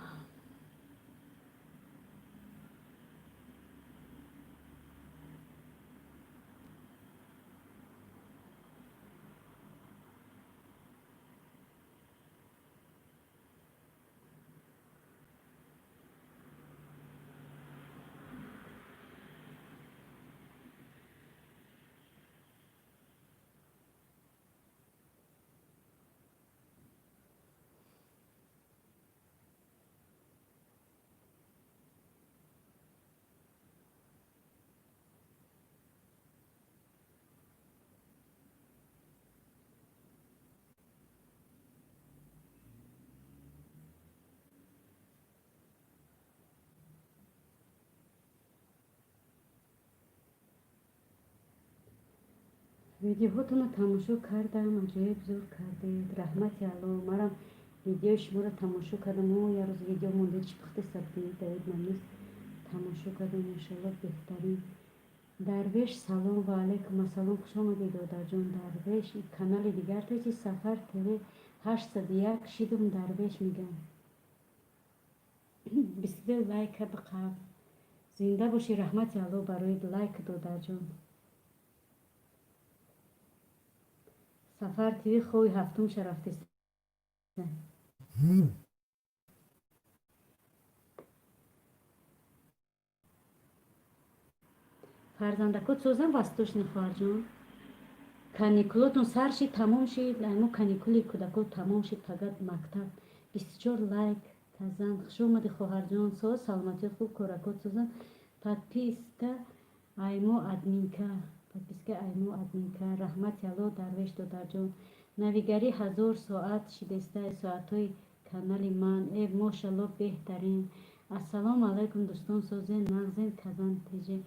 Видеоҳотонро тамошо кардам, аҷоиб зур кардед. Раҳмати Алло, марам видеои шуморо тамошо кардам. О, як рӯз видео монда, чӣ пухтеса давид, ман нест, тамошо кардам. Иншалло, беҳтарин. Дарвеш, салом ва алайкум ассалом, хуш омадед, додарҷон Дарвеш. Канали дигар чи Сафар ТВ 801 шидум, Дарвеш мегӯям. 22 лайка биқаб. Зинда бошӣ, раҳмати Алло барои лайк, додарҷон. Сафар ТВ хои ҳафтум шарафтест. Фарзандакот созам, восточный, хоҳарҷон? Каникулотон сар шид, тамом шид? Мо каникули кӯдакот тамом шид, фақат мактаб. 24 лайк казан. Хуш омадӣ, хоҳарҷон, соз, саломатиёт хуб, коракот созан. Подписка аймо админка, подписка аймо админка. Раҳмати Алло, Дарвеш додарҷон. Навигарӣ 1000 соат шидеста, соатҳои канали ман. Э, мошалло, беҳтарин. Ассалому алайкум, дӯстон, созен, нағзен? Казан теже.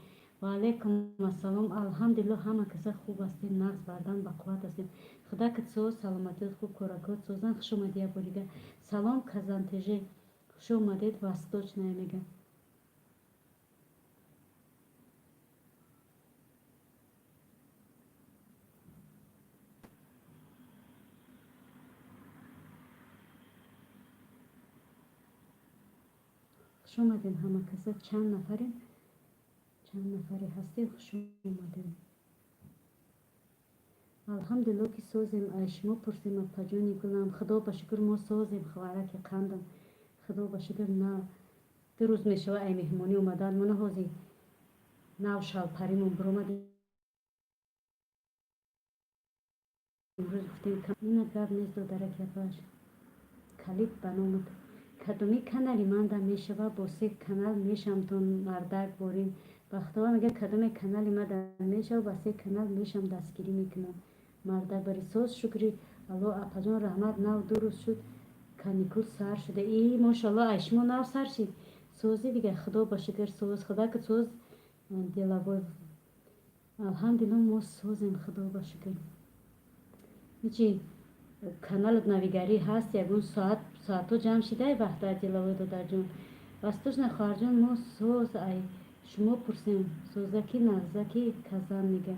Ва алайкум ассалом, алҳамдулилло, ҳама каса хуб ҳастем, нағз, бардан бақувват ҳастем. Худакат соз, саломатиёт хуб, коракот созан. Хуш омадӣ як бори дигар. Салом, Казан теже, хуш омадед. Восточная мегӯям. Хуш омадем ҳама каса. Чанд нафарем, чанд нафаре ҳастем, хуш омадем. Алҳамдулилло, ки созем. Ай шумо пурсем, апаҷони гулам. Худо ба шукр, мо созем, хоҳараки қандам. Худо ба шукр, нав 2 рӯз мешава ай меҳмонӣ омадан. Мона ҳозир нав шалпаримон биромад. Имрӯз гуфтем, ина гап нест, додараки апаш. Калид ба номат кадоми канали манда мешава, бо се канал мешамтон, мардак борин. Бахтова мега, кадоме канали мада мешава, ба се канал мешам, дастгирӣ мекунам. Мардак бари соз, шукри Алло, апаҷон, раҳмат. Нав 2 рӯз шуд, каникул сар шуда. И мошалло, ай шумо нав сар шид. Сози дига, худо ба шукр, соз, худо ки соз, деловой. Алҳамдулилло, мо созем, худо ба шукр. Ҳечи каналат навигарӣ ҳаст, ягон соат соатҳо ҷамъ шидай вақта, деловой додарҷон. Восточная хоҳарҷон, мо соз, ай шумо пурсем, созаки нағзаки казан мега.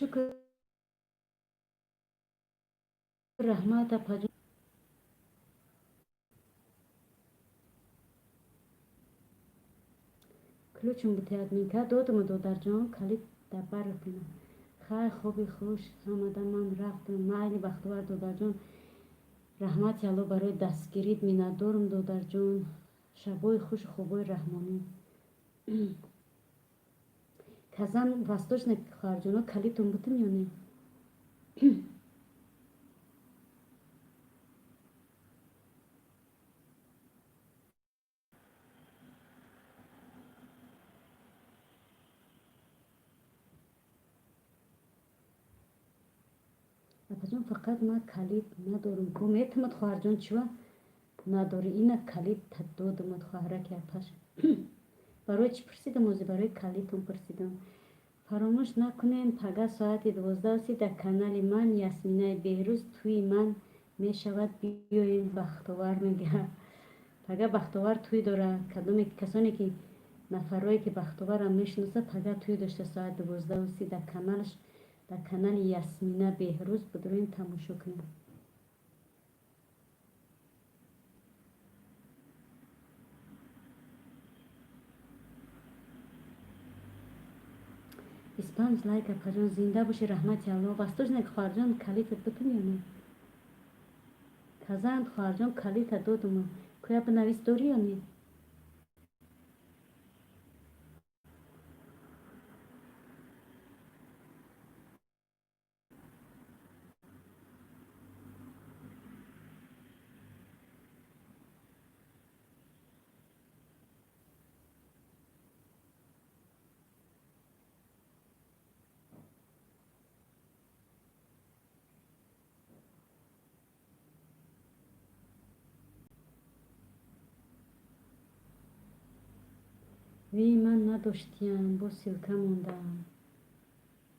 Шукр, раҳмат, апаҷон. Ключум бути, админка додуму, додарҷон, калид дар баратона. Хай, хоби хуш ҳамада, ман рафтам. Майли, Бахтовар додарҷон, раҳмати Алло барои дастгирит, миннатдорум, додарҷон. Шабои хушу хобои раҳмонӣ. Казан восточный хоҳарҷоно, калитон бутум ё не? Апаҷон, фақат ман калид надорум ку. Метавонад, хоҳарҷон, чива надорӣ? Ина калид додумад, хоҳараки апаш. Барои чӣ пурсидам ози? Барои калидтон пурсидам. Фаромӯш накунем, пага соати 12:30 дар канали ман Ясминаи Беҳрӯз тӯи ман мешавад, биёед. Бахтовар мега, пага Бахтовар тӯй дорад. Кадоме касоне ки, нафарое ки Бахтоварам мешиносад, пага тӯй дошта, соати 12:30 дар каналаш, дар канали Ясмина Беҳрӯз бидурем, тамошо кунем. 25 лайк, апаҷон, зинда бошӣ, раҳмати Алло. Восточник хоҳарҷон, калитат бикун ё не? Казанд хоҳарҷон, калита додума, кӯя бинавис, дорӣ ё не? Вей, ман надоштиям, бо ссылка мондаам.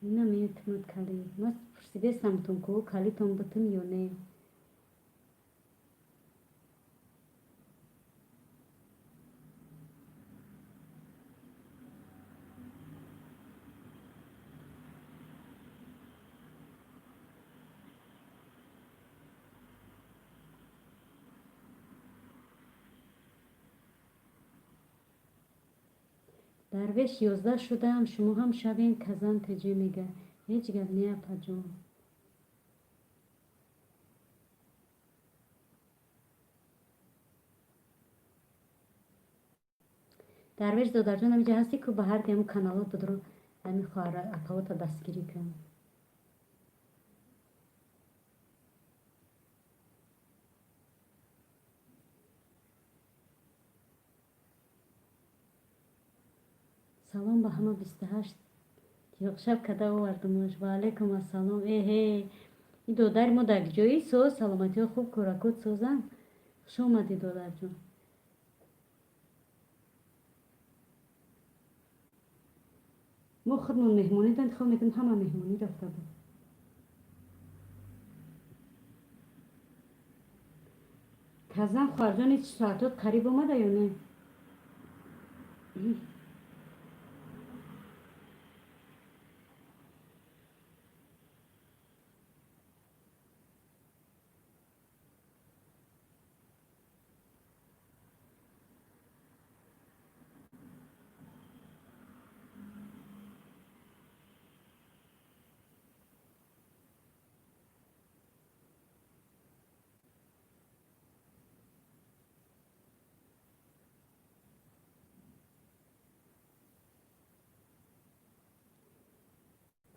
Ина метавонад калид. Ман пурсидестамтон ку, калидтон бутун ё не? Дарвеш, 11 шудаам, шумо ҳам шавем. Казан теҷе мега. Ҳеҷ гап не, апаҷон. Дарвеш додарҷон, ҳамиҷа ҳастӣ ку, ба ҳар ҳамун каналот будро, ҳамин хоҳар апаота дастгирӣ кун. Салом ба ҳама, 28 тиёқшаб када овардумаш. Ваалайкум ассалом. Эҳе, ин додари мо дар ҷои соз, саломатиҳо хуб, кӯракот созанд. Хуш омадӣ, додарҷон. Мо худмон меҳмонӣ интихоб мекунем, ҳама меҳмонӣ рафта буд. Казан, хоҳарҷони, соатот қариб омада ё не?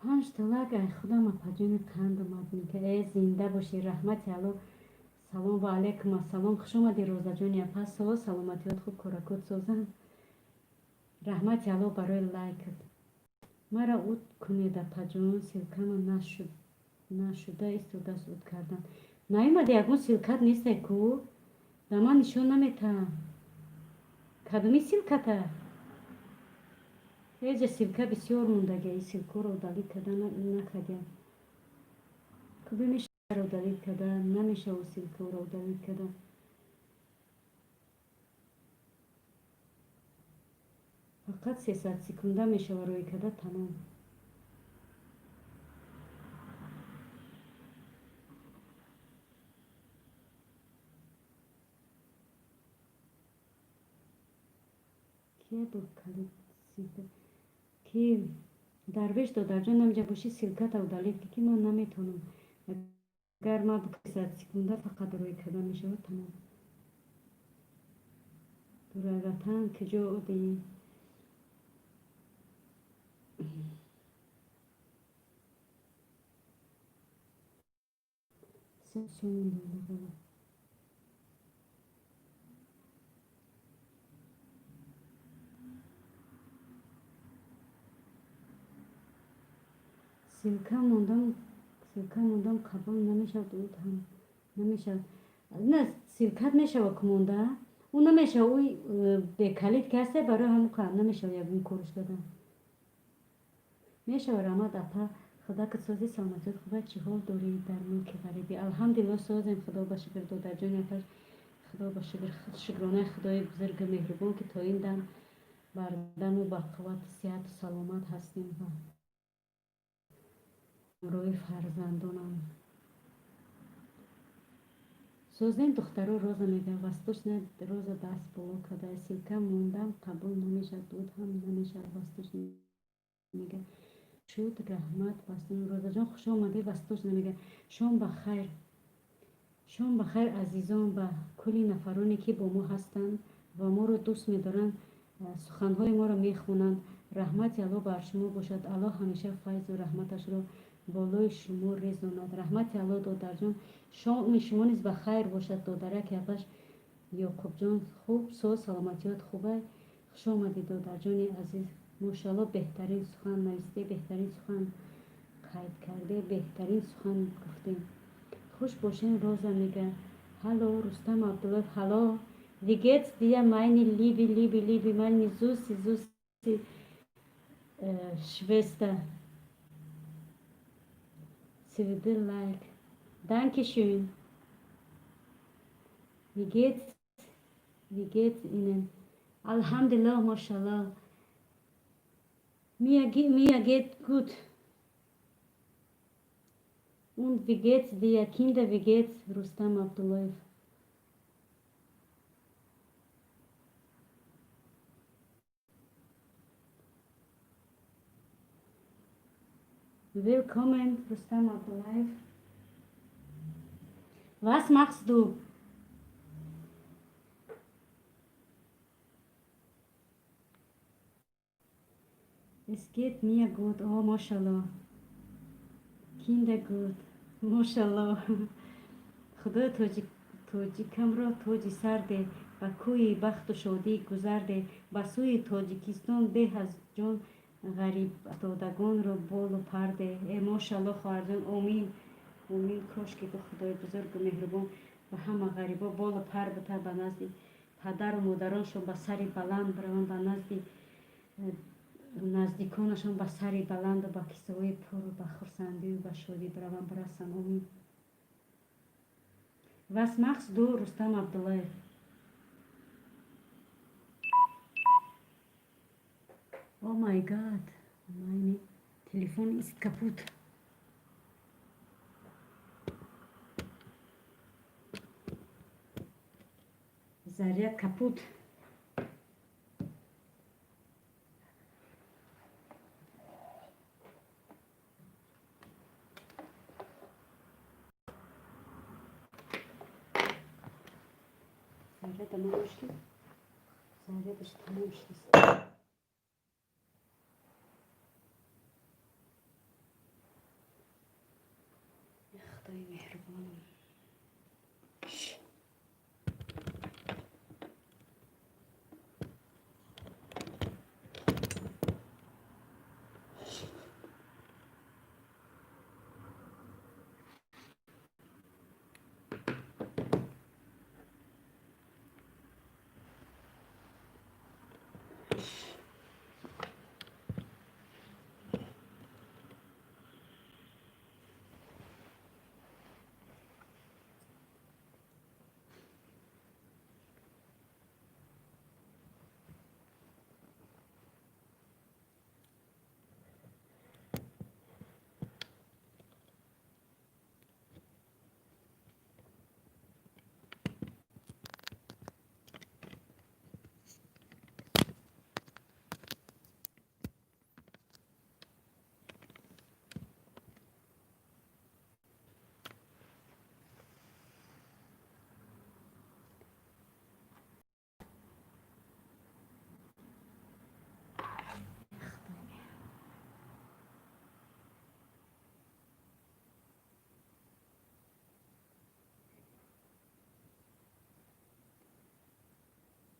Панҷта лайк ай худам, апаҷони қанд, омад, мега. Э, зинда бошӣ, раҳмати Алло. Салом ва алайкум ассалом, хуш омадӣ, Розаҷони апа. Соз, саломатиёт хуб, коракот созанд. Раҳмати Алло барои лайкат. Мара уд кунед, апаҷон, ссылка ма нашуда истодааст уд кардан. Наёмади, ягон ссылка т нестай ку, да ман нишон наметаҳам. Кадоми ссылка та? Ҳеҷа ссылка бисёр мондагия, ин ссылка ро удалить карда накардиям. Куби мешава удалить карда? Намешава ссылка ро удалить карда. Фақат 300 секунда мешава рӯй карда, тамом. Кия буд калид? Ки Дарвеш, додарҷон, намҷа бошӣ, ссылка та удалить, ки ман наметавонам. Агар ман 300 секунда фақат рӯй карда мешавад, тамом. Дурай ватан куҷо одӣ? Сомон. Ссылка мондам, ссылка мондам, қабул намешавад, уд ҳам намешавад. На, ссылка т мешава ку монда, ӯ намешава, ӯ бекалид ки ҳаста, барои ҳамн намешава ягон корш кардан. Мешава, раҳмат, апа. Худакат сози, саломатиёт хуба, чӣ ҳол дорӣ дар мулки ғарибӣ? Алҳамдулилло, созем, худо ба шукр, додарҷони апаш, худо ба шукр, шукронаи худои бузургу меҳрубон, ки то ин дам бардаму ба қуввати сиҳату саломат ҳастем ва ҳамроҳи фарзандонам созем, духтаро. Роза мега, восточная Роза даст боло карда. Ссылка мондам, қабул намешавад, уд ҳам намешавад. Восточная мега, шуд, раҳмат. Розаҷон, хуш омадӣ. Восточная мега, шом ба хайр, шом ба хайр, азизон, ба кулли нафароне, ки бо мо ҳастанд ва моро дӯст медоранд, суханҳои моро мехонанд. Раҳмати Аллоҳ бар шумо бошад. Аллоҳ ҳамеша файзу раҳматашро болои шумо резонад. Раҳмати Аллоҳ, додарҷон, шоми шумо низ ба хайр бошад. Додараки апаш Ёқубҷон, хуб, соз, саломатиёт хубай? Хуш омадӣ, додарҷони азиз. Мошалло, беҳтарин сухан нависте, беҳтарин сухан қайд карде, беҳтарин сухан гуфтем. Хуш бошен. Роза мега, hallo, Рустам Абдуллоев, hallo. Wie geht's dir, meine liebe, liebe, liebe, meine süße, süße Schwester? Sevdi like. Dankeschön. Wie geht's? Wie geht's Ihnen? Alhamdulillah, mashallah. Mir geht gut. Und wie geht's dir, Kinder, wie geht's? Rustam Abdullayev. Willkommen, Rustam Abdullayev. Was machst du? Es geht mir gut, oh, mashallah. Kinder gut, mashallah. Худои тоҷикамро тоҷи сар де, ба кӯи бахту шодӣ гузар де, ба сӯи Тоҷикистон беҳ аз ҷон ғарибафтодагонро болу пар де. Э, мошалло, хоҳарҷон, омин, омин. Кошки ки худои бузургу меҳрубон ба ҳама ғарибо болу пар бита, ба назди падару модароншон ба сари баланд бираванд, ба назди наздиконашон ба сари баланду ба кисаҳои пуру ба хурсандию ба шодӣ бираванд, бирасанд. Омин. Was machst du, Рустам Абдуллаев? Oh my God, meine Telefon ist kaputt. Заряд капут. Заряд тамом шуд, зарядаш тамом шуд. Худои меҳрубонам.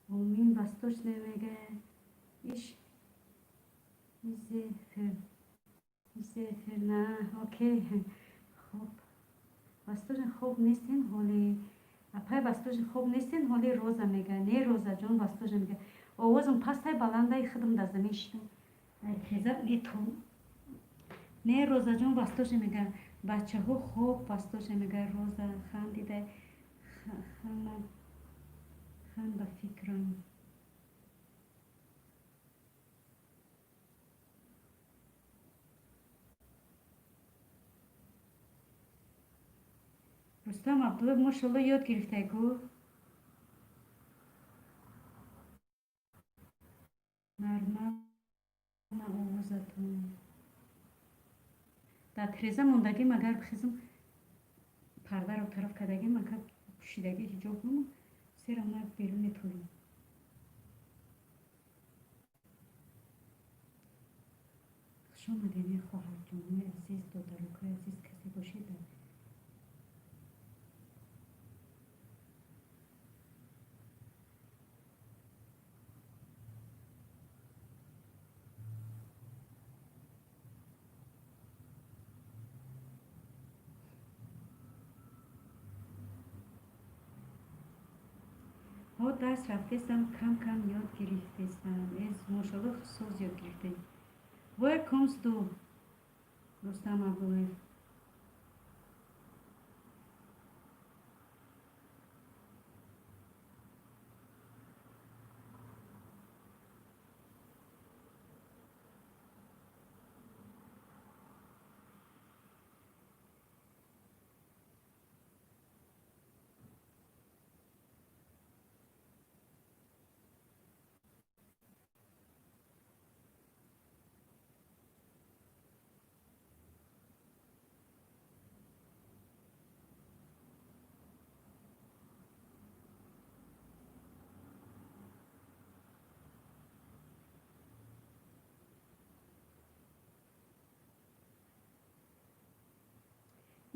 Омин, восточная мега. Ich на, окей. Хоб, восточный, хоб нестен ҳоли, апай? Восточный, хоб нестен ҳоли? Роза мега. Не, Розаҷон, восточный мега. Овозам пастай, баландай? Худам дар замин шидам, хеза метон. Не, Розаҷон, восточный мега. Бачаҳо хоб, восточный мега. Роза хандида. Хан ба фикрам. Рустам Абдуллоев, мошалло, ёд гирифтай ку. Нормально овозатон. Дар тиреза мондагим, агар бихезам, пардаро тараф кардагим, агар пӯшидаги ҳиҷоб, серам берун метолем. Хуш омадед, хоҳарҷонои азиз, додарукои азиз, касе бошед дар ҳо дарс рафтесам, кам кам ёд гирифтесам. Эз, мошалло, соз ёд гирифтем. Woher kommst du, Рустам Абдуллаев?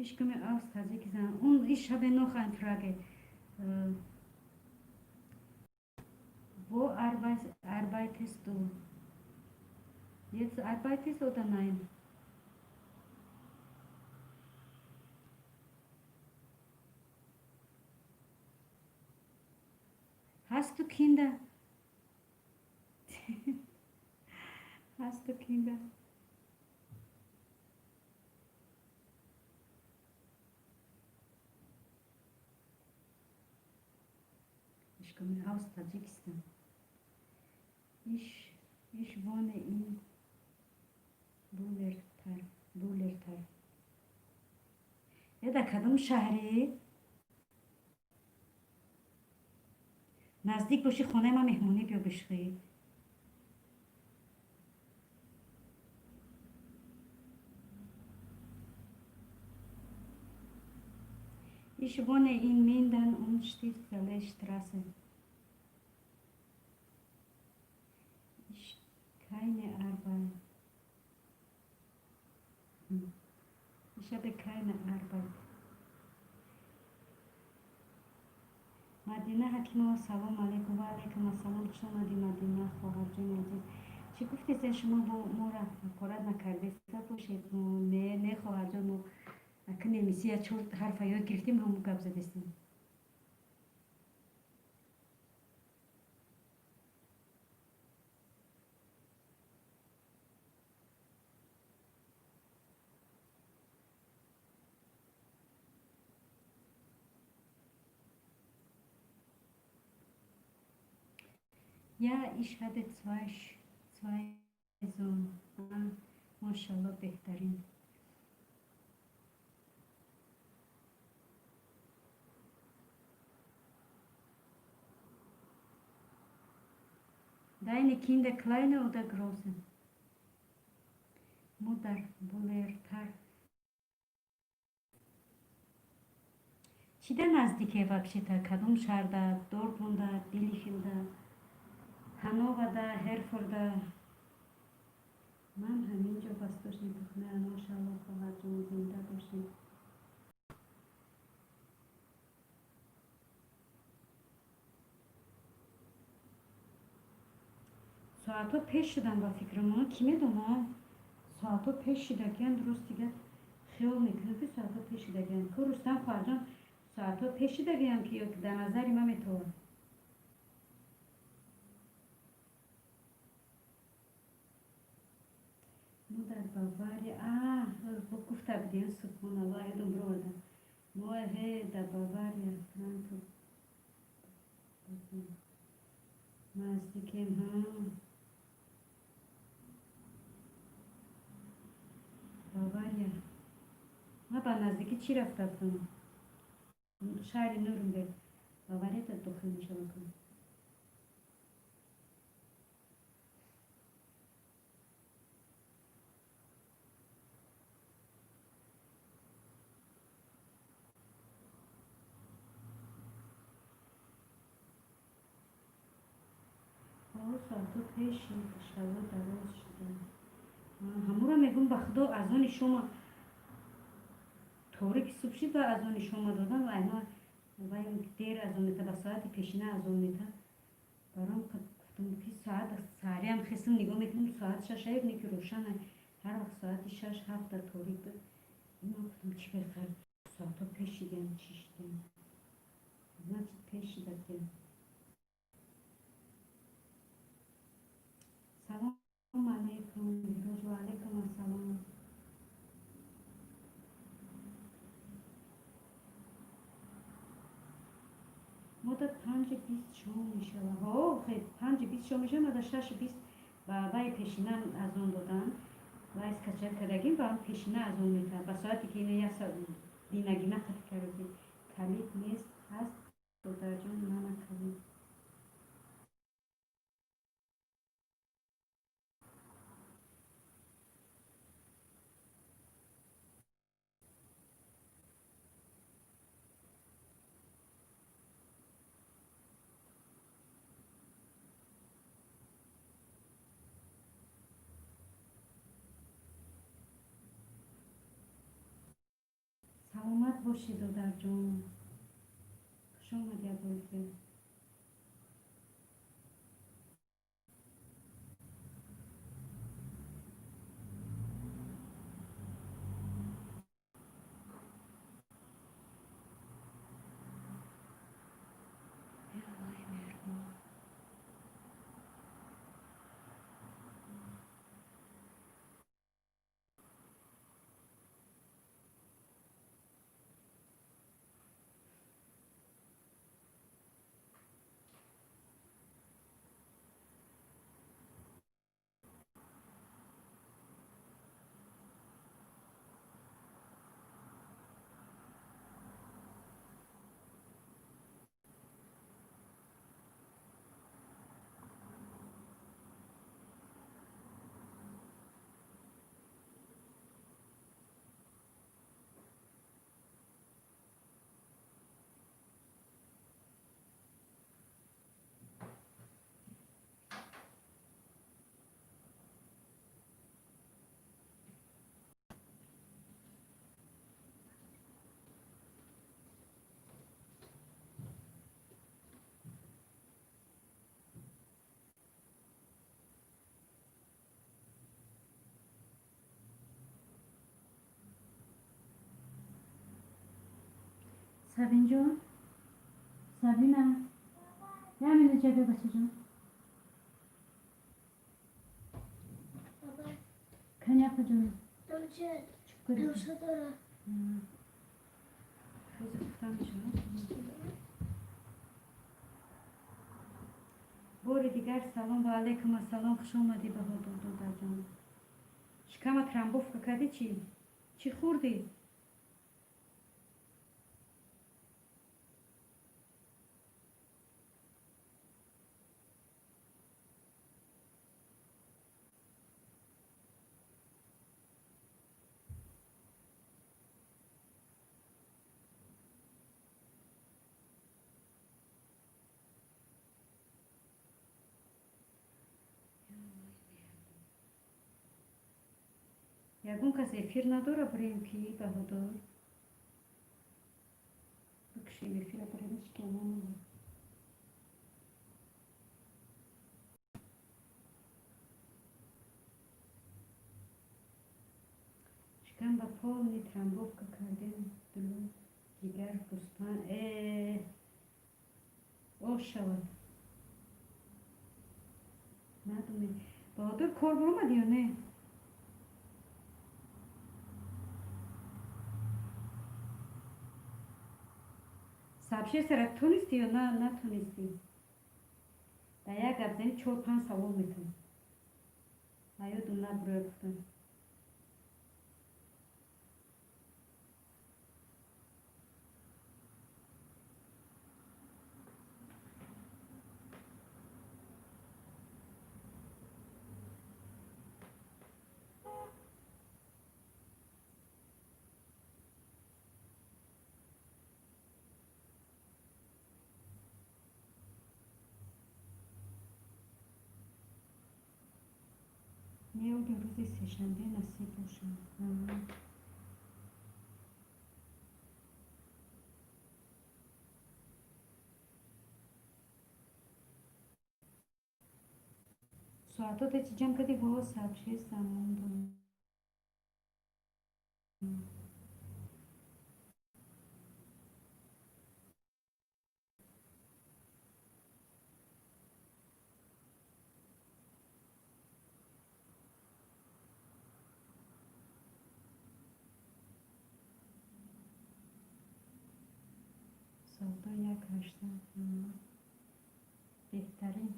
Ich komme aus Tadschikistan und ich habe noch eine Frage. Wo arbeitest du? Jetzt arbeitest oder nein? Hast du Kinder? Hast du Kinder? komme aus Tadschikistan. Ich wohne in Bullertal. Bullertal. Я дар кадом шаҳре? Наздик бошӣ, хонаи ман меҳмонӣ биё, бишхӣ. Ich wohne in Minden und Stiftsallee-Straße. Ich keine Arbeit. Ich habe keine Arbeit. Мадина Ҳакимова, салом алейкум. Ва алейкум ассалом. Хуш омадӣ, Мадина, хоҳарҷони азиз. Чӣ гуфтесен шумо, бо моро ҳақорат накардеста бошед? Не, не, хоҳарҷон, мо ака немисия чор ҳарфа ёд гирифтем, ҳамун гап задестем. Ja, ich habe zwei Sohn. Машалло, беҳтарин. Deine Kinder kleine oder große? Модар Булертар. Чида наздике вообще-то? Кадом шаҳрда? Дортмунда, Билефелда, Ҳановада, Ҳерфорда? Ман ҳамин ҷо восточный кухня. Машалло, хоҳарҷон, зинда бошед. Соатҳо пеш шудан ба фикрам, кӣ медонад? Соатҳо пеш шидагиянд, рост дигар хиёл мекунам, ки соатҳо пеш шидагиянд. Ку, Рустам хоҳарҷон, соатҳо пеш шидагиям ки ё дар назари ман метавонад? Мо дар Бавария гуфта будем, субҳоналло, ёдам бировардам. Мо ҳе дар Бавария, Франкфурт наздикем. Ҳа, Бавария. Ман ба наздикӣ чӣ рафта будам? Шаҳри Нюрнберг Бавария дохил мешавад. Соатҳо пеши шабо дароз шуданд. Ҳамуро мегӯм, ба худо, азони шумо торики субҳ шид ва азони шумо додам ва айно вай дер азон мета, ба соати пешина азон мета. Баром гуфтам, ки соат саҳариам хестам, нигоҳ мекунам, соат шашаеб не ки рӯшана. Ҳар вақт соати 6, 7 торик буд. Има гуфтам, чӣ бехар, соатҳо пеш шиданд, чӣ шиданд? Значит, пеш шида будем. Салом алейкум, Беҳрӯз. Ва алейкум ассалом. Мо дар 5:20 шом мешавад. Ҳо, хел, 5:20 шом мешавад, ма дар 6:20 ба вай пешина азон доданд. Вай скачать кардагим, ба пешина азон метавад. Ба соате ки ина як соат динагина қатъ кардем. Калид нест, ҳаст, додарҷон, мана калид. Саломат бошӣ, додарҷон. Хуш омадӣ як бори дигар. Э, Аллоҳи меҳрубон. Сабинҷон, Сабина, як минут ҷа биё, бачаҷон. Кани, апаҷон. Чӣ кори? Хеле гуфта мешавад. Бори дигар салом. Ва алайкум ассалом, хуш омадӣ, Баҳодур додарҷон. Шикама трамбовка кардӣ, чӣ? Чӣ хӯрдӣ? Ягон кас эфир надора, бирем ки, Баҳодур, бикушем эфира, бирем, ҳеч ки. Шикам ба полный трамбовка кардем, дулу, ҷигар, гӯспанд ош шавад. Надонем, Баҳодур, кор биромадӣ ё не? Сообщение сара тунистӣ ё на натунистӣ? Дар як гапзанӣ чор панҷ савол метавон. А ёдум набуроя, гуфтам. Меёбем рӯзи сешанбе, насиб бошад. Соатоте чӣ ҷамъ кардӣ? Во, сообщение замон. Савдо як ҳашта, беҳтарин.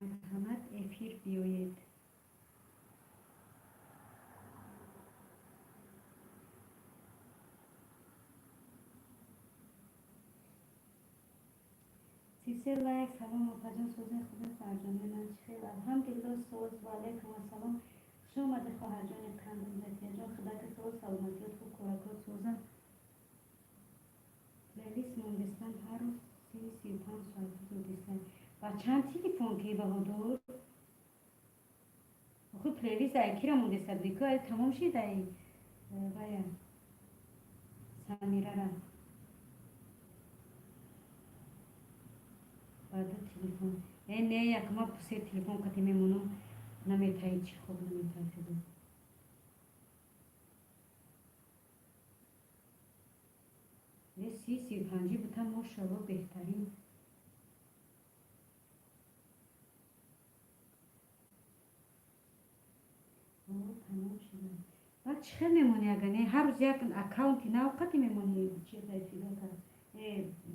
Марҳамат, эфир биёед. 33 лайк. Салом, опаҷон, сӯзи хубе, хоҳарҷони ман, чӣ хел? Алҳамдулилло, соз. Ва алайкум ассалом, хуш омадӣ, хоҳарҷони қандам Затияҷон. Худаки соз, саломатиёт хуб, коракот созам. Плейлист мондистам, ҳар рӯз 30-35 соат додистам. Ба чанд телефон ки, Баҳодур? Охи, плейлист ай кира мондиста буди ку? Ай тамом шид, ай вая Самирара ба ду телефон. Не, якма се телефон кати мемонам, наметаи чӣ хоб наметаи. 30-35 бута, мошалло, беҳтарин. Тамом шуда. Баъд чӣ хел мемонӣ, ага не, ҳар рӯз як аккаунти нав қати мемонӣ? Чи фидока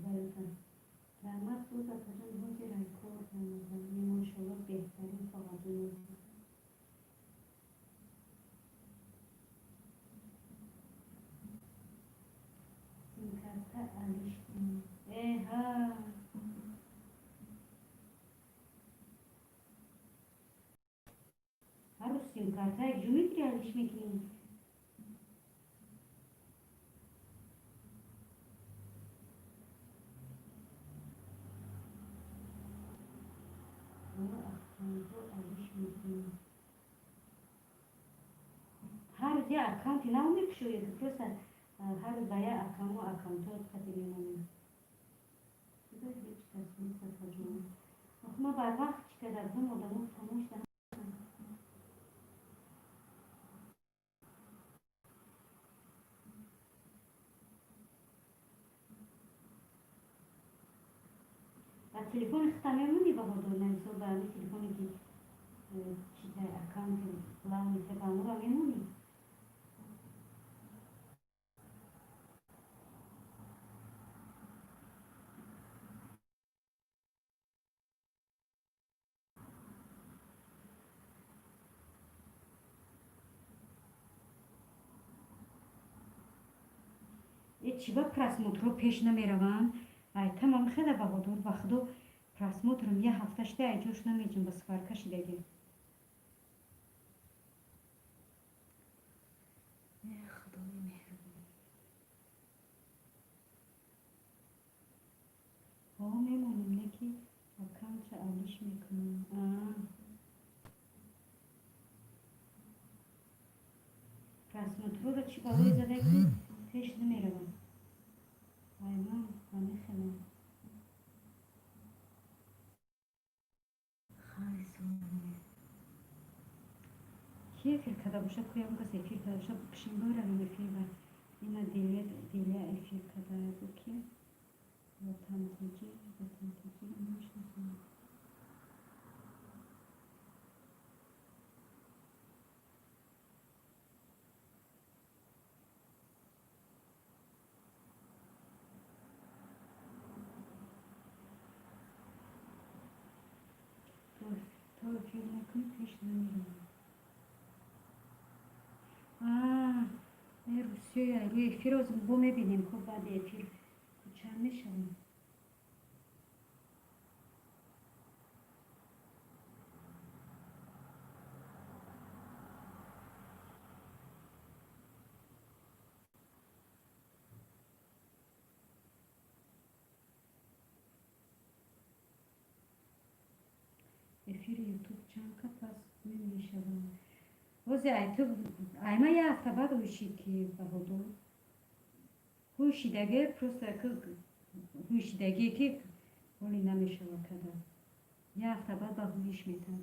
валюта. Раҳмат, соз, апаҷон, ҳозир ай кор омадам. Мошалло, беҳтарин, хоҳарҷон. Симкарта аз Симкарта якҷо мегири, алиш мекунӣ. Аккаунтҳо алиш мекунӣ. Ҳар рӯз як аккаунти нав мекушоӣ, просто ҳар рӯз ба як аккаунтҳо аккаунтҳо қати мемонӣ? Ҳеҷ кас нест, апаҷон. Ох, ма барвақт чӣ карда будам, одамо хомӯш. Ба телефони худта мемонӣ, Баҳодур? На, мисол, ба ҳамин телефоне ки чита аккаунти главный та, ба онро мемонӣ? Чӣ ба просмотрҳо пеш намераванд? Ай, тамом хеле, Баҳодур, ба худо, просмотрам як ҳафта шуда, ай ҷош намеҷим, ба сварка шидаги. Худои меҳрубон. Ҳо, мемонам, не ки аккаунтша алиш мекунам. Просмотрҳоро чӣ балое зада, ки пеш намераванд? Ай, ман ҳамихелам. Хай, ки эфир карда боша, кӯям кас эфир карда боша, бикушем, биравем эфир ба. Ина Деля эфир карда бу, ки Ватантиҷи, Ватантиҷи намешиносам. То эфир накунӣ, пеш намеравам. Русия рӯи эфир бо мебинем ко, баъди эфир куча мешавам. Эфири Ютуб чанд ка пас мешавам? Ҳозе айма як ҳафта баъд ҳушид, ки Баҳодур ҳушидаге, просто ҳушидагие, ки ҳоли намешава када. Як ҳафта баъд ба ҳуиш метавон.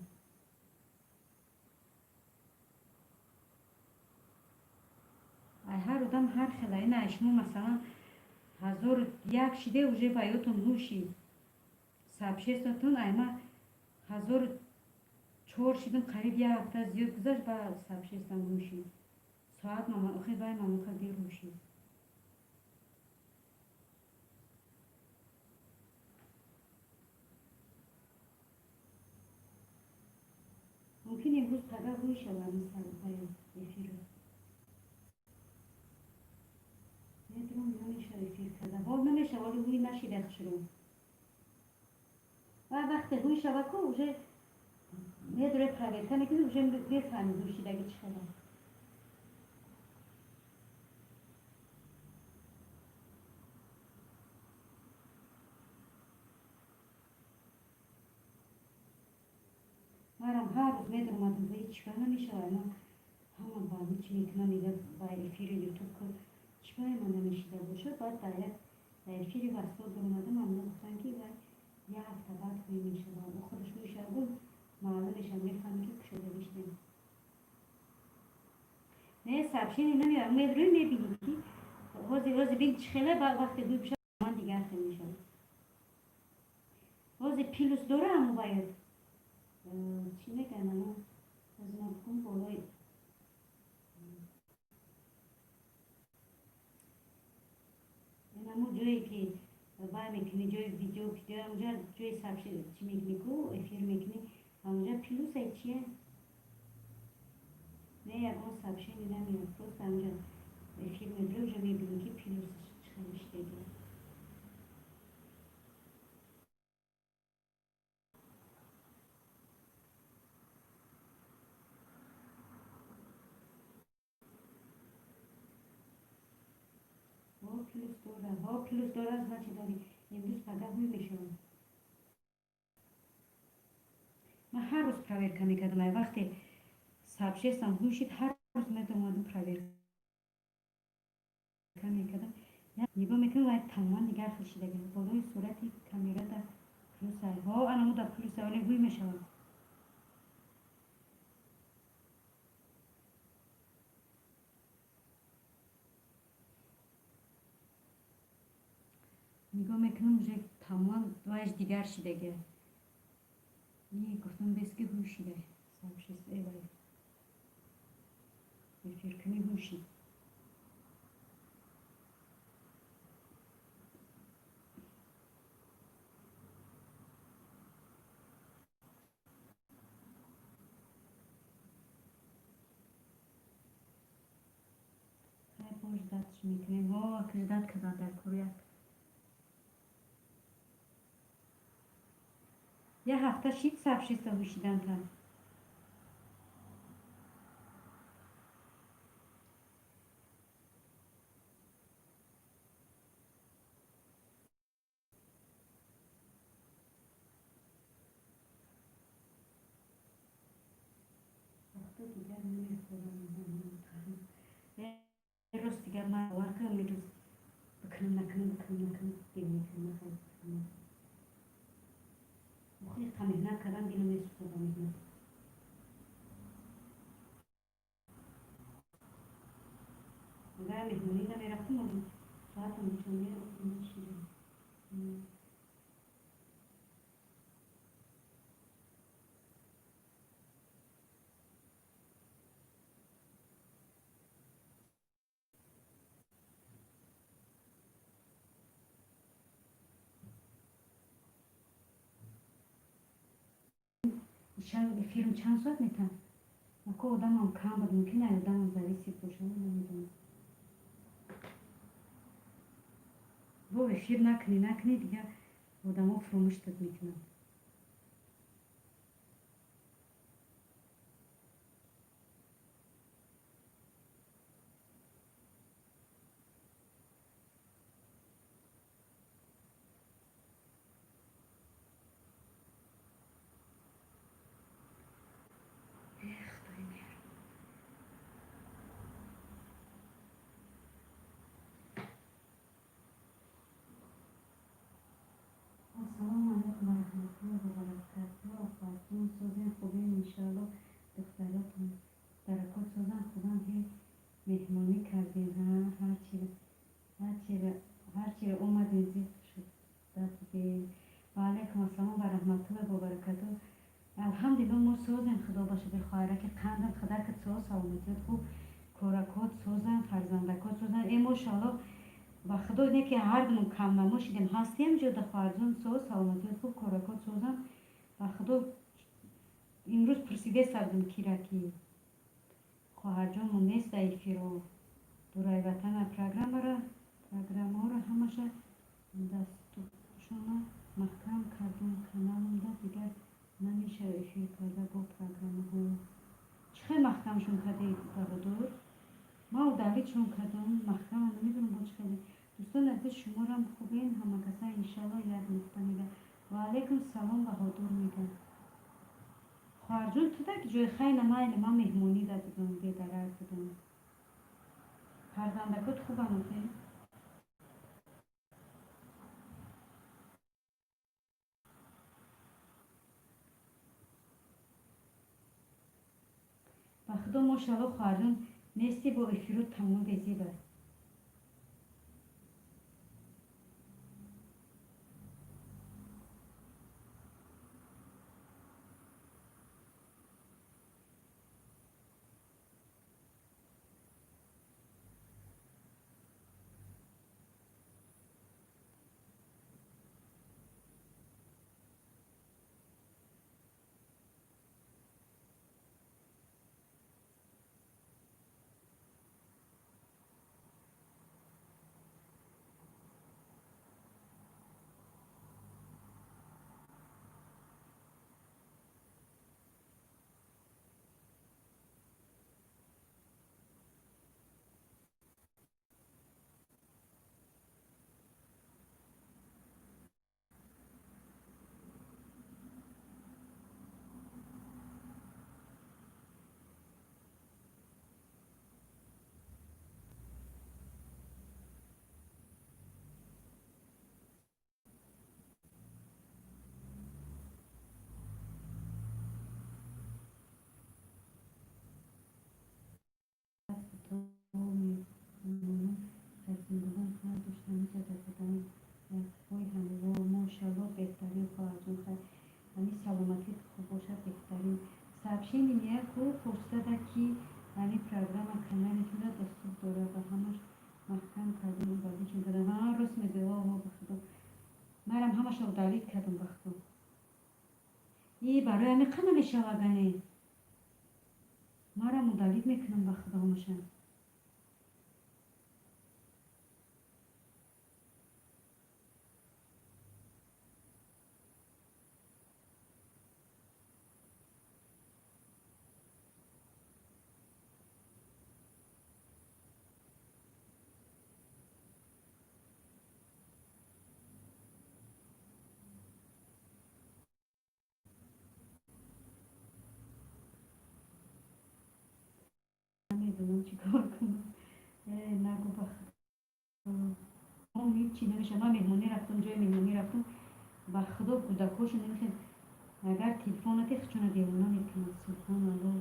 Ай, ҳар одам ҳар хела. Ина, шумо, масалан, 1001 шиде, уже ба ётон ҳушид сообществотон. Айма 1004 шидам, қариб як ҳафта зиёд гузашт, ба сообществам ҳушид. Соат охир вай мамока дер ҳушид. Мумкин имрӯз пага ҳуй шавад эфирро. Медонам, намешава эфир карда. Ҳол намешава, ҳоли ҳуй нашида хушрӯ. Ва вақте ҳуй шава ку, уже медоре, проверка мекунӣ, уже мефаҳми ҳуйшидаги чӣ хела. Марам ҳар рӯз медаромадам, ҳеҷ чикор намешава. Ма ҳама ба чӣ мекунам, мега ба эфири Ютуб ку чӣ баи ма намешида бошад. Баъд дар як дар эфири вастод даромадам, амно гуфтанд, ки вай як ҳафта баъд ҳуй мешава. Ӯ худаш ҳуй шава, гуфт, маълум мешава, мефаҳмӣ, ки кушодагӣ шудем. Не, сообщение намеояд, медрои, мебинӣ, ки ҳозир бин чӣ хела. Вақте ҳуй бишава, ман дигар хел мешавад. Ҳозир плюс дора, аммо бояд чӣ мегӯянд, амо ҳозир ман бигӯм, болои амо ҷое ки вай мекунӣ, ҷои видео, онҷа ҷои чӣ мекунӣ ку, эфир мекунӣ, ҳамонҷа плюсай чия? Не, ягон сообщение намеояд, просто ҳамонҷа эфир медорӣ, уже мебинӣ, ки плюс чӣ хел иштаги. Плюс дорад. Ҳо, плюс дорад, значит, дори имрӯз пагаҳ ҳуй мешавад. Ман ҳар рӯз проверка мекардам. Ай вақте сообществам ҳуй шид, ҳар рӯз медомадам, проверка мекардам. Нигоҳ мекунам, вай тамоман дигар хел шидаги. Болои сурати камерада плюсай. Ҳо, анамуда плюсай, вале ҳуй мешавад. Нигоҳ мекунам, уже тамоман вайш дигар шидаги. Гуфтам, бес ки ҳуй шида. Сообщество вай эфиркунӣ ҳуй шид. Хай, боз ждатьш мекунем. Ҳо, ждать кардан дар кор як ҳафта шид сообщество ҳуй шиданта. Вақто дигар намехӯрам. Рост дигар ман бовар кунам, имрӯз бикунам, накунам, бикунам, накунам, дил мекунам, бикунам. Охи қа меҳнат кардам, дилам месӯзад ба меҳнат. Агар меҳмонӣ намерафтам, соатам чанд мешидам. Эфирм чанд соат метавон? Ако одамам кам буд, мумкин ай одамам зависит боша, намедонам. Бо эфир накунӣ, накунӣ, дигар одамо фуромӯштат мекунанд. Худои меҳр. Ассалому алайкум ва раҳматуллоҳи ва баракатуҳ. Апаҷон, созен, хубем, иншоалло. Духтаротон даракот созан, худам ҳе меҳмонӣ кардем. Ҳарчиро омадем, зиқ шуда будем. Ва алайкум ассалом ва раҳматуллоҳи ва баракатуҳ. Алҳамдулилло, мо созем, худо ба шукр, хоҳараки қандам, худакат соз, саломатиёт хуб, коракот созан, фарзандакот созан. Э, мошоалло, ба худо не ки ҳардумон камнамо шидем, ҳастем ҷода. Хоҳарҷон, соз, саломатиёт хуб, коракот созан. Ба худо, имрӯз пурсиде сардум кира ки хоҳарҷонмон нест дар эфиро. Дурай ватана программаҳоро ҳамаша дастушона маҳкам кардум каналумда, дигар намешава эфир карда бо программаҳо. Чӣ хел маҳкамшон кардӣ, Баҳодур? Ман удалитьшон кардам, маҳкама намедонам бо чӣ хеле. Дӯстони азиз, шуморам хубен, ҳамакаса, иншалло, як нуқта мега. Ва алайкум салом, Баҳодур мега. Хоҳарҷон, ту дар ҷои хайна майли, ман меҳмонӣ да будам, бедарак будам. Фарзандакот хубам охе? Ба худо, мошалло, хоҳарҷон, нести бо эфиру тамом безеб аст. Ҳамиҷада будам, якпой ҳам. Во, мошалло, беҳтарин, хоҳарҷон. Хайр, ҳами саломатит хуб бошад, беҳтарин. Сообщение меяку почтада, ки ҳами программа канали тура доступ дорад ва ҳамаш маҳкам кардем, удалить кардам. Ҳа, рост мегӯй. Во, ба худо, марам ҳамаша удалить кардам, ба худо. И барои ҳами қа намешава, гане марам удалить мекунам, ба худо, ҳамаша. Намедонам, чӣ кор кунам. Нагу, ба худо, ҳечи намеша. Ман меҳмонӣ рафтам, ҷои меҳмонӣ рафтам, ба худо, кӯдакҳошо намехел, агар телефонате хичона девона мекунад. Субҳоналло,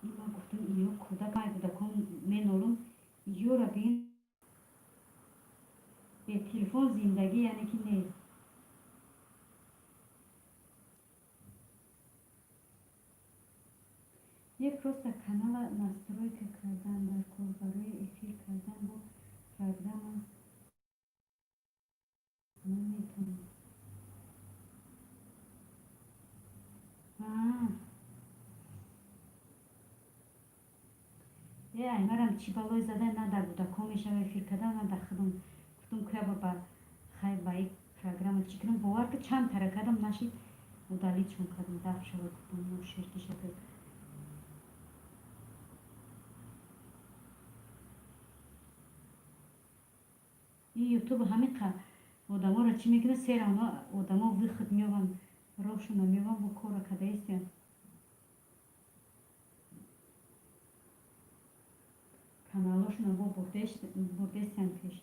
ин ман гуфтам, иё кӯдак, ман кӯдакон менолам, иёра бин, бе телефон зиндагӣ яъне ки нест. Не, просто канала настройка кардан дар кор, барои эфир кардан бо программа наметавонам. Ай, марам чӣ балое зада, на дар кӯдакҳо мешава эфир кардан, на дар худам. Гуфтам, куя ба хай, ба ик программа чӣ кунам? Бовар ки, чанд тара кардам, нашид, удалить шон кардам. Даф шава, гуфтам, ширки шакл. И Ютуб ҳамиқа одаморо чӣ мекунад? Сера оно одамо выход меёбанд, роҳшона меёбанд, бо кора кадаистиянд, каналошона бо бурдестиянд пеш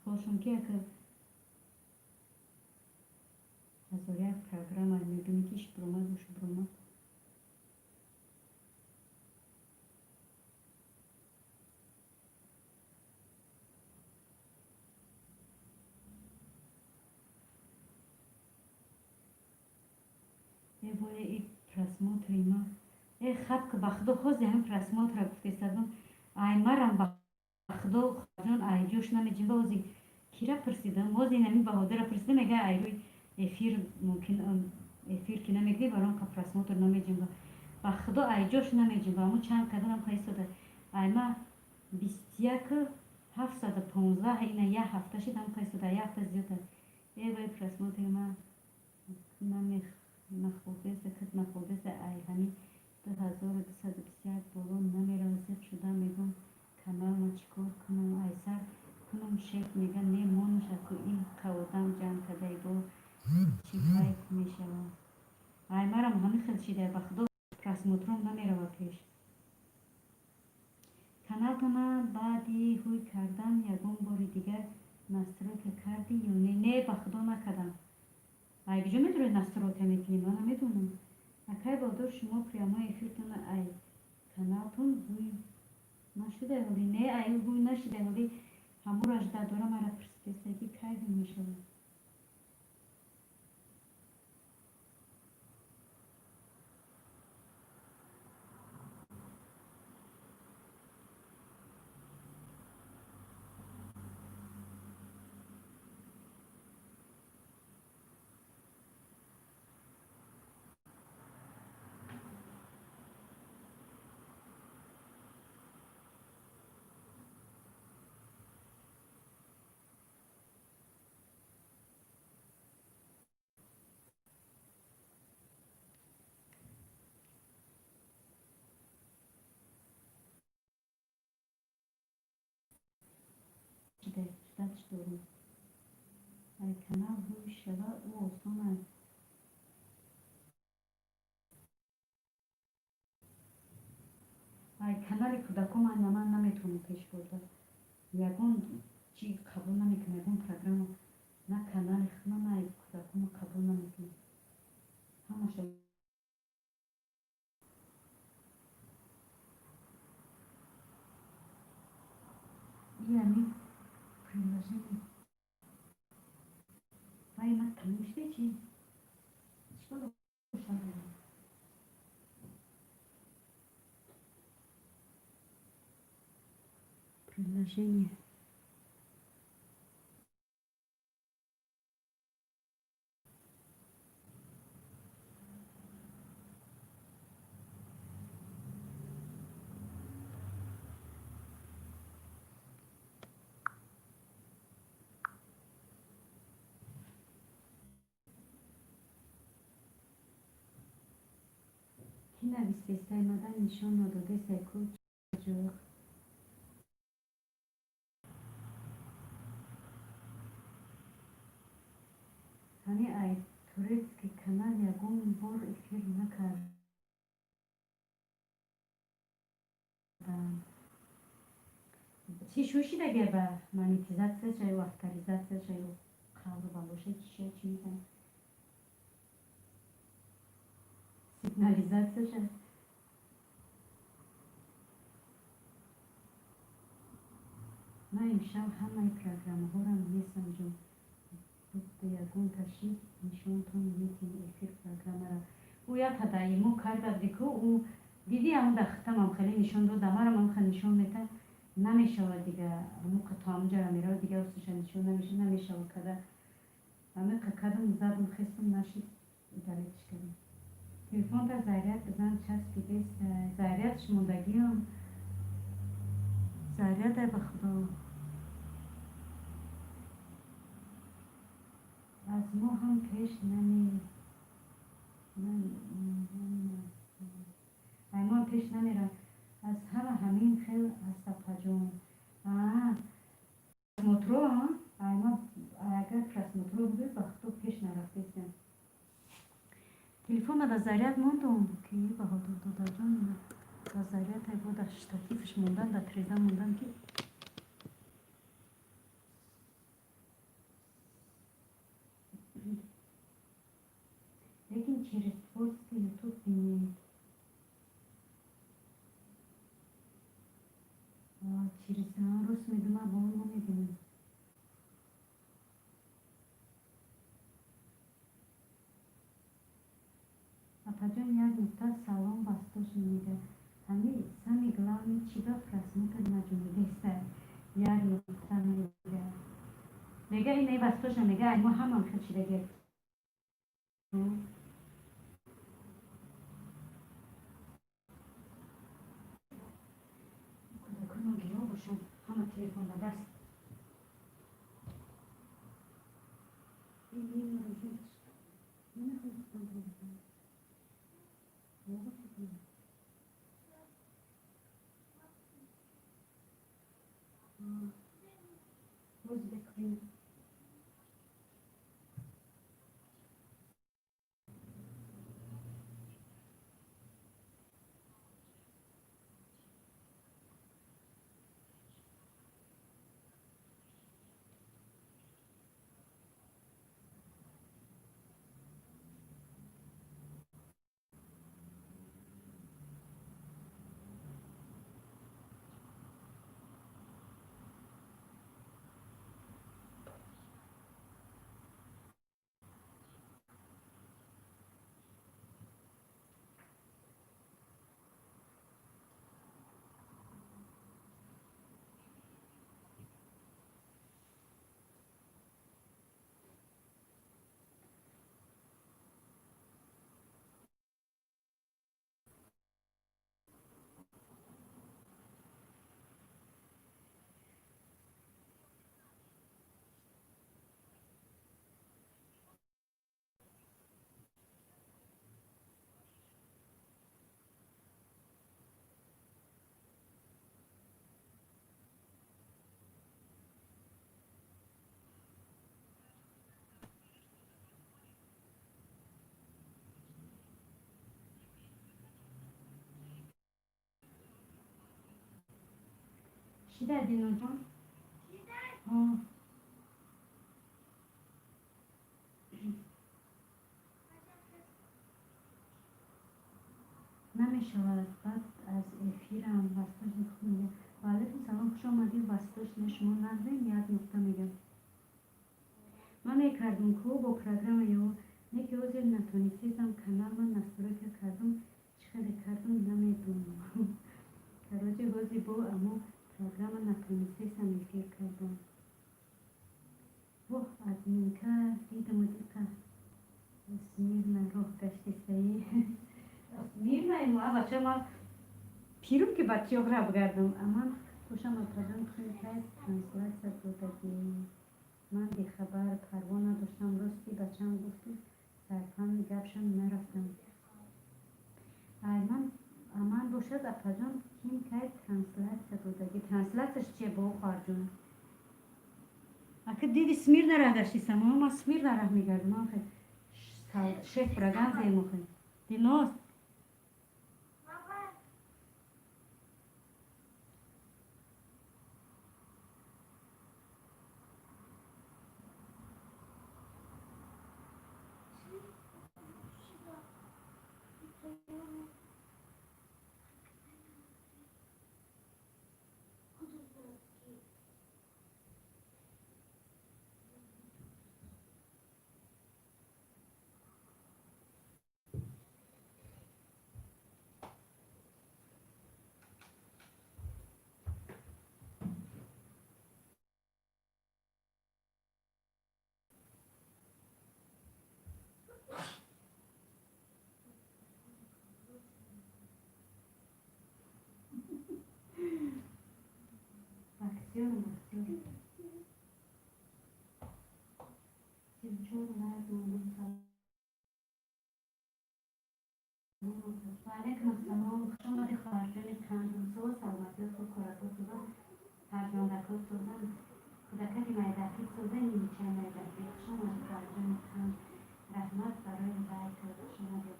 хошон, ки як ҳазоряк программа мебинӣ, ки шибромад, шибромад. Э, вое, и просмотр и ма, э, хаб, ба худо, ҳози ҳамин просмотр а гуфтесадам. Ай, марам, ба худо, ҷон, ай ҷош намеҷинба. Ҳози кира пурсидам? Ҳози ҳамин Баҳодира пурсидам, мега, ай рӯи эфир мумкин, эфир ки намекунӣ, баром ка просмотр намеҷинба. Ба худо, ай ҷош намеҷинба. Аму чанд каданам қайсода, ай ма 21 715, ина як ҳафта шид, ҳам қайсода, як ҳафта зиёд аст. Э, вай, просмотр и ма нахӯрдеса, кит нахӯрдеса, ай ҳамин 2221 боло намерава. Зиқ шудам, мегӯм, каналма чӣ кор кунам? Айсар кунам, шеф мега, не монуша ку, ин қаводам ҷамъ кардаи, бо чӣ кайф мешавад. Ай, марам ҳамин хел шида, ба худо, просмотр ом намерава пеш. Каналтона баъди ҳуй кардан ягон бори дигар настройка кардӣ ё не? Не, ба худо, накардам. Ай куҷо медонед, настройка мекунӣ? Ман намедонам. Акай Баҳодур, шумо прямой эфир тона ай каналтон ҳуй нашуда ҳоли? Не, ай ҳуй нашуда ҳоли. Ҳамуро ажда дора, мара пурсидеста, ки кай ҳуй мешавад. Ждать дорам, ай канал ҳуй шава, ӯ осон аст. Ай канали кӯдакон ман наметавонам пеш бурда, ягон чӣ қабул намекунам, ягон программа, на канали худма, на ай кӯдаконро қабул намекунам ҳамаша. Яъне приложение. Шида чи? Чӣ кор дошта? Приложение. Ки навистестай, мада нишон надодестай ку ҷоқ. Ҳами ай турецкий канал ягон бор эфир накардам. Чӣ шӯшидаге ба монетизатсияша ё авторизатсияша ё қавру балоша чиша, чӣ мезанам, сигнализатсияша. Ман имшаб ҳамаи программаҳоро месанҷам. Будто ягон ташид нишонтон метиҳем эфир программара. Ӯ як ҳадаимо карда дику, ӯ диди, ҳамун дар хитамам хеле нишон дод, амарам ҳамха нишон мета, намешавад дига, ҳамуқа то ҳамунҷара мерава, дига усуша нишон намеша, намешавад када. Ҳамиқа кардам, задам, хестам, нашид, удалить кардам. Телефонта заряд бизан, часпидест, зарядш мондагиам. Зарядай, ба худо. Аз мо ҳам пеш нами ай мо ҳам пеш намерам. Аз ҳама ҳамин хел аст, апаҷон. Просмотро, ай ма агар просмотро буд, ба худо пеш нарафтесем. Телефонма да заряд мондум, ки Баҳодур додаҷон ба заряд ай бо дар штативш мондан, дар треза мондан ки. Лекин через творческий ютуб бинед. Через рост медума, бо он намебинем. Апаҷон, як нукта, салом, восточный мега. Ҳами самый главный чӣ ба просмотр наҷунидеста? Як нукта мега. Мега ин ай восточный мега, ай мо ҳамам хел шидаге. Кӯдаконам гиё бошанд, ҳама телефон ба даст. Ин намехоҳам контрол кунам. Бобо, чӣ кунам? Боз бикунем. Чӣ дадӣ, Нурҷон? Ҳо. Намешавад, баъд аз эфирам восточный хуб мега. Ва алайкум салом, хуш омадӣ, восточный, шумо нағзем? Як нуқта мегам. Ман мекардум ку бо программа ё не ки ҳозир натонистесам, канал ман настройка кардум, чӣ хеле кардум, намедонам. Короче, ҳозир бо амо программа натонистесам эфир кардам. Воҳ, админка дидаму диқа смирно роҳ гаштисаи. Смирно ма, бача, ман пирум ки бачаёқ ра бигардам. Аман бошам, апаҷон, кай трансляция додагӣ? Ман бехабар, парво надоштам. Рости, бачам гуфту сарфаҳми гапшам нарафтам. Ман аман бошад, апаҷон, ким кай трансляция додагӣ? Трансляцияш чие бо, хоҳарҷон? Ака, диди, смирно раҳ гаштисам. Ман смирно раҳ мегардам. Шеф Браганзаем охе. Дилноз. Боксёрам, боксёр. 34 лайк мондам. Ва алайкум ассалом. Хуш омадӣ, хоҳарҷони қандум. Соз, саломатиёт хуб, корако созан, фарзандако созан, кӯдакаки майдаки созан, нимча майдаки. Хуш омадӣ, хоҳарҷони қанд. Раҳмат барои лайк. Хуш омадӣ.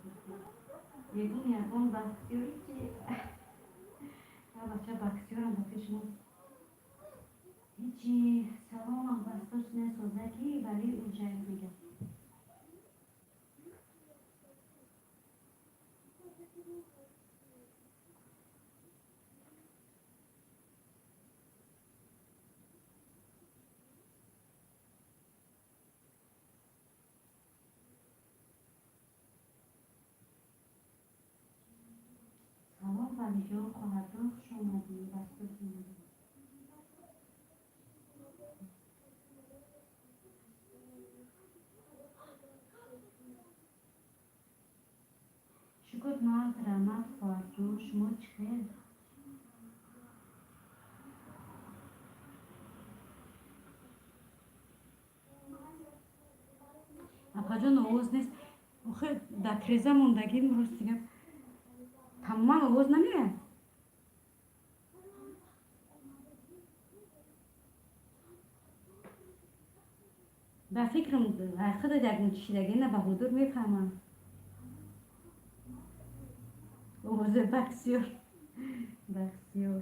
Мегум, ягон боксёри чи? Бача, боксёрам ба пеши мо ҳичи. Саломам, восточная созаки, вали Уҷаев мегӯяд. Салом, Валиҷон, хоҳарҷон, хуш омадӣ. Восточная. Шукр, нағз, раҳмат, хоҳарҷон, шумо чӣ хел? Апаҷон, овоз нест. Охе, дар треза мондагим, рости гап. Тамоман овоз намеяд? Ба фикрам, худат як чишидагӣ на, Баҳодур мефаҳмам. Овози боксёр, боксёр.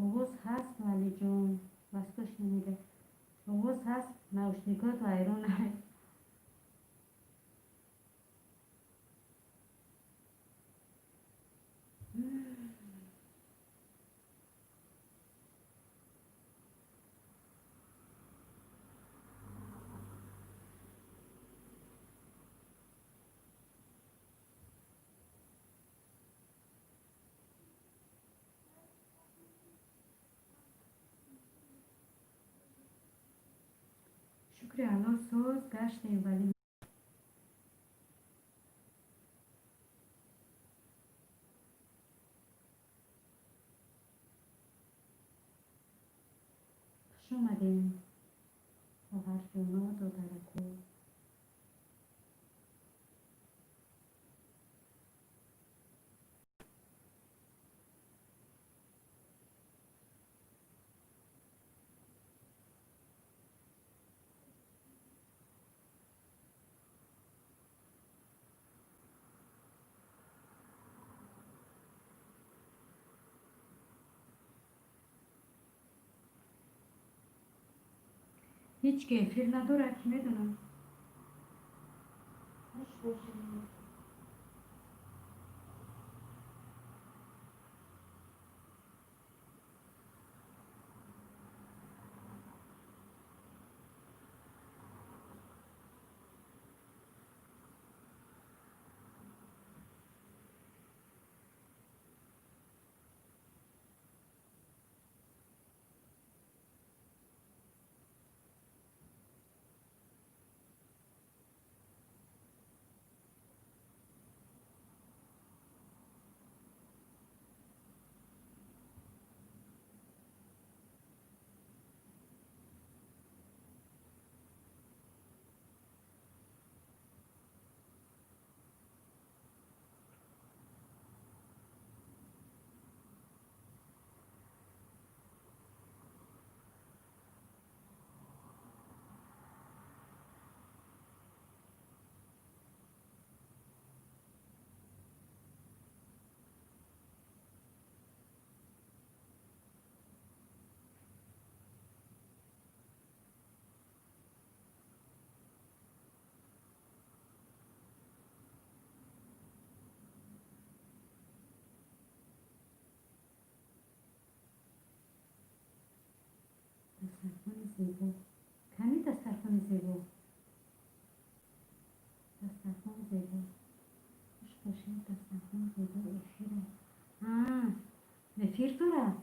Овоз ҳаст, Валиҷон, восточный мега. Овоз ҳаст, наушникот вайрон аст. Шукри Алло, соз гаштем, вале хуш омадем, хоҳарҷоно, додарако. Ҳеҷ ки эфир надорад, ки медонам. Хуш бошед. Дастархони зебо. Кани дастархони зебо? Дастархон зебо. Хуш бошед, дастархон зебо эфира. А, эфир дорад?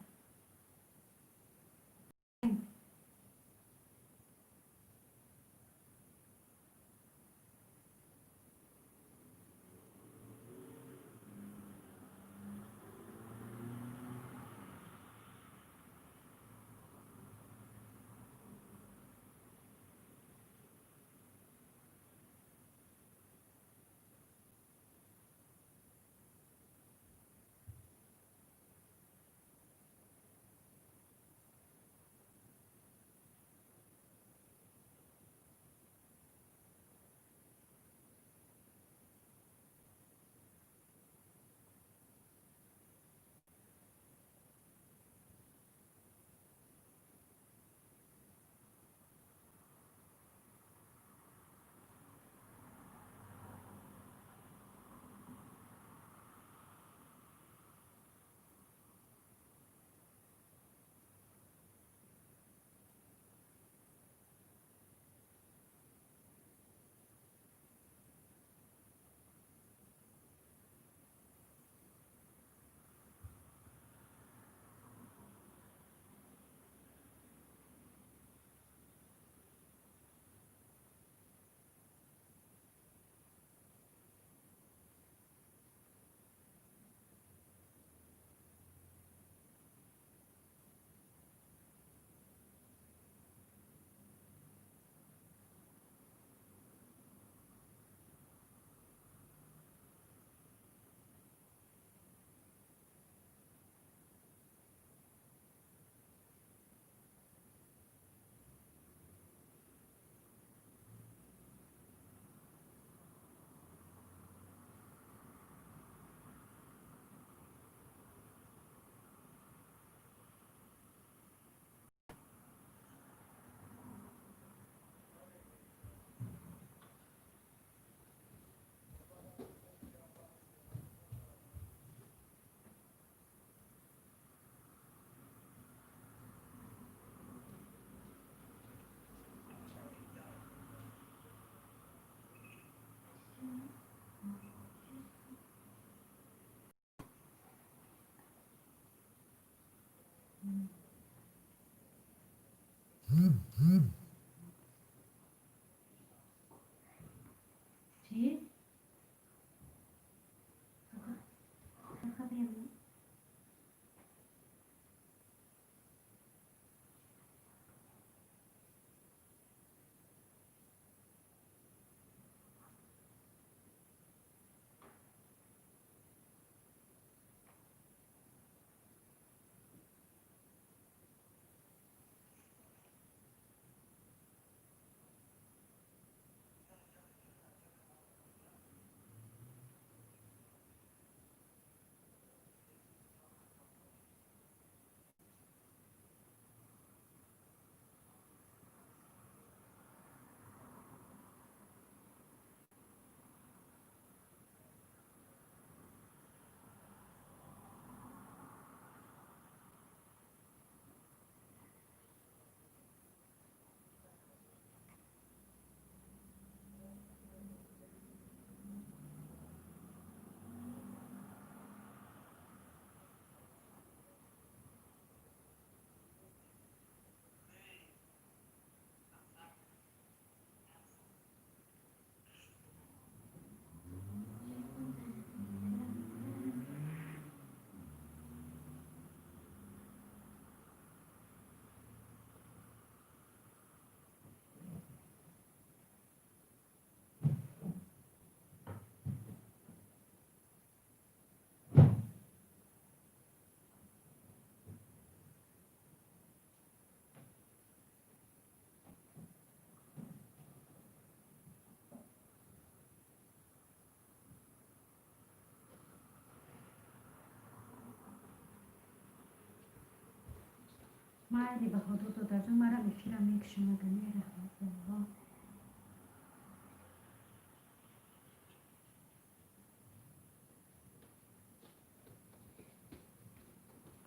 Майли, Баҳодур додарҷон, марам эфирам мекушам, ага не, раҳмат Аллоҳ.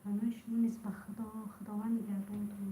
Паноҳи шумо низ ба Худо, Худованд нигаҳбонтон.